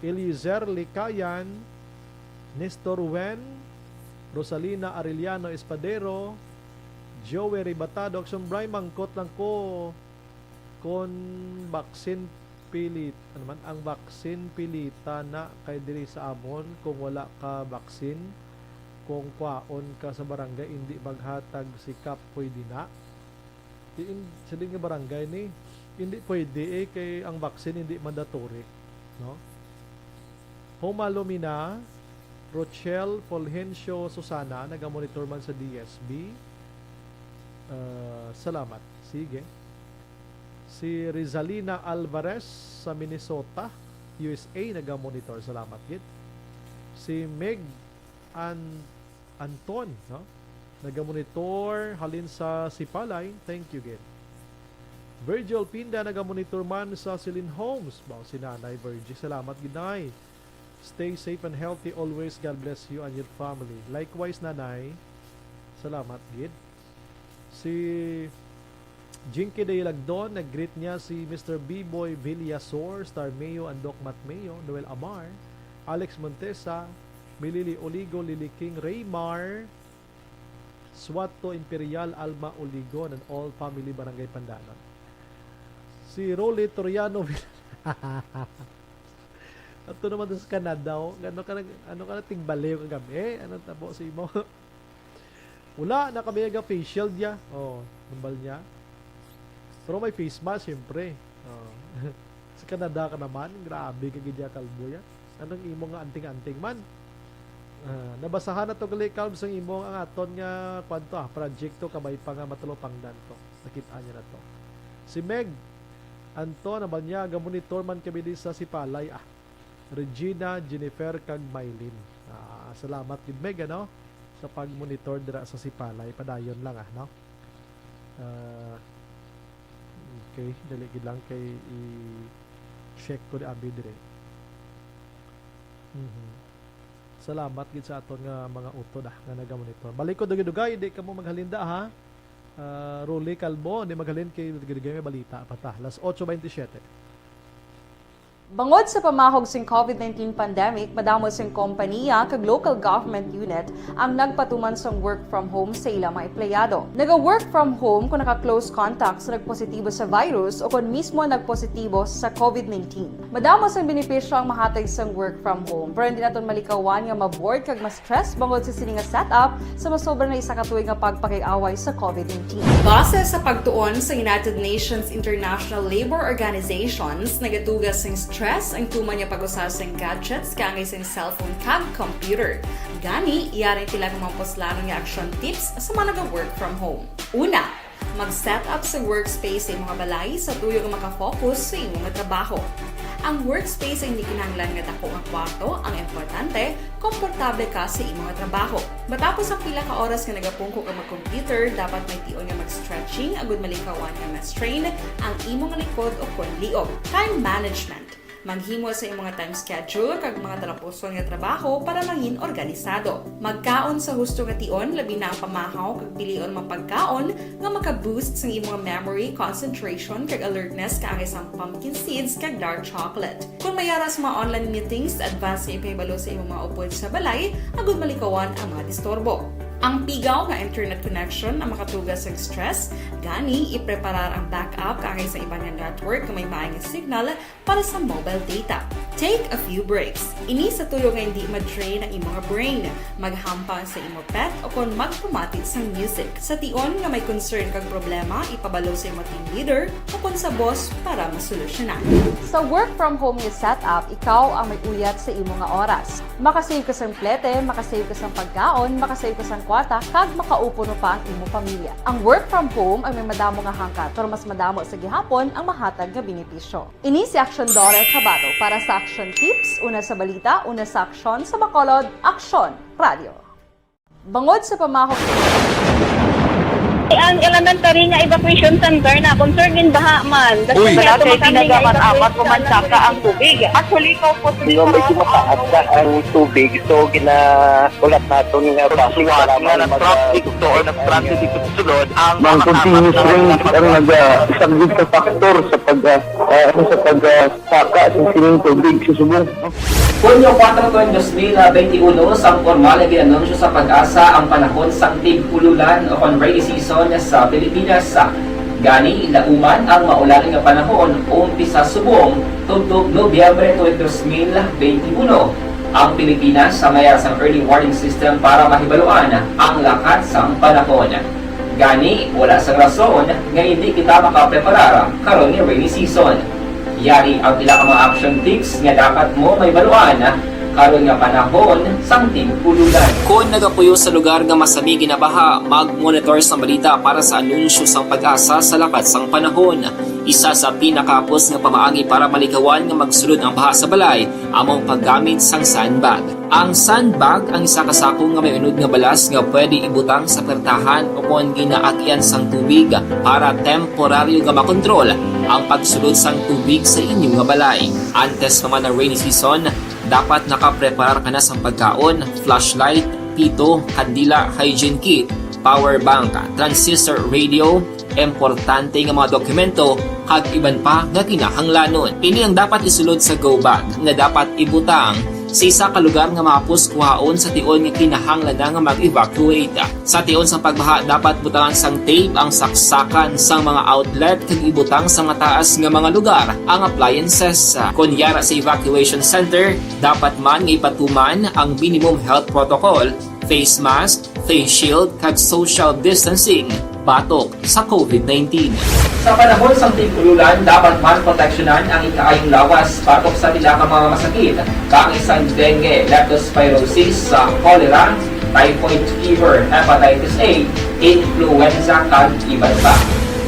Eliezer Likayan, Nestor Wen, Rosalina Arellano Espadero, Joey Ribatado, Sumbray, mangkot lang ko kon vaccine pilit, ano man, ang vaccine pilita na kay diri sa amon kung wala ka vaccine, kung kwaon ka sa barangay, hindi maghatag sikap, pwede na? Di, in, sa din nga barangay ni, hindi pwede eh, kay ang vaccine hindi mandatory, no? Homa Lumina, Rochelle Fulgencio Susana, nagamonitor man sa D S B. Ah, salamat. Sige. Si Rizalina Alvarez sa Minnesota, U S A, nagamonitor. Salamat gid. Si Meg An-, Anton, no? Nagamonitor halin sa Sipalay. Thank you gid. Virgil Pinda, nagamonitor man sa Silin Homes. Bao si Nanay Virgie. Salamat gid, Nay. Stay safe and healthy always. God bless you and your family. Likewise, Nanay. Salamat gid. Si Jinky Day Lagdon, nag-greet niya si Mister B-Boy Villasor, Star Mayo, and Doc Matt Mayo, Noel Amar, Alex Montesa, Milili Oligo, Lily King, Raymar, Suato Imperial, Alma Oligon, and all family, Barangay Pandanon. Si Rolly Toriano Vil-, ato naman to sa Canada, oh. Ano ka nag-, ano ka nagtigbaliw kagabi? Ano tabo sa imo? Wala na kami nga facial dia. Oh, hambal niya. Pero may face mask, siyempre. Oh. Sa Canada ka naman, grabe ka gid ya, kalbo ya. Anong imo nga anting-anting man? Ah, nabasahan na to gali, Kalb, sang imo ang aton nga kwanto, ah, project to, kabay pa nga matalupangdan to. Nakita niya na to. Si Meg Anton, hambal niya, gamonitor man kami di sa Sipalay, ah. Regina, Jennifer, kag Mylene. Ah, salamat gid, Meg, ano, sa pag-monitor dira sa Sipalay. Padayon lang, ah, no? Ah, okay, dali gid lang kay i-check ko di abi dire. Mhm. Salamat gid sa aton nga mga utod, ah, nga nagamonitor. Balik ko dugay-dugay, di ka mo maghalinda, ha? Ah, Rolly Calvo, di maghalin kay dugay-dugay may balita pa ta. Las otso veintisiete. Bangod sa pamahog sing COVID nineteen pandemic, madamo sing kompaniya kag local government unit ang nagpatuman sang work from home sa ila mga empleyado. Naga-work from home kon naka-close contact sa nagpositibo sa virus o kon mismo nagpositibo sa COVID nineteen. Madamo sang benepisyo ang mahatag sang work from home, pero hindi naton malikawan nga ma-bored kag ma-stress bangod sa sini nga setup sa masobra na isa ka tuig nga pagpakig-away sa COVID nineteen. Base sa pagtuon sa United Nations International Labour Organizations, nagatuga sing stress ang tuman nga pag-usa sing gadgets kaangay sing cellphone kag computer. Gani, yari ang pila ka mga puslanon nga action tips sa mga naga-work from home. Una, mag-set up sa workspace sa imo nga balay sa tuyo nga makafocus sa imo nga trabaho. Ang workspace ay hindi kinahanglan nga dako nga kwarto. Ang importante, komportable ka sa imo nga trabaho. Matapos ang pila ka oras nga nagapungko ka mag-computer, dapat may tion nga mag-stretching agud malikawan nga ma-strain ang imo nga likod o kon liog. Time management. Maghimo sa imo nga time schedule kag mga talapuson nga trabaho para mangin organisado. Magkaon sa husto nga tion, labi na ang pamahaw kag pilion mga pagkaon nga maka-boost sang imo nga memory, concentration, kag alertness kaangay sang pumpkin seeds kag dark chocolate. Kon may ara sa mga online meetings, advance nga ipahibalo sa imo mga upod sa balay agud malikawan ang mga disturbo. Ang pigaw nga internet connection ang makatuga sa stress, gani ipreparar ang backup kaangay sa iban nga network nga may maay nga signal para sa mobile data. Take a few breaks. Ini sa tuyo nga hindi ma-drain ang imo nga brain. Maghampang sa imo pet o kon magpamati sang music. Sa tion nga may concern kag problema, ipabalo sa imo team leader o kon sa boss para masolusyonan. Sa work from home nga setup, ikaw ang may uyat sa imo nga oras. Makasave ka sang plete, makasave ka sang pagkaon, makasave ka sang kwarta, kag makaupuno pa ang imo pamilya. Ang work from home ay may madamo nga hangkat, pero mas madamo sa gihapon ang mahatag nga benepisyo. Ini si Aksyon Dore Cabato para sa Aksyon Tips, una sa balita, una sa aksyon, sa Bacolod, Aksyon Radio. Bangod sa pamahog Ang elementary nga evacuation center na concern gin baha man. Uy. Wala kay tinaga man amat ko man saka ang tubig. Actually, ikaw po, di ba, medyo mataas na ang tubig, so ginaulat naton nga Tapos liwat nga nag-traffic to or nag-traffic dito sa sulod, ang Ang continuous rain ang nag-, ah, isa gid ka factor sa pag, ah, ah, ano, sa pag, ah, saka sa sining tubig sa subong. Hunyo kuwatro, tuig dos mil benti uno, sang pormal nga gin-anunsyo sa PAGASA ang panahon sang tig-ululan o kon rainy season sa Pilipinas. Gani, lauman ang maulan nga panahon umpisa subong tubtob Nobyembre tuig dos mil benti uno. Ang Pilipinas may ara sang early warning system para mahibaluan ang lakat sang panahon. Gani, wala sang rason nga indi kita makapreparar karon nga rainy season. Yari ang pila ka mga action tips nga dapat mo mahibaluan karon nga panahon sang tig-ululan. Kon nagapuyo sa lugar nga masami ginabaha, mag-monitor sang balita para sa anunsyo sang PAGASA sa lakat sang panahon. Isa sa pinakahapos nga pamaagi para malikawan nga magsulod ang baha sa balay amo ang paggamit sang sandbag. Ang sandbag ang isa ka sako nga may unod nga balas nga pwede ibutang sa pertahan o kon ginaagian sang tubig para temporaryo nga makontrol ang pagsulod sang tubig sa inyo nga balay. Antes pa man ang rainy season, dapat nakapreparar ka na sang pagkaon, flashlight, pito, kandila, hygiene kit, power bank, transistor radio, importante nga mga dokumento, kag iban pa nga kinahanglanon. Ini ang dapat isulod sa go bag nga dapat ibutang sa isa ka lugar nga mahapos kuhaon sa tion nga kinahanglan na nga mag-evacuate. Sa tion sang pagbaha, dapat butangan sang tape ang saksakan sang mga outlet kag ibutang sa mataas nga mga lugar ang appliances. Kon yara sa evacuation center, dapat man nga ipatuman ang minimum health protocol, face mask, face shield, kag social distancing batok sa COVID nineteen. Sa panahon sang tig-ululan, dapat man proteksyonan ang ikaayong lawas batok sa pila ka mga masakit, kaangay sang dengue, leptospirosis, sa cholera, typhoid fever, hepatitis A, influenza, kag iban pa.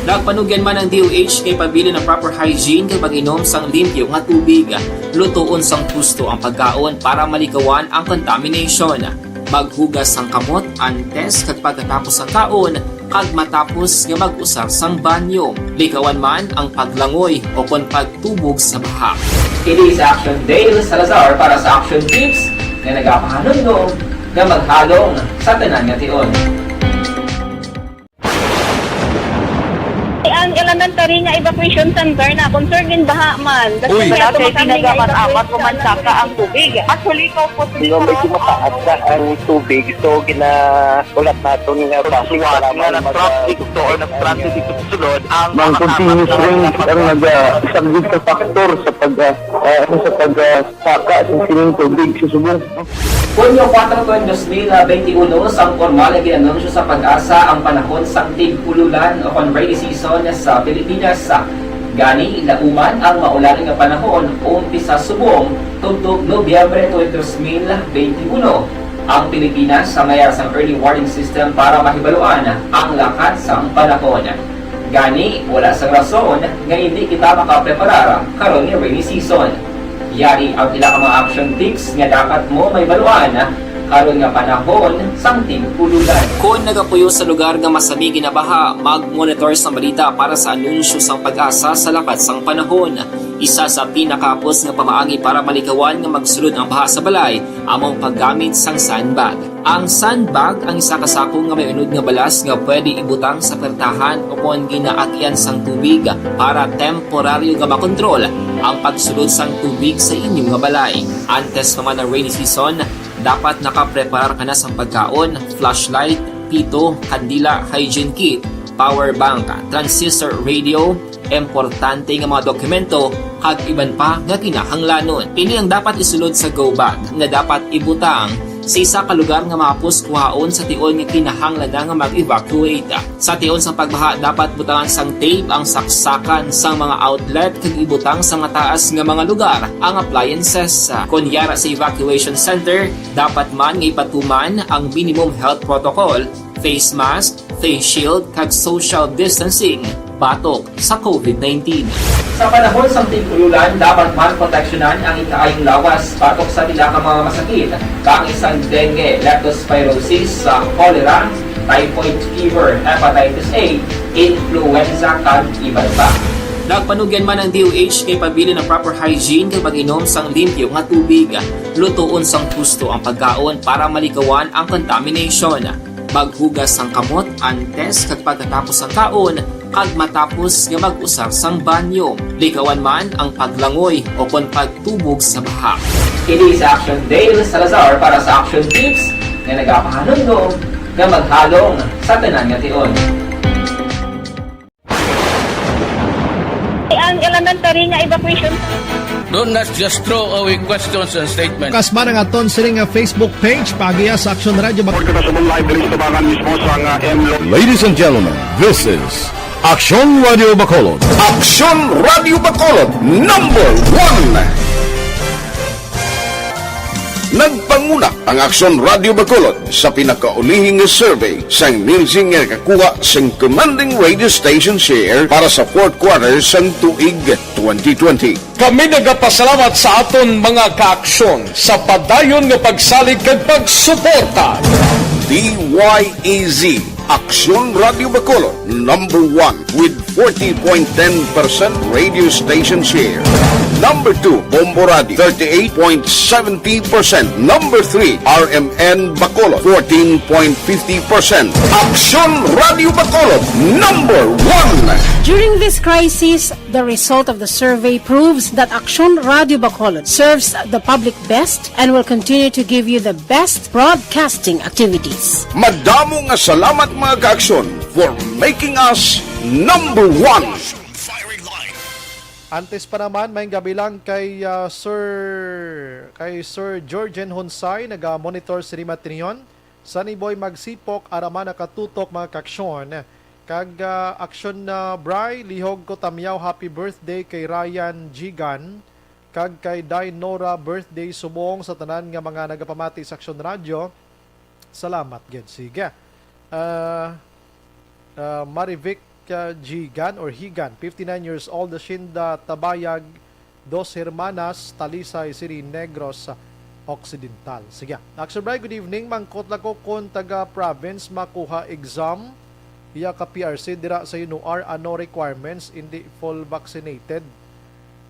Nagpanugyan man ang D O H nga ipabilin ang proper hygiene kag pag-inom sang limpyo nga tubig. Lutoon sang husto ang pagkaon para malikawan ang contamination. Maghugas sang kamot antes kag pagkatapos sang kaon kag matapos nga mag-usar sang banyo. Likawan man ang paglangoy o kon pagtubog sa baha. Kini si Action Dale Salazar para sa Action Tips nga nagapahanumdom nga maghalong sa tanan nga tion. Ang Elementary nga evacuation center na, concern gid baha man. Uy. Wala kay tinaga man, amat mo man saka ang tubig. Actually, ikaw po, Hindi, medyo mataas na ang tubig. So, gina-, ulat naton nga traffic para nga mag-, nag-traffic to or nag-traffic dito sa sulod, ang Mang mga continuous apat na rain ang nag-, ah, isang big factor sa pag, ah, ah, ano, sa pag, ah, saka sa sining tubig sa subong. Hunyo kuwatro, dos mil benti uno, sang pormal nga gin-anunsyo sa PAGASA ang panahon sang tig-ululan o kon rainy season sa Pilipinas. Gani, lauman ang maulan nga panahon umpisa subong tubtob Nobyembre twenty-three, dos mil benti uno. Ang Pilipinas sa mayara sang early warning system para mahibaluan ang lakat sang panahon. Gani, wala sang rason nga hindi kita makapreparar karon nga rainy season. Yari ang pila ka mga action tips nga dapat mo mahibaluan karon nga panahon sang tig-ululan. Kon nagapuyo sa lugar nga masami ginabaha, mag-monitor sang balita para sa anunsyo sang PAGASA sa lakat sang panahon. Isa sa pinakahapos nga pamaagi para malikawan nga magsulod ang baha sa balay amo ang paggamit sang sandbag. Ang sandbag ang isa ka sako nga may unod nga balas nga pwede ibutang sa pertahan o kon ginaagyan sang tubig para temporaryo nga makontrol ang pagsulod sang tubig sa inyo nga balay. Antes pa man ang rainy season, dapat nakapreparar ka na sang pagkaon, flashlight, pito, kandila, hygiene kit, power bank, transistor radio, importante nga mga dokumento, kag iban pa nga kinahanglanon. Ini ang dapat isulod sa go bag nga dapat ibutang sa isa ka lugar nga mahapos kuhaon sa tion nga kinahanglan na nga mag-evacuate. Sa tion sang pagbaha, dapat butangan sang tape ang saksakan sang mga outlet kag ibutang sa mataas nga mga lugar ang appliances. Kon yara sa evacuation center, dapat man nga ipatuman ang minimum health protocol, face mask, face shield, kag social distancing batok sa covid nineteen. Sa panahon sang tig-ululan, dapat man proteksyonan ang ikaayong lawas batok sa pila ka mga masakit, kaangay sang dengue, leptospirosis, sa cholera, typhoid fever, hepatitis A, influenza, kag iban pa. Nagpanugyan man ang D O H nga ipabilin ang proper hygiene kag mag-inom sang limpyo nga tubig. Lutoon sang husto ang pagkaon para malikawan ang contamination. Maghugas sang kamot antes kag pagkatapos sang kaon kag matapos nga mag-usar sang banyo. Likawan man ang paglangoy o kon pagtubog sa baha. Ini si Action Dale Salazar para sa Action Tips nga nagapahanumdom nga maghalong sa tanan nga tion. Ang elementary nga evacuation. Don't not just throw away questions and statements. Kasma nga aton sini nga Facebook page, paagiha sa Action Radio Bac- Report kita sa live diri sa Tabangan mismo sa nga M Lo- Ladies and gentlemen, this is Action Radio Bacolod. Action Radio Bacolod, number one. Nagpanguna ang Action Radio Bacolod sa pinakaulihi nga survey sang Nielsen nga nakakuha sing commanding radio station share para sa fourth quarter sang tuig twenty twenty. Kami nagapasalamat sa aton mga kaaksyon sa padayon nga pagsalig kag pagsuporta. D Y E Z, Aksyon Radio Bacolod, number one with forty point ten percent radio station share. Number two, Bombo Radio, thirty-eight point seventy percent. Number three, R M N Bacolod, fourteen point fifty percent. Aksyon Radio Bacolod, number one. During this crisis, the result of the survey proves that Aksyon Radio Bacolod serves the public best and will continue to give you the best broadcasting activities. Madamo nga salamat, mga kaaksyon, for making us number one. Antes pa naman, may gabi lang kay, ah, Sir, kay Sir Georgen Honsay, naga-monitor sa Rimatrion. Sunny Boy Magsipok, ara man nakatutok, mga kaaksyon. Kag, ah, aksyon na, Bri, lihog ko tamyaw, happy birthday kay Ryan Gigan. Kag kay Day Nora, birthday subong sa tanan nga mga nagapamati sa Aksyon Radyo. Salamat gid. Sige. Ah, ah, Marivic, ah, Gigan or Higan, fifty-nine years old, Shinda Tabayag, Dos Hermanas, Talisay City, Negros Occidental. Sige. Action Bright, good evening. Mangkot lang ko kung taga province makuha exam iya ka P R C dira sa UNOAR, ano requirements, hindi full vaccinated.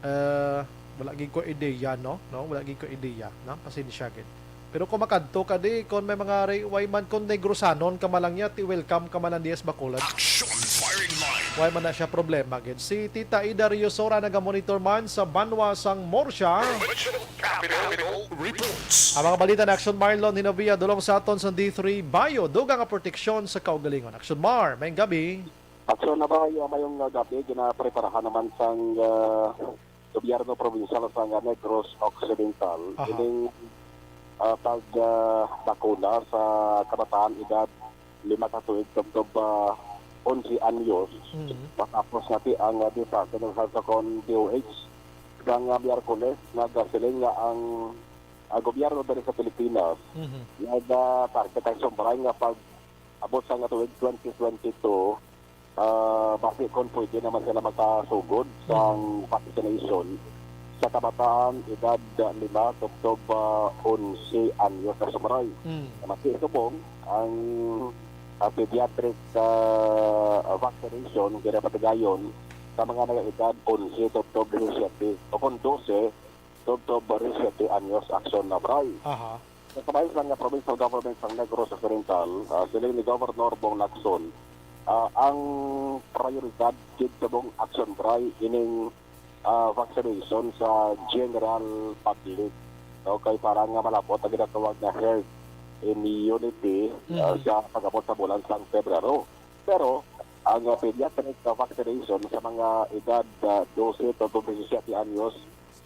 Eh, wala gid ko ideya, no? No, wala gid ko ideya, no? Pasensya gid. Pero kung makadto ka di, kung may mga re-, way man, kung Negrosanon ka man lang niya, ti welcome ka man lang diya sa Bacolod. Action Firing Line. Wala man na siya problema gid. Si Tita Ida Riosora nagamonitor man sa banwa sang Murcia. Regional Capital Reports. Ang mga balita na Action Marlon Hinovia dulong sa aton sa D three Bayo, dugang nga proteksyon sa kaugalingon. Action Mar, may gabi. Action na ba, ah, mayong, ah, gabi, ginapreparahan naman sang, ah, gobyerno probinsyal sa Negros Occidental, Aha. ining, ah, pag, ah, bakuna sa kabataan edad lima ka tuig tubtob, ah, onse anyos. Mhm. Matapos nga ti ang, ah, Department of Health sa kon D O H, sang, ah, Miyerkules, nagasiling nga ang, ah, gobyerno diri sa Pilipinas Mhm. nag-target ang sumbray nga pag abot sa nga tuig twenty twenty-two, ah, basi kon pwede naman sila makasugod sang vaccination sa kabataan edad, ah, lima tubtob, ah, onse anyos na sumaray. Mm. Mati subong ang, ah, pediatric, ah, vaccination ginapatigayon sa mga nagaedad onse tubtob disisiete o kon dose tubtob disisiete anyos, Action Labray. Aha. Sa kabahin sang Provincial Government sang Negros Occidental, ah, siling ni Governor Bong Lacson, ah, ang prioridad gid subong, Action Bray, ining, ah, vaccination sa general public. Okay, para nga malab-ot ang ginatawag nga herd immunity, ah, Mhm. sa pag-abot sa bulan sang Pebrero. Pero ang, ah, pediatric, ah, vaccination sa mga edad, ah, dose tubtob disisiete anyos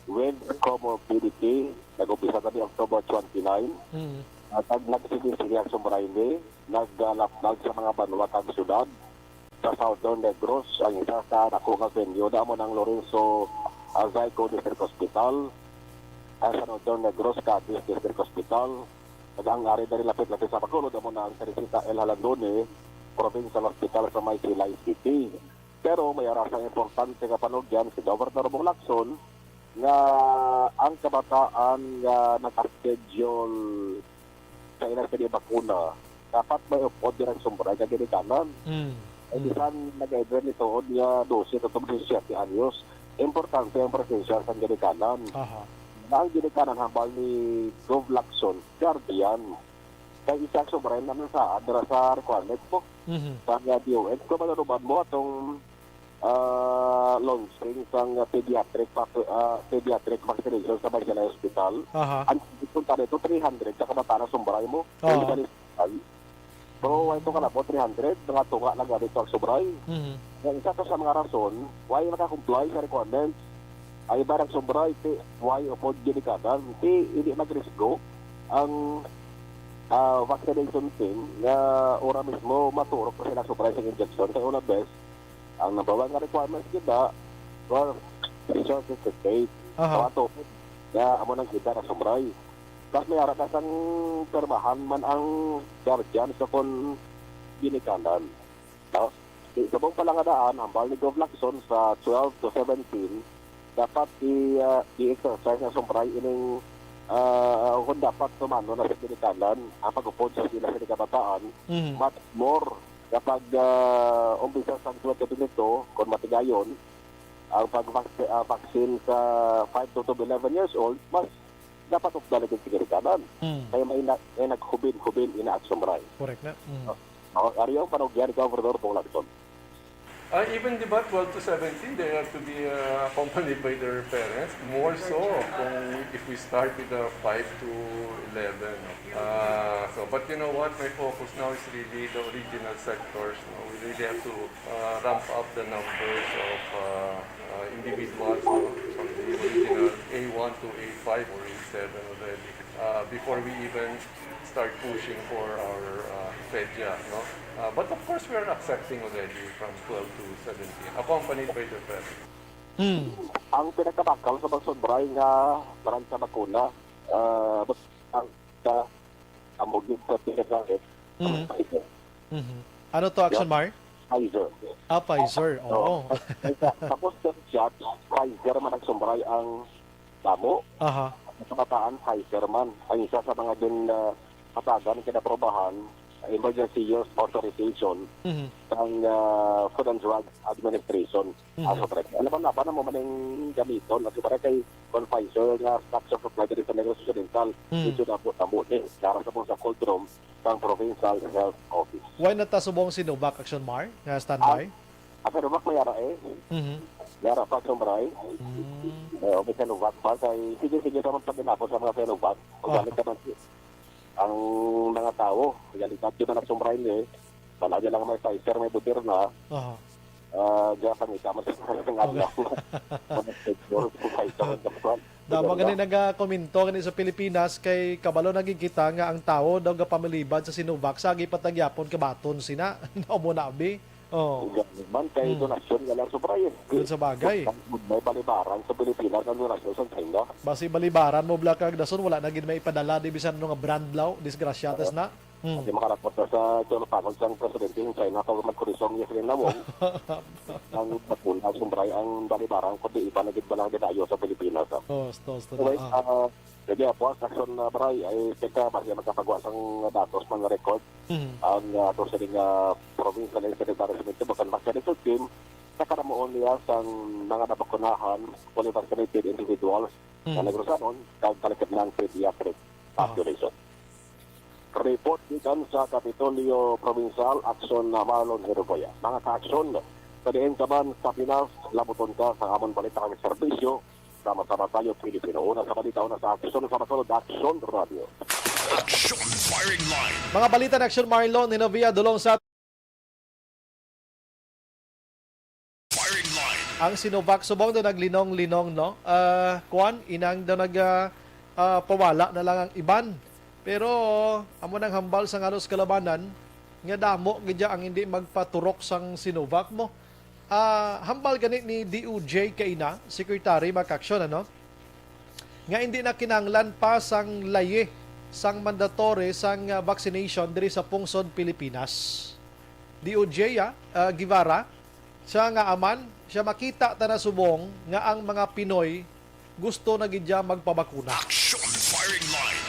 with comorbidity, nag-umpisa na ni October twenty-nine. Mm. Ah, nag-, nagsige-sige ang sumbray ni, nag-, ah, laplag sa mga banwa kag syudad. Sa Southern Negros, ang isa sa dako nga venue na amo ang Lorenzo, ah, Zyco District Hospital. Ah, sa Northern Negros, Cadiz District Hospital. Kag ang ari diri lapit-lapit sa Bacolod, amo na ang Teresita L. Jalandoni Provincial Hospital sa may Silay City. Pero may ara sang importante nga panugyan si Governor Bong Lacson nga ang kabataan nga naka-schedule sa ila sini bakuna, dapat may upod dira sa sumbray nga ginikanan. Mm. Ay, Mm. bisan nag-edad ni tuod nga dose tubtob disisiete anyos, importante ang presensya sa ginikanan. Aha. Na ang ginikanan hambal ni Gov Lacson, guardian. Kay isa sa sumbray naman sa adra sa requirement mo. Mhm. Sa nga D O H, kung malunuban mo atong, ah, launching sang pediatric vac-, ah, pediatric vaccination sa Barcelay Hospital, Aha. ang punta nito, three hundred sa kabataan ang sumbray mo. Oo. Yung sa hospital. Pero wala ito kalabo, three hundred, mga tunga lang gamit ang sumbray. Mhm. Ang isa to sa mga rason, why naka-comply sa requirements, ay iba nagsumbray, ti, why upod ginikanan, ti, hindi magrisgo ang, ah, vaccination team nga ora mismo maturok pa sila sumbray sa injection. Kay una bes, ang number one nga requirements kita, well, certificate. Aha. Sa ato, nga amo nang kita na sumbray. Tapos may ara ka sang pirmahan man ang guardian sa kon ginikanan. No? Di, subong pala nga daan, hambal ni Gov Lacson sa twelve to seventeen, dapat i, ah, i-exercise nga sumbray ining, ah, kung dapat tumano na sa ginikanan ang pag-upod sa sila sa kabataan, Mhm. much more kapag, ah, umpisa sa twenty twenty-two, kung matigayon, ang pag-vac-, ah, vaccine sa five to eleven years old, mas dapat updan na gid sa ginikanan. Hmm. Kaya may na-, may naghubin-hubin ina at sumbray. Correct na. Hmm. Oh, oh, ari ang panugyan ni Governor Bong Lacson. Uh, even, di ba, twelve to seventeen, they have to be, uh, accompanied by their parents. More so kung if we start with the five to eleven. Uh, so, but you know what? My focus now is really the original sectors. No? We really have to, uh, ramp up the numbers of, uh, uh, individuals, no? From the original A one to A five or A seven already. Uh, before we even start pushing for our, uh, PEDYA, no? Uh, but of course, we are accepting already from twelve to seventeen, accompanied by the parents. Hmm. Ang pinakabakal sa pagsumbray nga branch sa bakuna, ah, ang sa amo gid sa pinakabakal. Mhm. Mhm. Ano to, Action Mar? Pfizer. Ah, Pfizer. Oo. Oo. Tapos, sa shot, Pfizer man ang sumbray ang damo. Aha. Sa kabataan, Pfizer man. Ang isa sa mga din, ah, hatagan kinaprobahan, emergency use authorization Mhm. ng, ah, Food and Drug Administration. Mhm. Aso, pre. Ano ba, laban na mo man yung gamiton? Aso, pre, kay kon Pfizer nga stock sa supply diri sa Negros Occidental, Mhm. medyo damo-damo ni. Kara sa mong sa cold room, sang Provincial Health Office. Wala na ta subong Sinovac, Action Mar, nga standby? Ang, Ang Sinovac may ara eh. Mhm. May ara pa, Sinovac. Mm. Eh, okay, Sinovac pa. Kay, sige, sige, sa mga pagkinapo sa mga Sinovac. Kung Ah. gamit ka man, ang mga tao, delikado na nagsumbray ni, wala niya lang may Pfizer, may Moderna. Aha. Ah, diya kami, tama sa mga Okay. adlaw. Mga Pfizer, Pfizer, Pfizer. Damo Diba? gani nagakomento gani sa Pilipinas kay kabalo na gid kita nga ang tawo daw gapamilibad sa Sinovac sa agi pa ta gyapon kabaton sina. Amo na abi. Oh. Gani man kay Hmm. donasyon nga lang sobra yun. Yun sa bagay. May balibaran sa Pilipinas ang donasyon sa China. Basi balibaran mo bala kag dason, wala na gid may ipadala di bisan ano nga brand law, disgrasya tas na. Hmm. Kasi makarapot na sa China, pangod sang presidente ng China, kung magkurisong niya sila nawong, ang bakuna, sobra ang balibaran, kundi iba na gid bala ginayo sa Pilipinas, ah. Oh, sto, sto na. Anyway, Ah. ah, sige, Apo, sa aksyon na baray, ay teka, basi magkapagwa sang datos, mga record. Mhm. Ang, ah, ato sa nga provincial and secretary sa Minto, bakan mas ka team, sa karamuon niya sang mga nabakunahan, fully vaccinated individuals, na Mhm. nagrusanon, kag talakip ng pediatric Aha. population. Report gikan sa Kapitolyo Provincial, Aksyon na Marlon Heroboya. Mga ka-aksyon, padiin ka man sa Pinas, labuton ka sa amon balita kag serbisyo. Sama-sama tayo, Pilipino. Una sa balita, una sa aksyon, sa masunod, Aksyon Radio. Action Firing Line. Mga balita ng Aksyon Marlon, Henovia, dulong sa Firing Line. Ang Sinovac subong daw naglinong-linong, no? Ah, kuwan, inang daw nag, ah, ah, pawala na lang ang iban. Pero amo nang hambal sa halos kalabanan nga damo gid ang hindi magpaturok sang Sinovac mo. Ah, hambal gani ni D O J kaina, Secretary Macaction, ano? Nga hindi na kinahanglan pa sang layi sang mandatory sang, ah, vaccination diri sa pungsod Pilipinas. D O J, ah, ah, Guevara, siya nga aman, siya makita ta na subong nga ang mga Pinoy gusto na gid siya magpabakuna. Action Firing Line.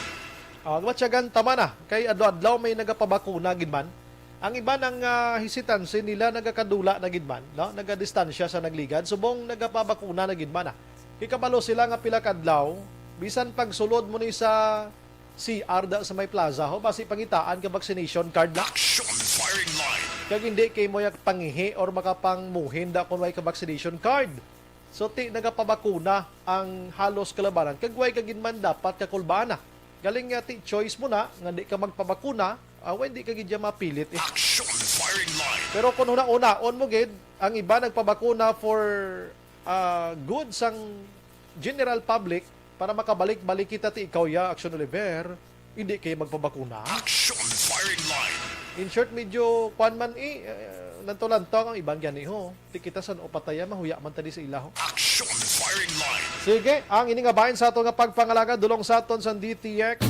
Ah, matyagan ta man, ah, kay adlaw-adlaw may nagapabakuna gid man. Ang iban ang, ah, hesitancy nila nagakadula na gid man, no? Nagadistansya sa nagligad, subong nagapabakuna na gid man, ah. Kay kabalo sila nga pila ka adlaw, bisan pagsulod mo ni sa C R da sa may plaza, ho, basi pangitaan ka vaccination card na. Action Firing Line. Kag hindi kay mo yak pangihi or makapangmuhin da kung way ka vaccination card. So, ti nagapabakuna ang halos kalabanan, kag way ka gid man dapat kakulbaan na. Galing nga, ti choice mo na nga di ka magpabakuna, ah, way di ka gid dyan mapilit, eh. Action Firing Line. Pero kung huna-hunaon mo gid, ang iba nagpabakuna for, ah, good sang general public, para makabalik-balik kita, ti ikaw ya, Action Oliver, hindi kayo magpabakuna. Action Firing Line. In short, medyo kwan man, eh, eh, lantaw-lantaw ang iban gani, ho. Ti kita sa noo pataya, mahuya man tadi sa ila, ho. Action Firing Line. Sige, ang ini nga bahin sa ato nga pagpangalaga, dulong sa aton sa D T X.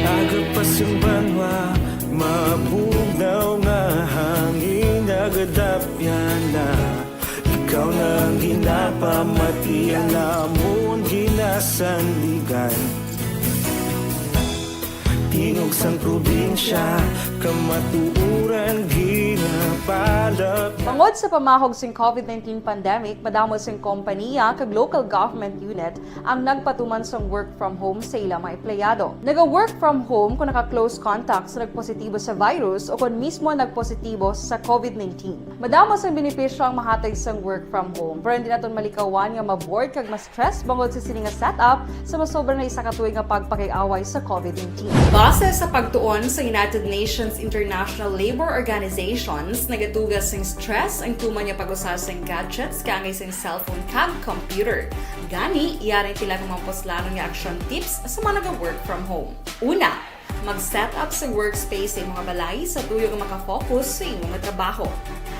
Aga pa sing banwa, mabugnaw nga hangin, nagadapyan na. Ikaw na ang ginapamati, ang amon ginasandigan. Tingog sang probinsya, kamatuoran ginapalap. Bangod sa pamahog sing covid nineteen pandemic, madamo sing kompaniya kag local government unit ang nagpatuman sang work from home sa ila mga empleyado. Naga-work from home kung naka-close contact sa nagpositibo sa virus o kon mismo nagpositibo sa covid nineteen. Madamo sang benepisyo ang mahatag sang work from home, pero hindi naton malikawan nga ma-bored kag ma-stress bangod sa sini nga setup sa masobra na isa ka tuig nga pagpakig-away sa covid nineteen. Base sa pagtuon sa United Nations International Labour Organizations, nagatuga sing stress ang tuman nga pag-usa sing gadgets kaangay sing cellphone kag computer. Gani, yari ang pila ka mga puslanon nga action tips sa mga naga-work from home. Una, mag-set up sa workspace sa imong balay sa tuyo nga makafocus sa imong trabaho.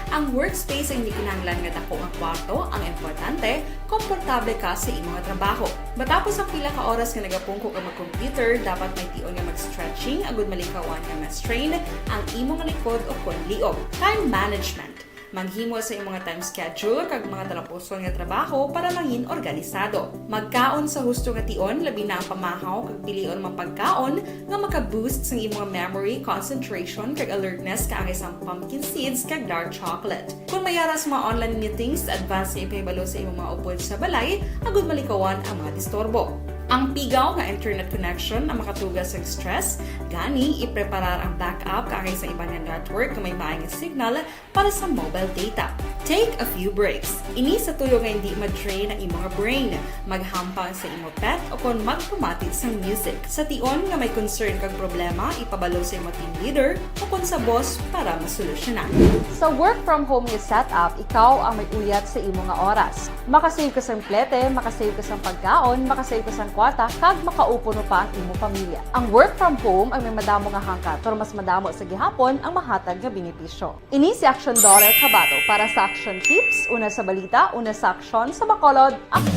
Ang workspace ay hindi kinahanglan nga dako nga kwarto, ang importante, komportable ka sa imong trabaho. Matapos ang pila ka oras nga nagapungko ka mag-computer, dapat may tion nga mag-stretching agud malikawan nga ma-strain ang imong likod o kon liog. Time management. Maghimo sa imong time schedule kag mga talapuson nga trabaho para mangin organisado. Magkaon sa husto nga tion, labi na ang pamahaw kag pilion mga pagkaon nga maka-boost sang imong memory, concentration, kag alertness kaangay sang pumpkin seeds kag dark chocolate. Kung may ara sa mga online meetings, advance nga ipahibalo sa imong mga upod sa balay agud malikawan ang mga disturbo. Ang pigaw nga internet connection ang makatuga sa stress, gani ipreparar ang backup kaangay sa iban nga network nga may maay nga signal para sa mobile data. Take a few breaks. Ini sa tuyo nga hindi ma-drain ang imong brain. Maghampang sa imo pet o kon magpamati sang music. Sa tion nga may concern kag problema, ipabalo sa imo team leader o kon sa boss para masolusyonan. Sa work from home nga setup, ikaw ang may uyat sa imo nga oras. Makasave ka sang plete, makasave ka sang pagkaon, makasave ka sang kwarta, kag makaupod pa ang imo pamilya. Ang work from home ang may madamo nga hangkat, pero mas madamo sa gihapon ang mahatag nga benepisyo. Ini si Action Daughter Kabato para sa Action Tips, una sa balita, una sa aksyon, sa Bacolod. Ak-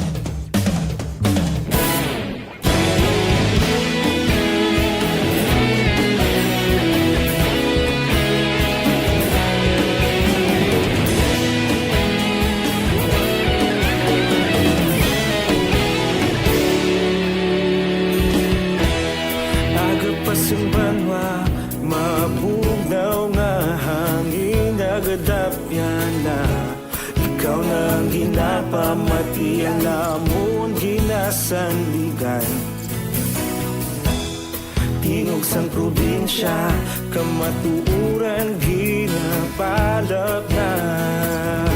Aga pa sing banwa, mabugnaw nga hangin nagadapyan na. Ikaw na ang ginapamati, ang amon ginasandigan. Tingog sang probinsya, kamatuoran ginapalapnap.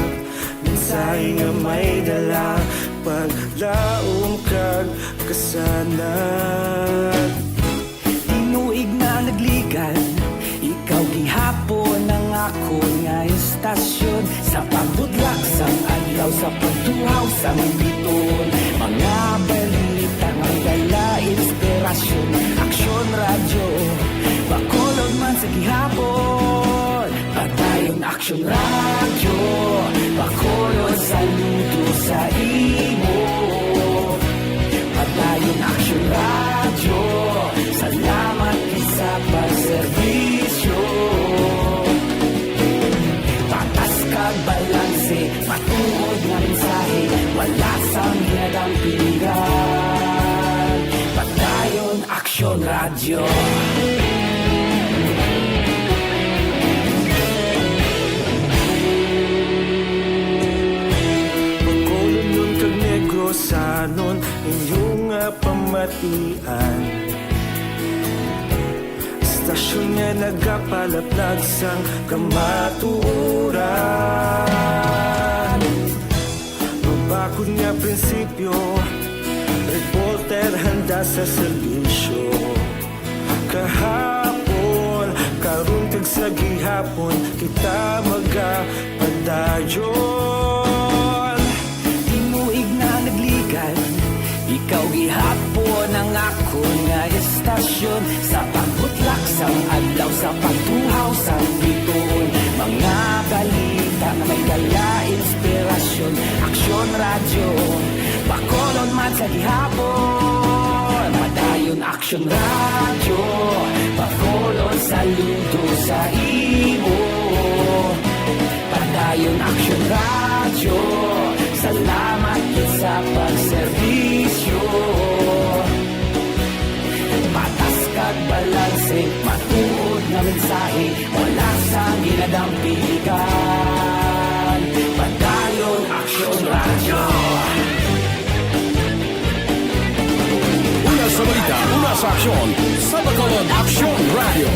Mensahe nga may dala, paglaom kag kasanag. Tinuig na nagligan, ikaw gihapon ang akon nga estasyon. Sa pagbutlak sang adlaw, sa pagtuhaw sang biton, mga balita nga dala inspirasyon. Aksyon Radyo, Bacolod man sa gihapon. Padayon Aksyon Radyo, Bacolod, saludo sa imo. Padayon Aksyon Radyo, salamat gid sa pagserbisyo. Patas kag balanse, matuod nga mensahe, wala sang ginadampigan. Padayon Aksyon Radyo. Bacolodnon kag Negrosanon, inyo nga pamatian. Estasyon nga nagapalaplag sang kamatuoran. Mabakod nga prinsipyo, reporter handa sa serbisyo. Kahapon, karon kag sa gihapon, kita magapadayon. Tinuig na nagligan, ikaw gihapon ang akon nga estasyon. Sa pagbutlak sang adlaw, sa pagtuhaw sang biton, mga balita nga may dala inspirasyon. Aksyon Radyo, Bacolod man sa gihapon. Padayon Aksyon Radyo, Bacolod, saludo sa imo. Padayon Aksyon Radyo, salamat gid sa pagserbisyo. Patas kag balanse, matuod nga mensahe, wala sang ginadampigan. Padayon Aksyon Radyo. Una sa balita, una sa aksyon, sa Bacolod Aksyon Radyo.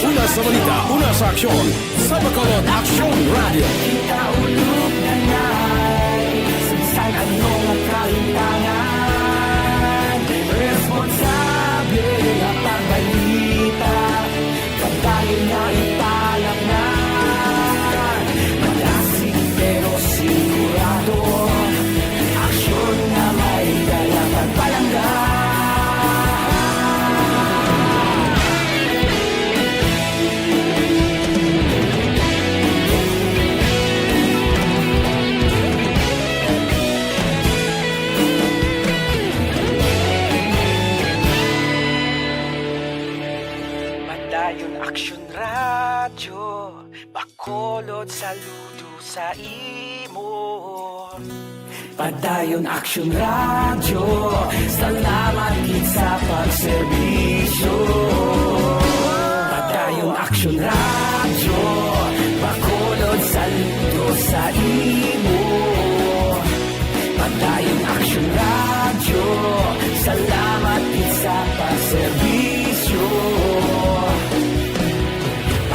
Una sa balita, una sa aksyon, sa Bacolod Aksyon Radyo. Kita ulog na nay, sa bisan ano nga kahitangan, responsable nga pagbalita. Padayon nga ipalapngan, malasig pero sigurado. Aksyon nga may dala pagpalangga. Aksyon Radyo, Bacolod, saludo sa imo. Padayon Aksyon Radyo, salamat gid sa pagserbisyo. Padayon Aksyon Radyo, Bacolod, saludo sa imo. Padayon Aksyon Radyo, salamat gid sa pagserbisyo.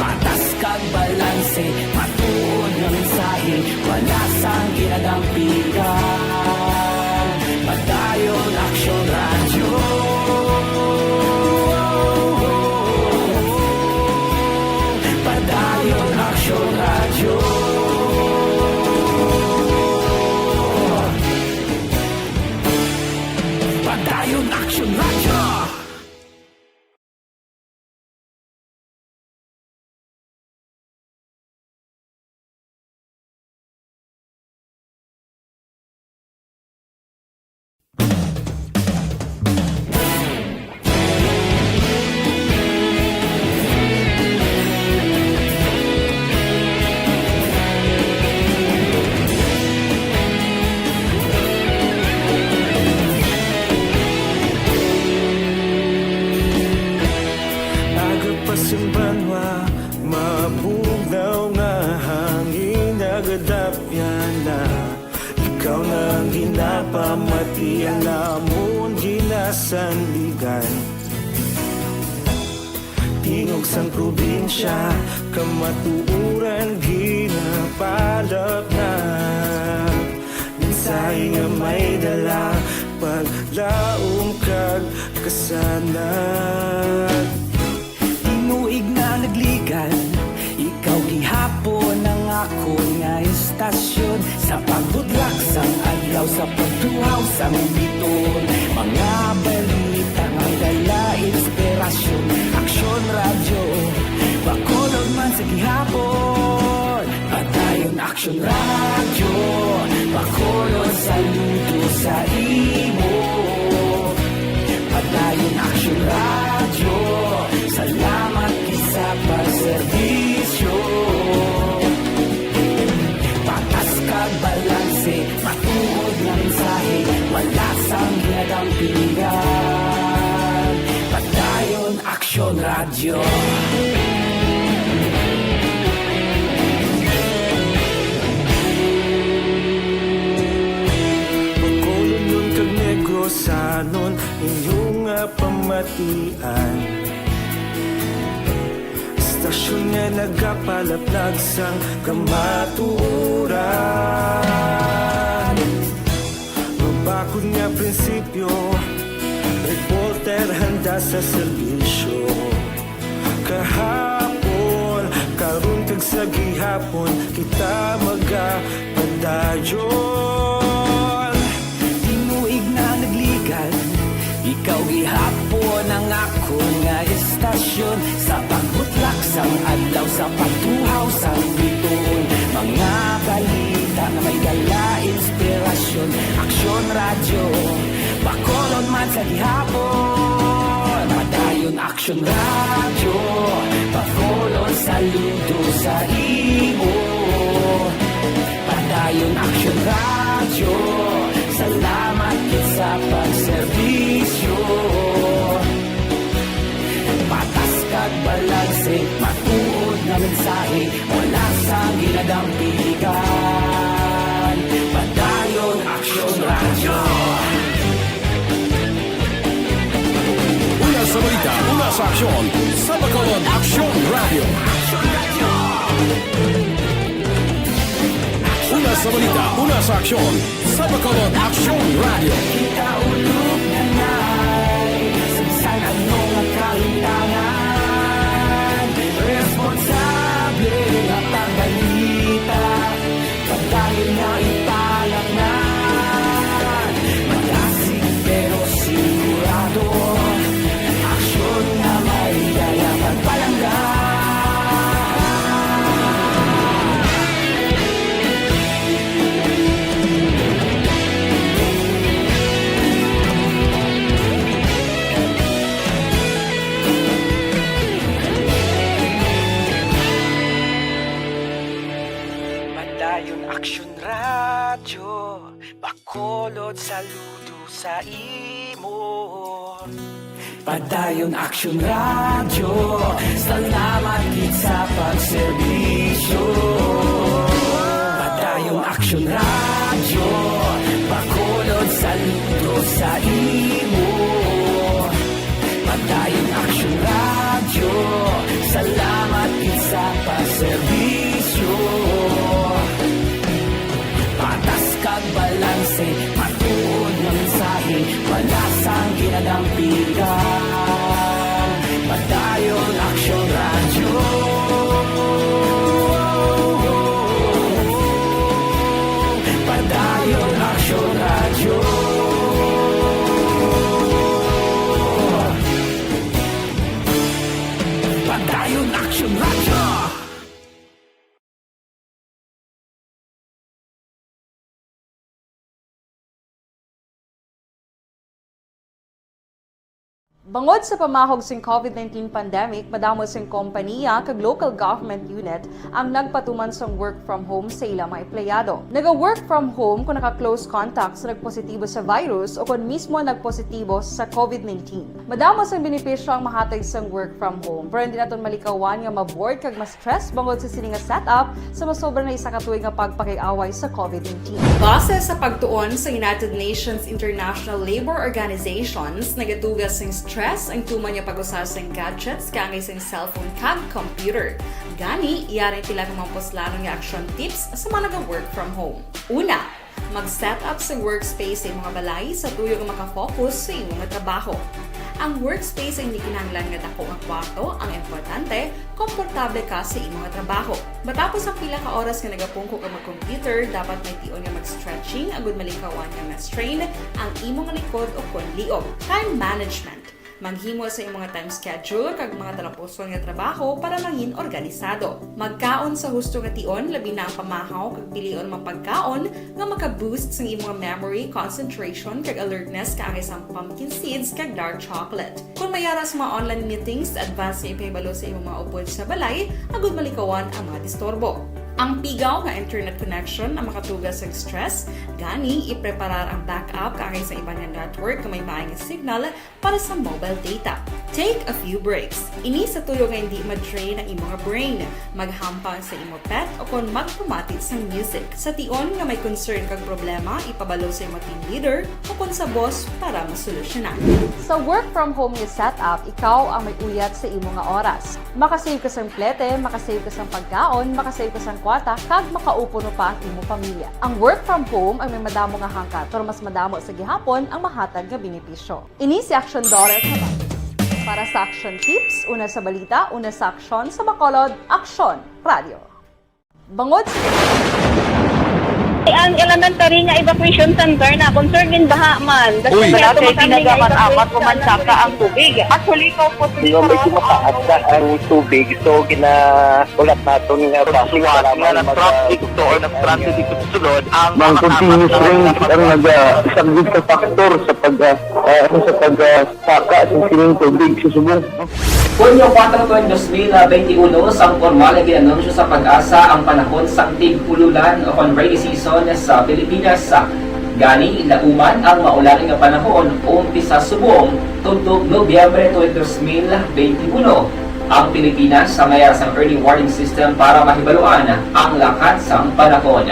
Patas kag balanse, matuod nga mensahe, wala sang ginadampigan. Padayon Aksyon Radyo. Padayon Aksyon Radyo. Padayon Aksyon Radyo. Aga pa sing banwa, mabugnaw nga hangin nagadapyan na. Ikaw na ang ginapamati, ang amon ginasandigan. Tingog sang probinsya, kamatuoran ginapalapnap. Mensahe nga may dala, paglaom kag kasanag. Tinuig na nagligal, ikaw gihapon ang akon nga istasyon. Sa pagbutlak sang adlaw, sa pagtuhaw sang biton, mga balita nga may dala inspirasyon. Aksyon Radyo, Bacolod man sa gihapon. Padayon Aksyon Radyo, Bacolod, saludo sa imo. Padayon Aksyon Radyo, salamat gid sa pagserbisyo. Patas kag balanse, matuod nga mensahe, wala sang ginadampigan. Padayon Aksyon Radyo. Bacolodnon kag Negrosanon, inyo nga pamatian. Istasyon nga nagapalaplag sang kamatuoran. Mabakod nga prinsipyo, reporter handa sa serbisyo. Kahapon, karon, kag sa gihapon, kita magapadayon. Tinuig na nagligal, ikaw gihapon ang akon nga istasyon. Sa pagbutlak sang adlaw, sa pagtuhaw sang biton, mga balita nga may dala inspirasyon. Aksyon Radyo, Bacolod man sa gihapon. Padayon Aksyon Radyo, Bacolod, saludo sa imo. Padayon Aksyon Radyo, salamat gid sa pagserbisyo. Patas kag balanse, matuod nga mensahe, wala sang ginadampigan. Padayon Aksyon Radyo. Una sa balita, una sa aksyon, sa Bacolod Aksyon Radyo. Una sa balita, una sa aksyon, sa Bacolod Aksyon Radyo. Kita ulog na nay, sa bisan ano nga kalintangan, responsable nga pagbalita, padayon nga ipalapngan. Magasig pero sigurado, aksyon nga may dala pagpalangga. Saludo sa imo. Padayon Aksyon Radyo, salamat gid sa pagserbisyo. Padayon Aksyon Radyo, Bacolod, saludo sa imo. Padayon Aksyon Radyo, salamat gid sa pagserbisyo. Patas kag balanse, matuod nga mensahe, wala sang ginadampigan. Padayon Aksyon Radyo. Padayon Aksyon Radyo. Padayon Aksyon Radyo. Bangod sa pamahog sing COVID nineteen pandemic, madamo sing kompaniya kag local government unit ang nagpatuman sang work from home sa ila mga empleyado. Naga-work from home kon naka-close contact sa nagpositibo sa virus o kon mismo nagpositibo sa COVID nineteen. Madamo sang benepisyo ang mahatag sang work from home, pero hindi naton malikawan nga ma-bored kag ma-stress bangod sa sini nga setup sa masobra na isa ka tuig nga pagpakig-away sa COVID nineteen. Base sa pagtuon sa United Nations International Labor Organizations, nagatuga sing stress ang tuman nga pag-usa sing gadgets kaangay sing cellphone kag computer. Gani, yari ang pila ka mga puslanon nga action tips sa mga naga-work from home. Una, mag-set up sa workspace sa imong balay sa tuyo nga makafocus sa imong trabaho. Ang workspace ay hindi kinahanglan nga dako nga kwarto, ang importante, komportable ka sa imong trabaho. Matapos ang pila ka oras nga nagapungko ka mag-computer, dapat may tion nga mag-stretching agud malikawan nga ma-strain ang imong likod o kon liog. Time management. Maghimo sa imong time schedule kag mga talapuson nga trabaho para mangin organisado. Magkaon sa husto nga tion, labi na ang pamahaw, kag pilion ang mga pagkaon nga maka-boost sang imong memory, concentration, kag alertness, kaangay sang pumpkin seeds kag dark chocolate. Kon may ara sa mga online meetings, advance nga ipahibalo sa imong mga upod sa balay agud malikawan ang mga disturbo. Ang pigaw nga internet connection ang makatuga sa stress, gani ipreparar ang backup kaangay sa iban nga network nga may maayong signal para sa mobile data. Take a few breaks. Ini sa tuyo nga hindi ma-drain ang imong brain. Maghampang sa imo pet o kon magpamati sang music. Sa tion nga may concern kag problema, ipabalo sa imo team leader o kon sa boss para masolusyonan. Sa work from home nga setup, ikaw ang may uyat sa imo nga oras. Makasave ka sang plete, makasave ka sang pagkaon, makasave ka sang kwarta, kag makaupo pa ang imo pamilya. Ang work from home ay may madamo nga hangkat, pero mas madamo sa gihapon ang mahatag nga benepisyo. Ini si Aksyon Daughter Cabanillas. Para sa Aksyon Tips, una sa balita, una sa aksyon, sa Bacolod, Aksyon Radio. Bangod sa Ang elementary nga evacuation center na concern gin baha man. Uy. Wala kay tinaga man amat o mansaka ang tubig. Actually, ikaw po, Di ba, medyo mataas na ang tubig, so gina-, ulat naton nga Suwat nga na-stranded dito or na-stranded dito sa sulod ang mga continuous rain ang nagasaglit sa faktor sa pag, ah, ah, ano, sa pag, ah, saka sa sining tubig sa subong. Hunyo kuwatro, dos mil benti uno, sang pormal nga gin-anunsyo sa PAGASA ang panahon sang tig-ululan o kon rainy season sa Pilipinas. Gani, nauman ang maulan nga panahon, umpisa subong tubtob Nobyembre twenty, dos mil benti uno. Ang Pilipinas sa may ara sang early warning system para mahibaluan ang lakat sang panahon.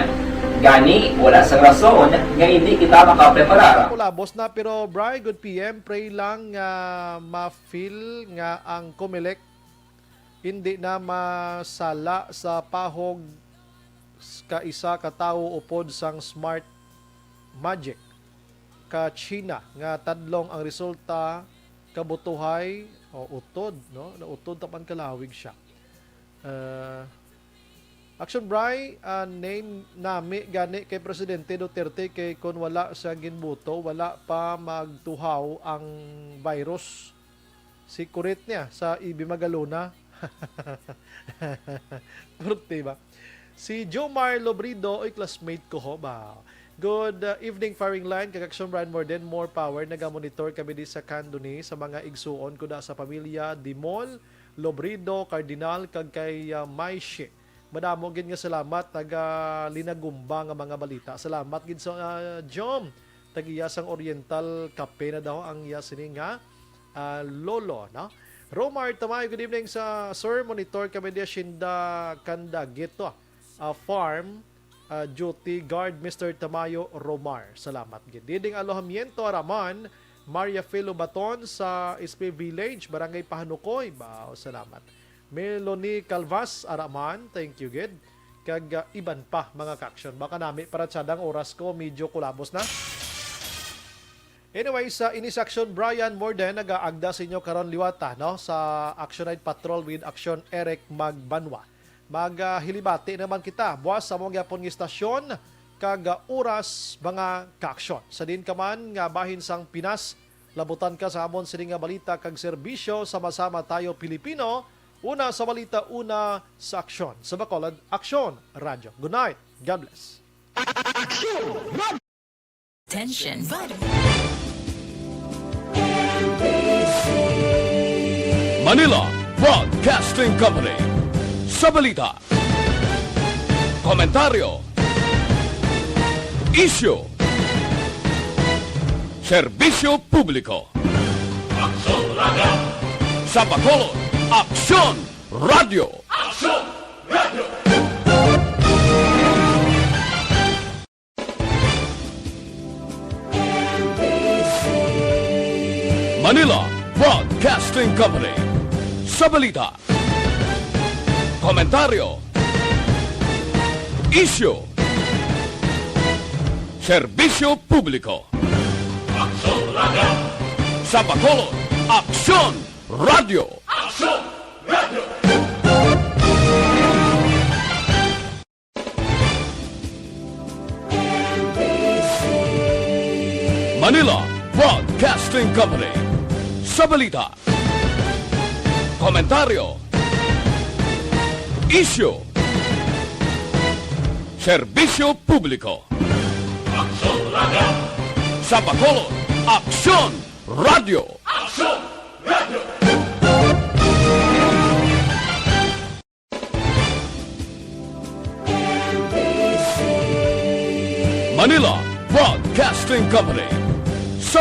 Gani, wala sang rason nga hindi kita makapreparar. Kulabos na, pero Bri, good P M, pray lang nga ma-feel nga ang Comelec hindi na masala sa pahog s-, ka isa ka tawo upod sang Smart Magic ka China nga tadlong ang resulta kabutuhay o utod, no? Nautod taman kalawig siya. Ah, Action Bri, ah, name nami gani kay Presidente Duterte kay kon wala siya ginbuto, wala pa magtuhaw ang virus. Si kurit niya sa E B Magalona. Korte ba? Si Jomar Lobrido, oy, classmate ko ho ba? Good, uh, evening, firing line. Kag Action Brian Morden, more power. Naga-monitor kami di sa Candoni, sa mga igsuon ko da sa pamilya Dimol, Lobrido, Cardinal, kag kay, uh, Maishi. Madamo gid nga salamat, taga Linagumba nga mga balita. Salamat gid sa, uh, Jom. Tag-iya sang Oriental Cafe na daw ang iya sini nga, ah, lolo, no? Romar Tamayo, good evening sa sir. Monitor kami diya Shinda Candagito, ah, farm, ah, duty guard, Mister Tamayo Romar. Salamat gid. Diding Alojamiento, Araman, Maria Filo Baton sa S P Village, Barangay Pahanukoy. Wow, salamat. Melanie Calvas, Araman, thank you gid. Kag, ah, iban pa, mga ka-aksyon. Baka nami para tsada ang oras ko, medyo kulabos na. Anyway, sa ini sa Aksyon, Brian Morden, nagaagda sa inyo karon liwata, no? Sa Action Night Patrol with Action Eric Magbanwa. Mag, ah, hilibati naman kita, buwas sa among gyapon nga istasyon, kag, ah, oras, mga ka-aksyon. Sa din ka man nga bahin sang Pinas, labutan ka sa amon sini nga balita kag serbisyo, sama-sama tayo Pilipino, una sa balita, una sa aksyon. Sa Bacolod, Aksyon Radyo. Good night. God bless. Attention. Manila Broadcasting Company. Sa balita, komentaryo, isyu, serbisyo publiko. Aksyon Radyo. Sa Bacolod, Aksyon Radyo. Aksyon Radyo. Manila Broadcasting Company. Sa balita, komentaryo, isyu, serbisyo publiko. Aksyon Radyo. Sa Bacolod, Aksyon Radyo. Aksyon Radyo. Manila Broadcasting Company. Sa balita, komentaryo, isyu, serbisyo publiko. Aksyon Radyo. Sa Bacolod, Aksyon Radyo. Aksyon Radyo. Manila Broadcasting Company.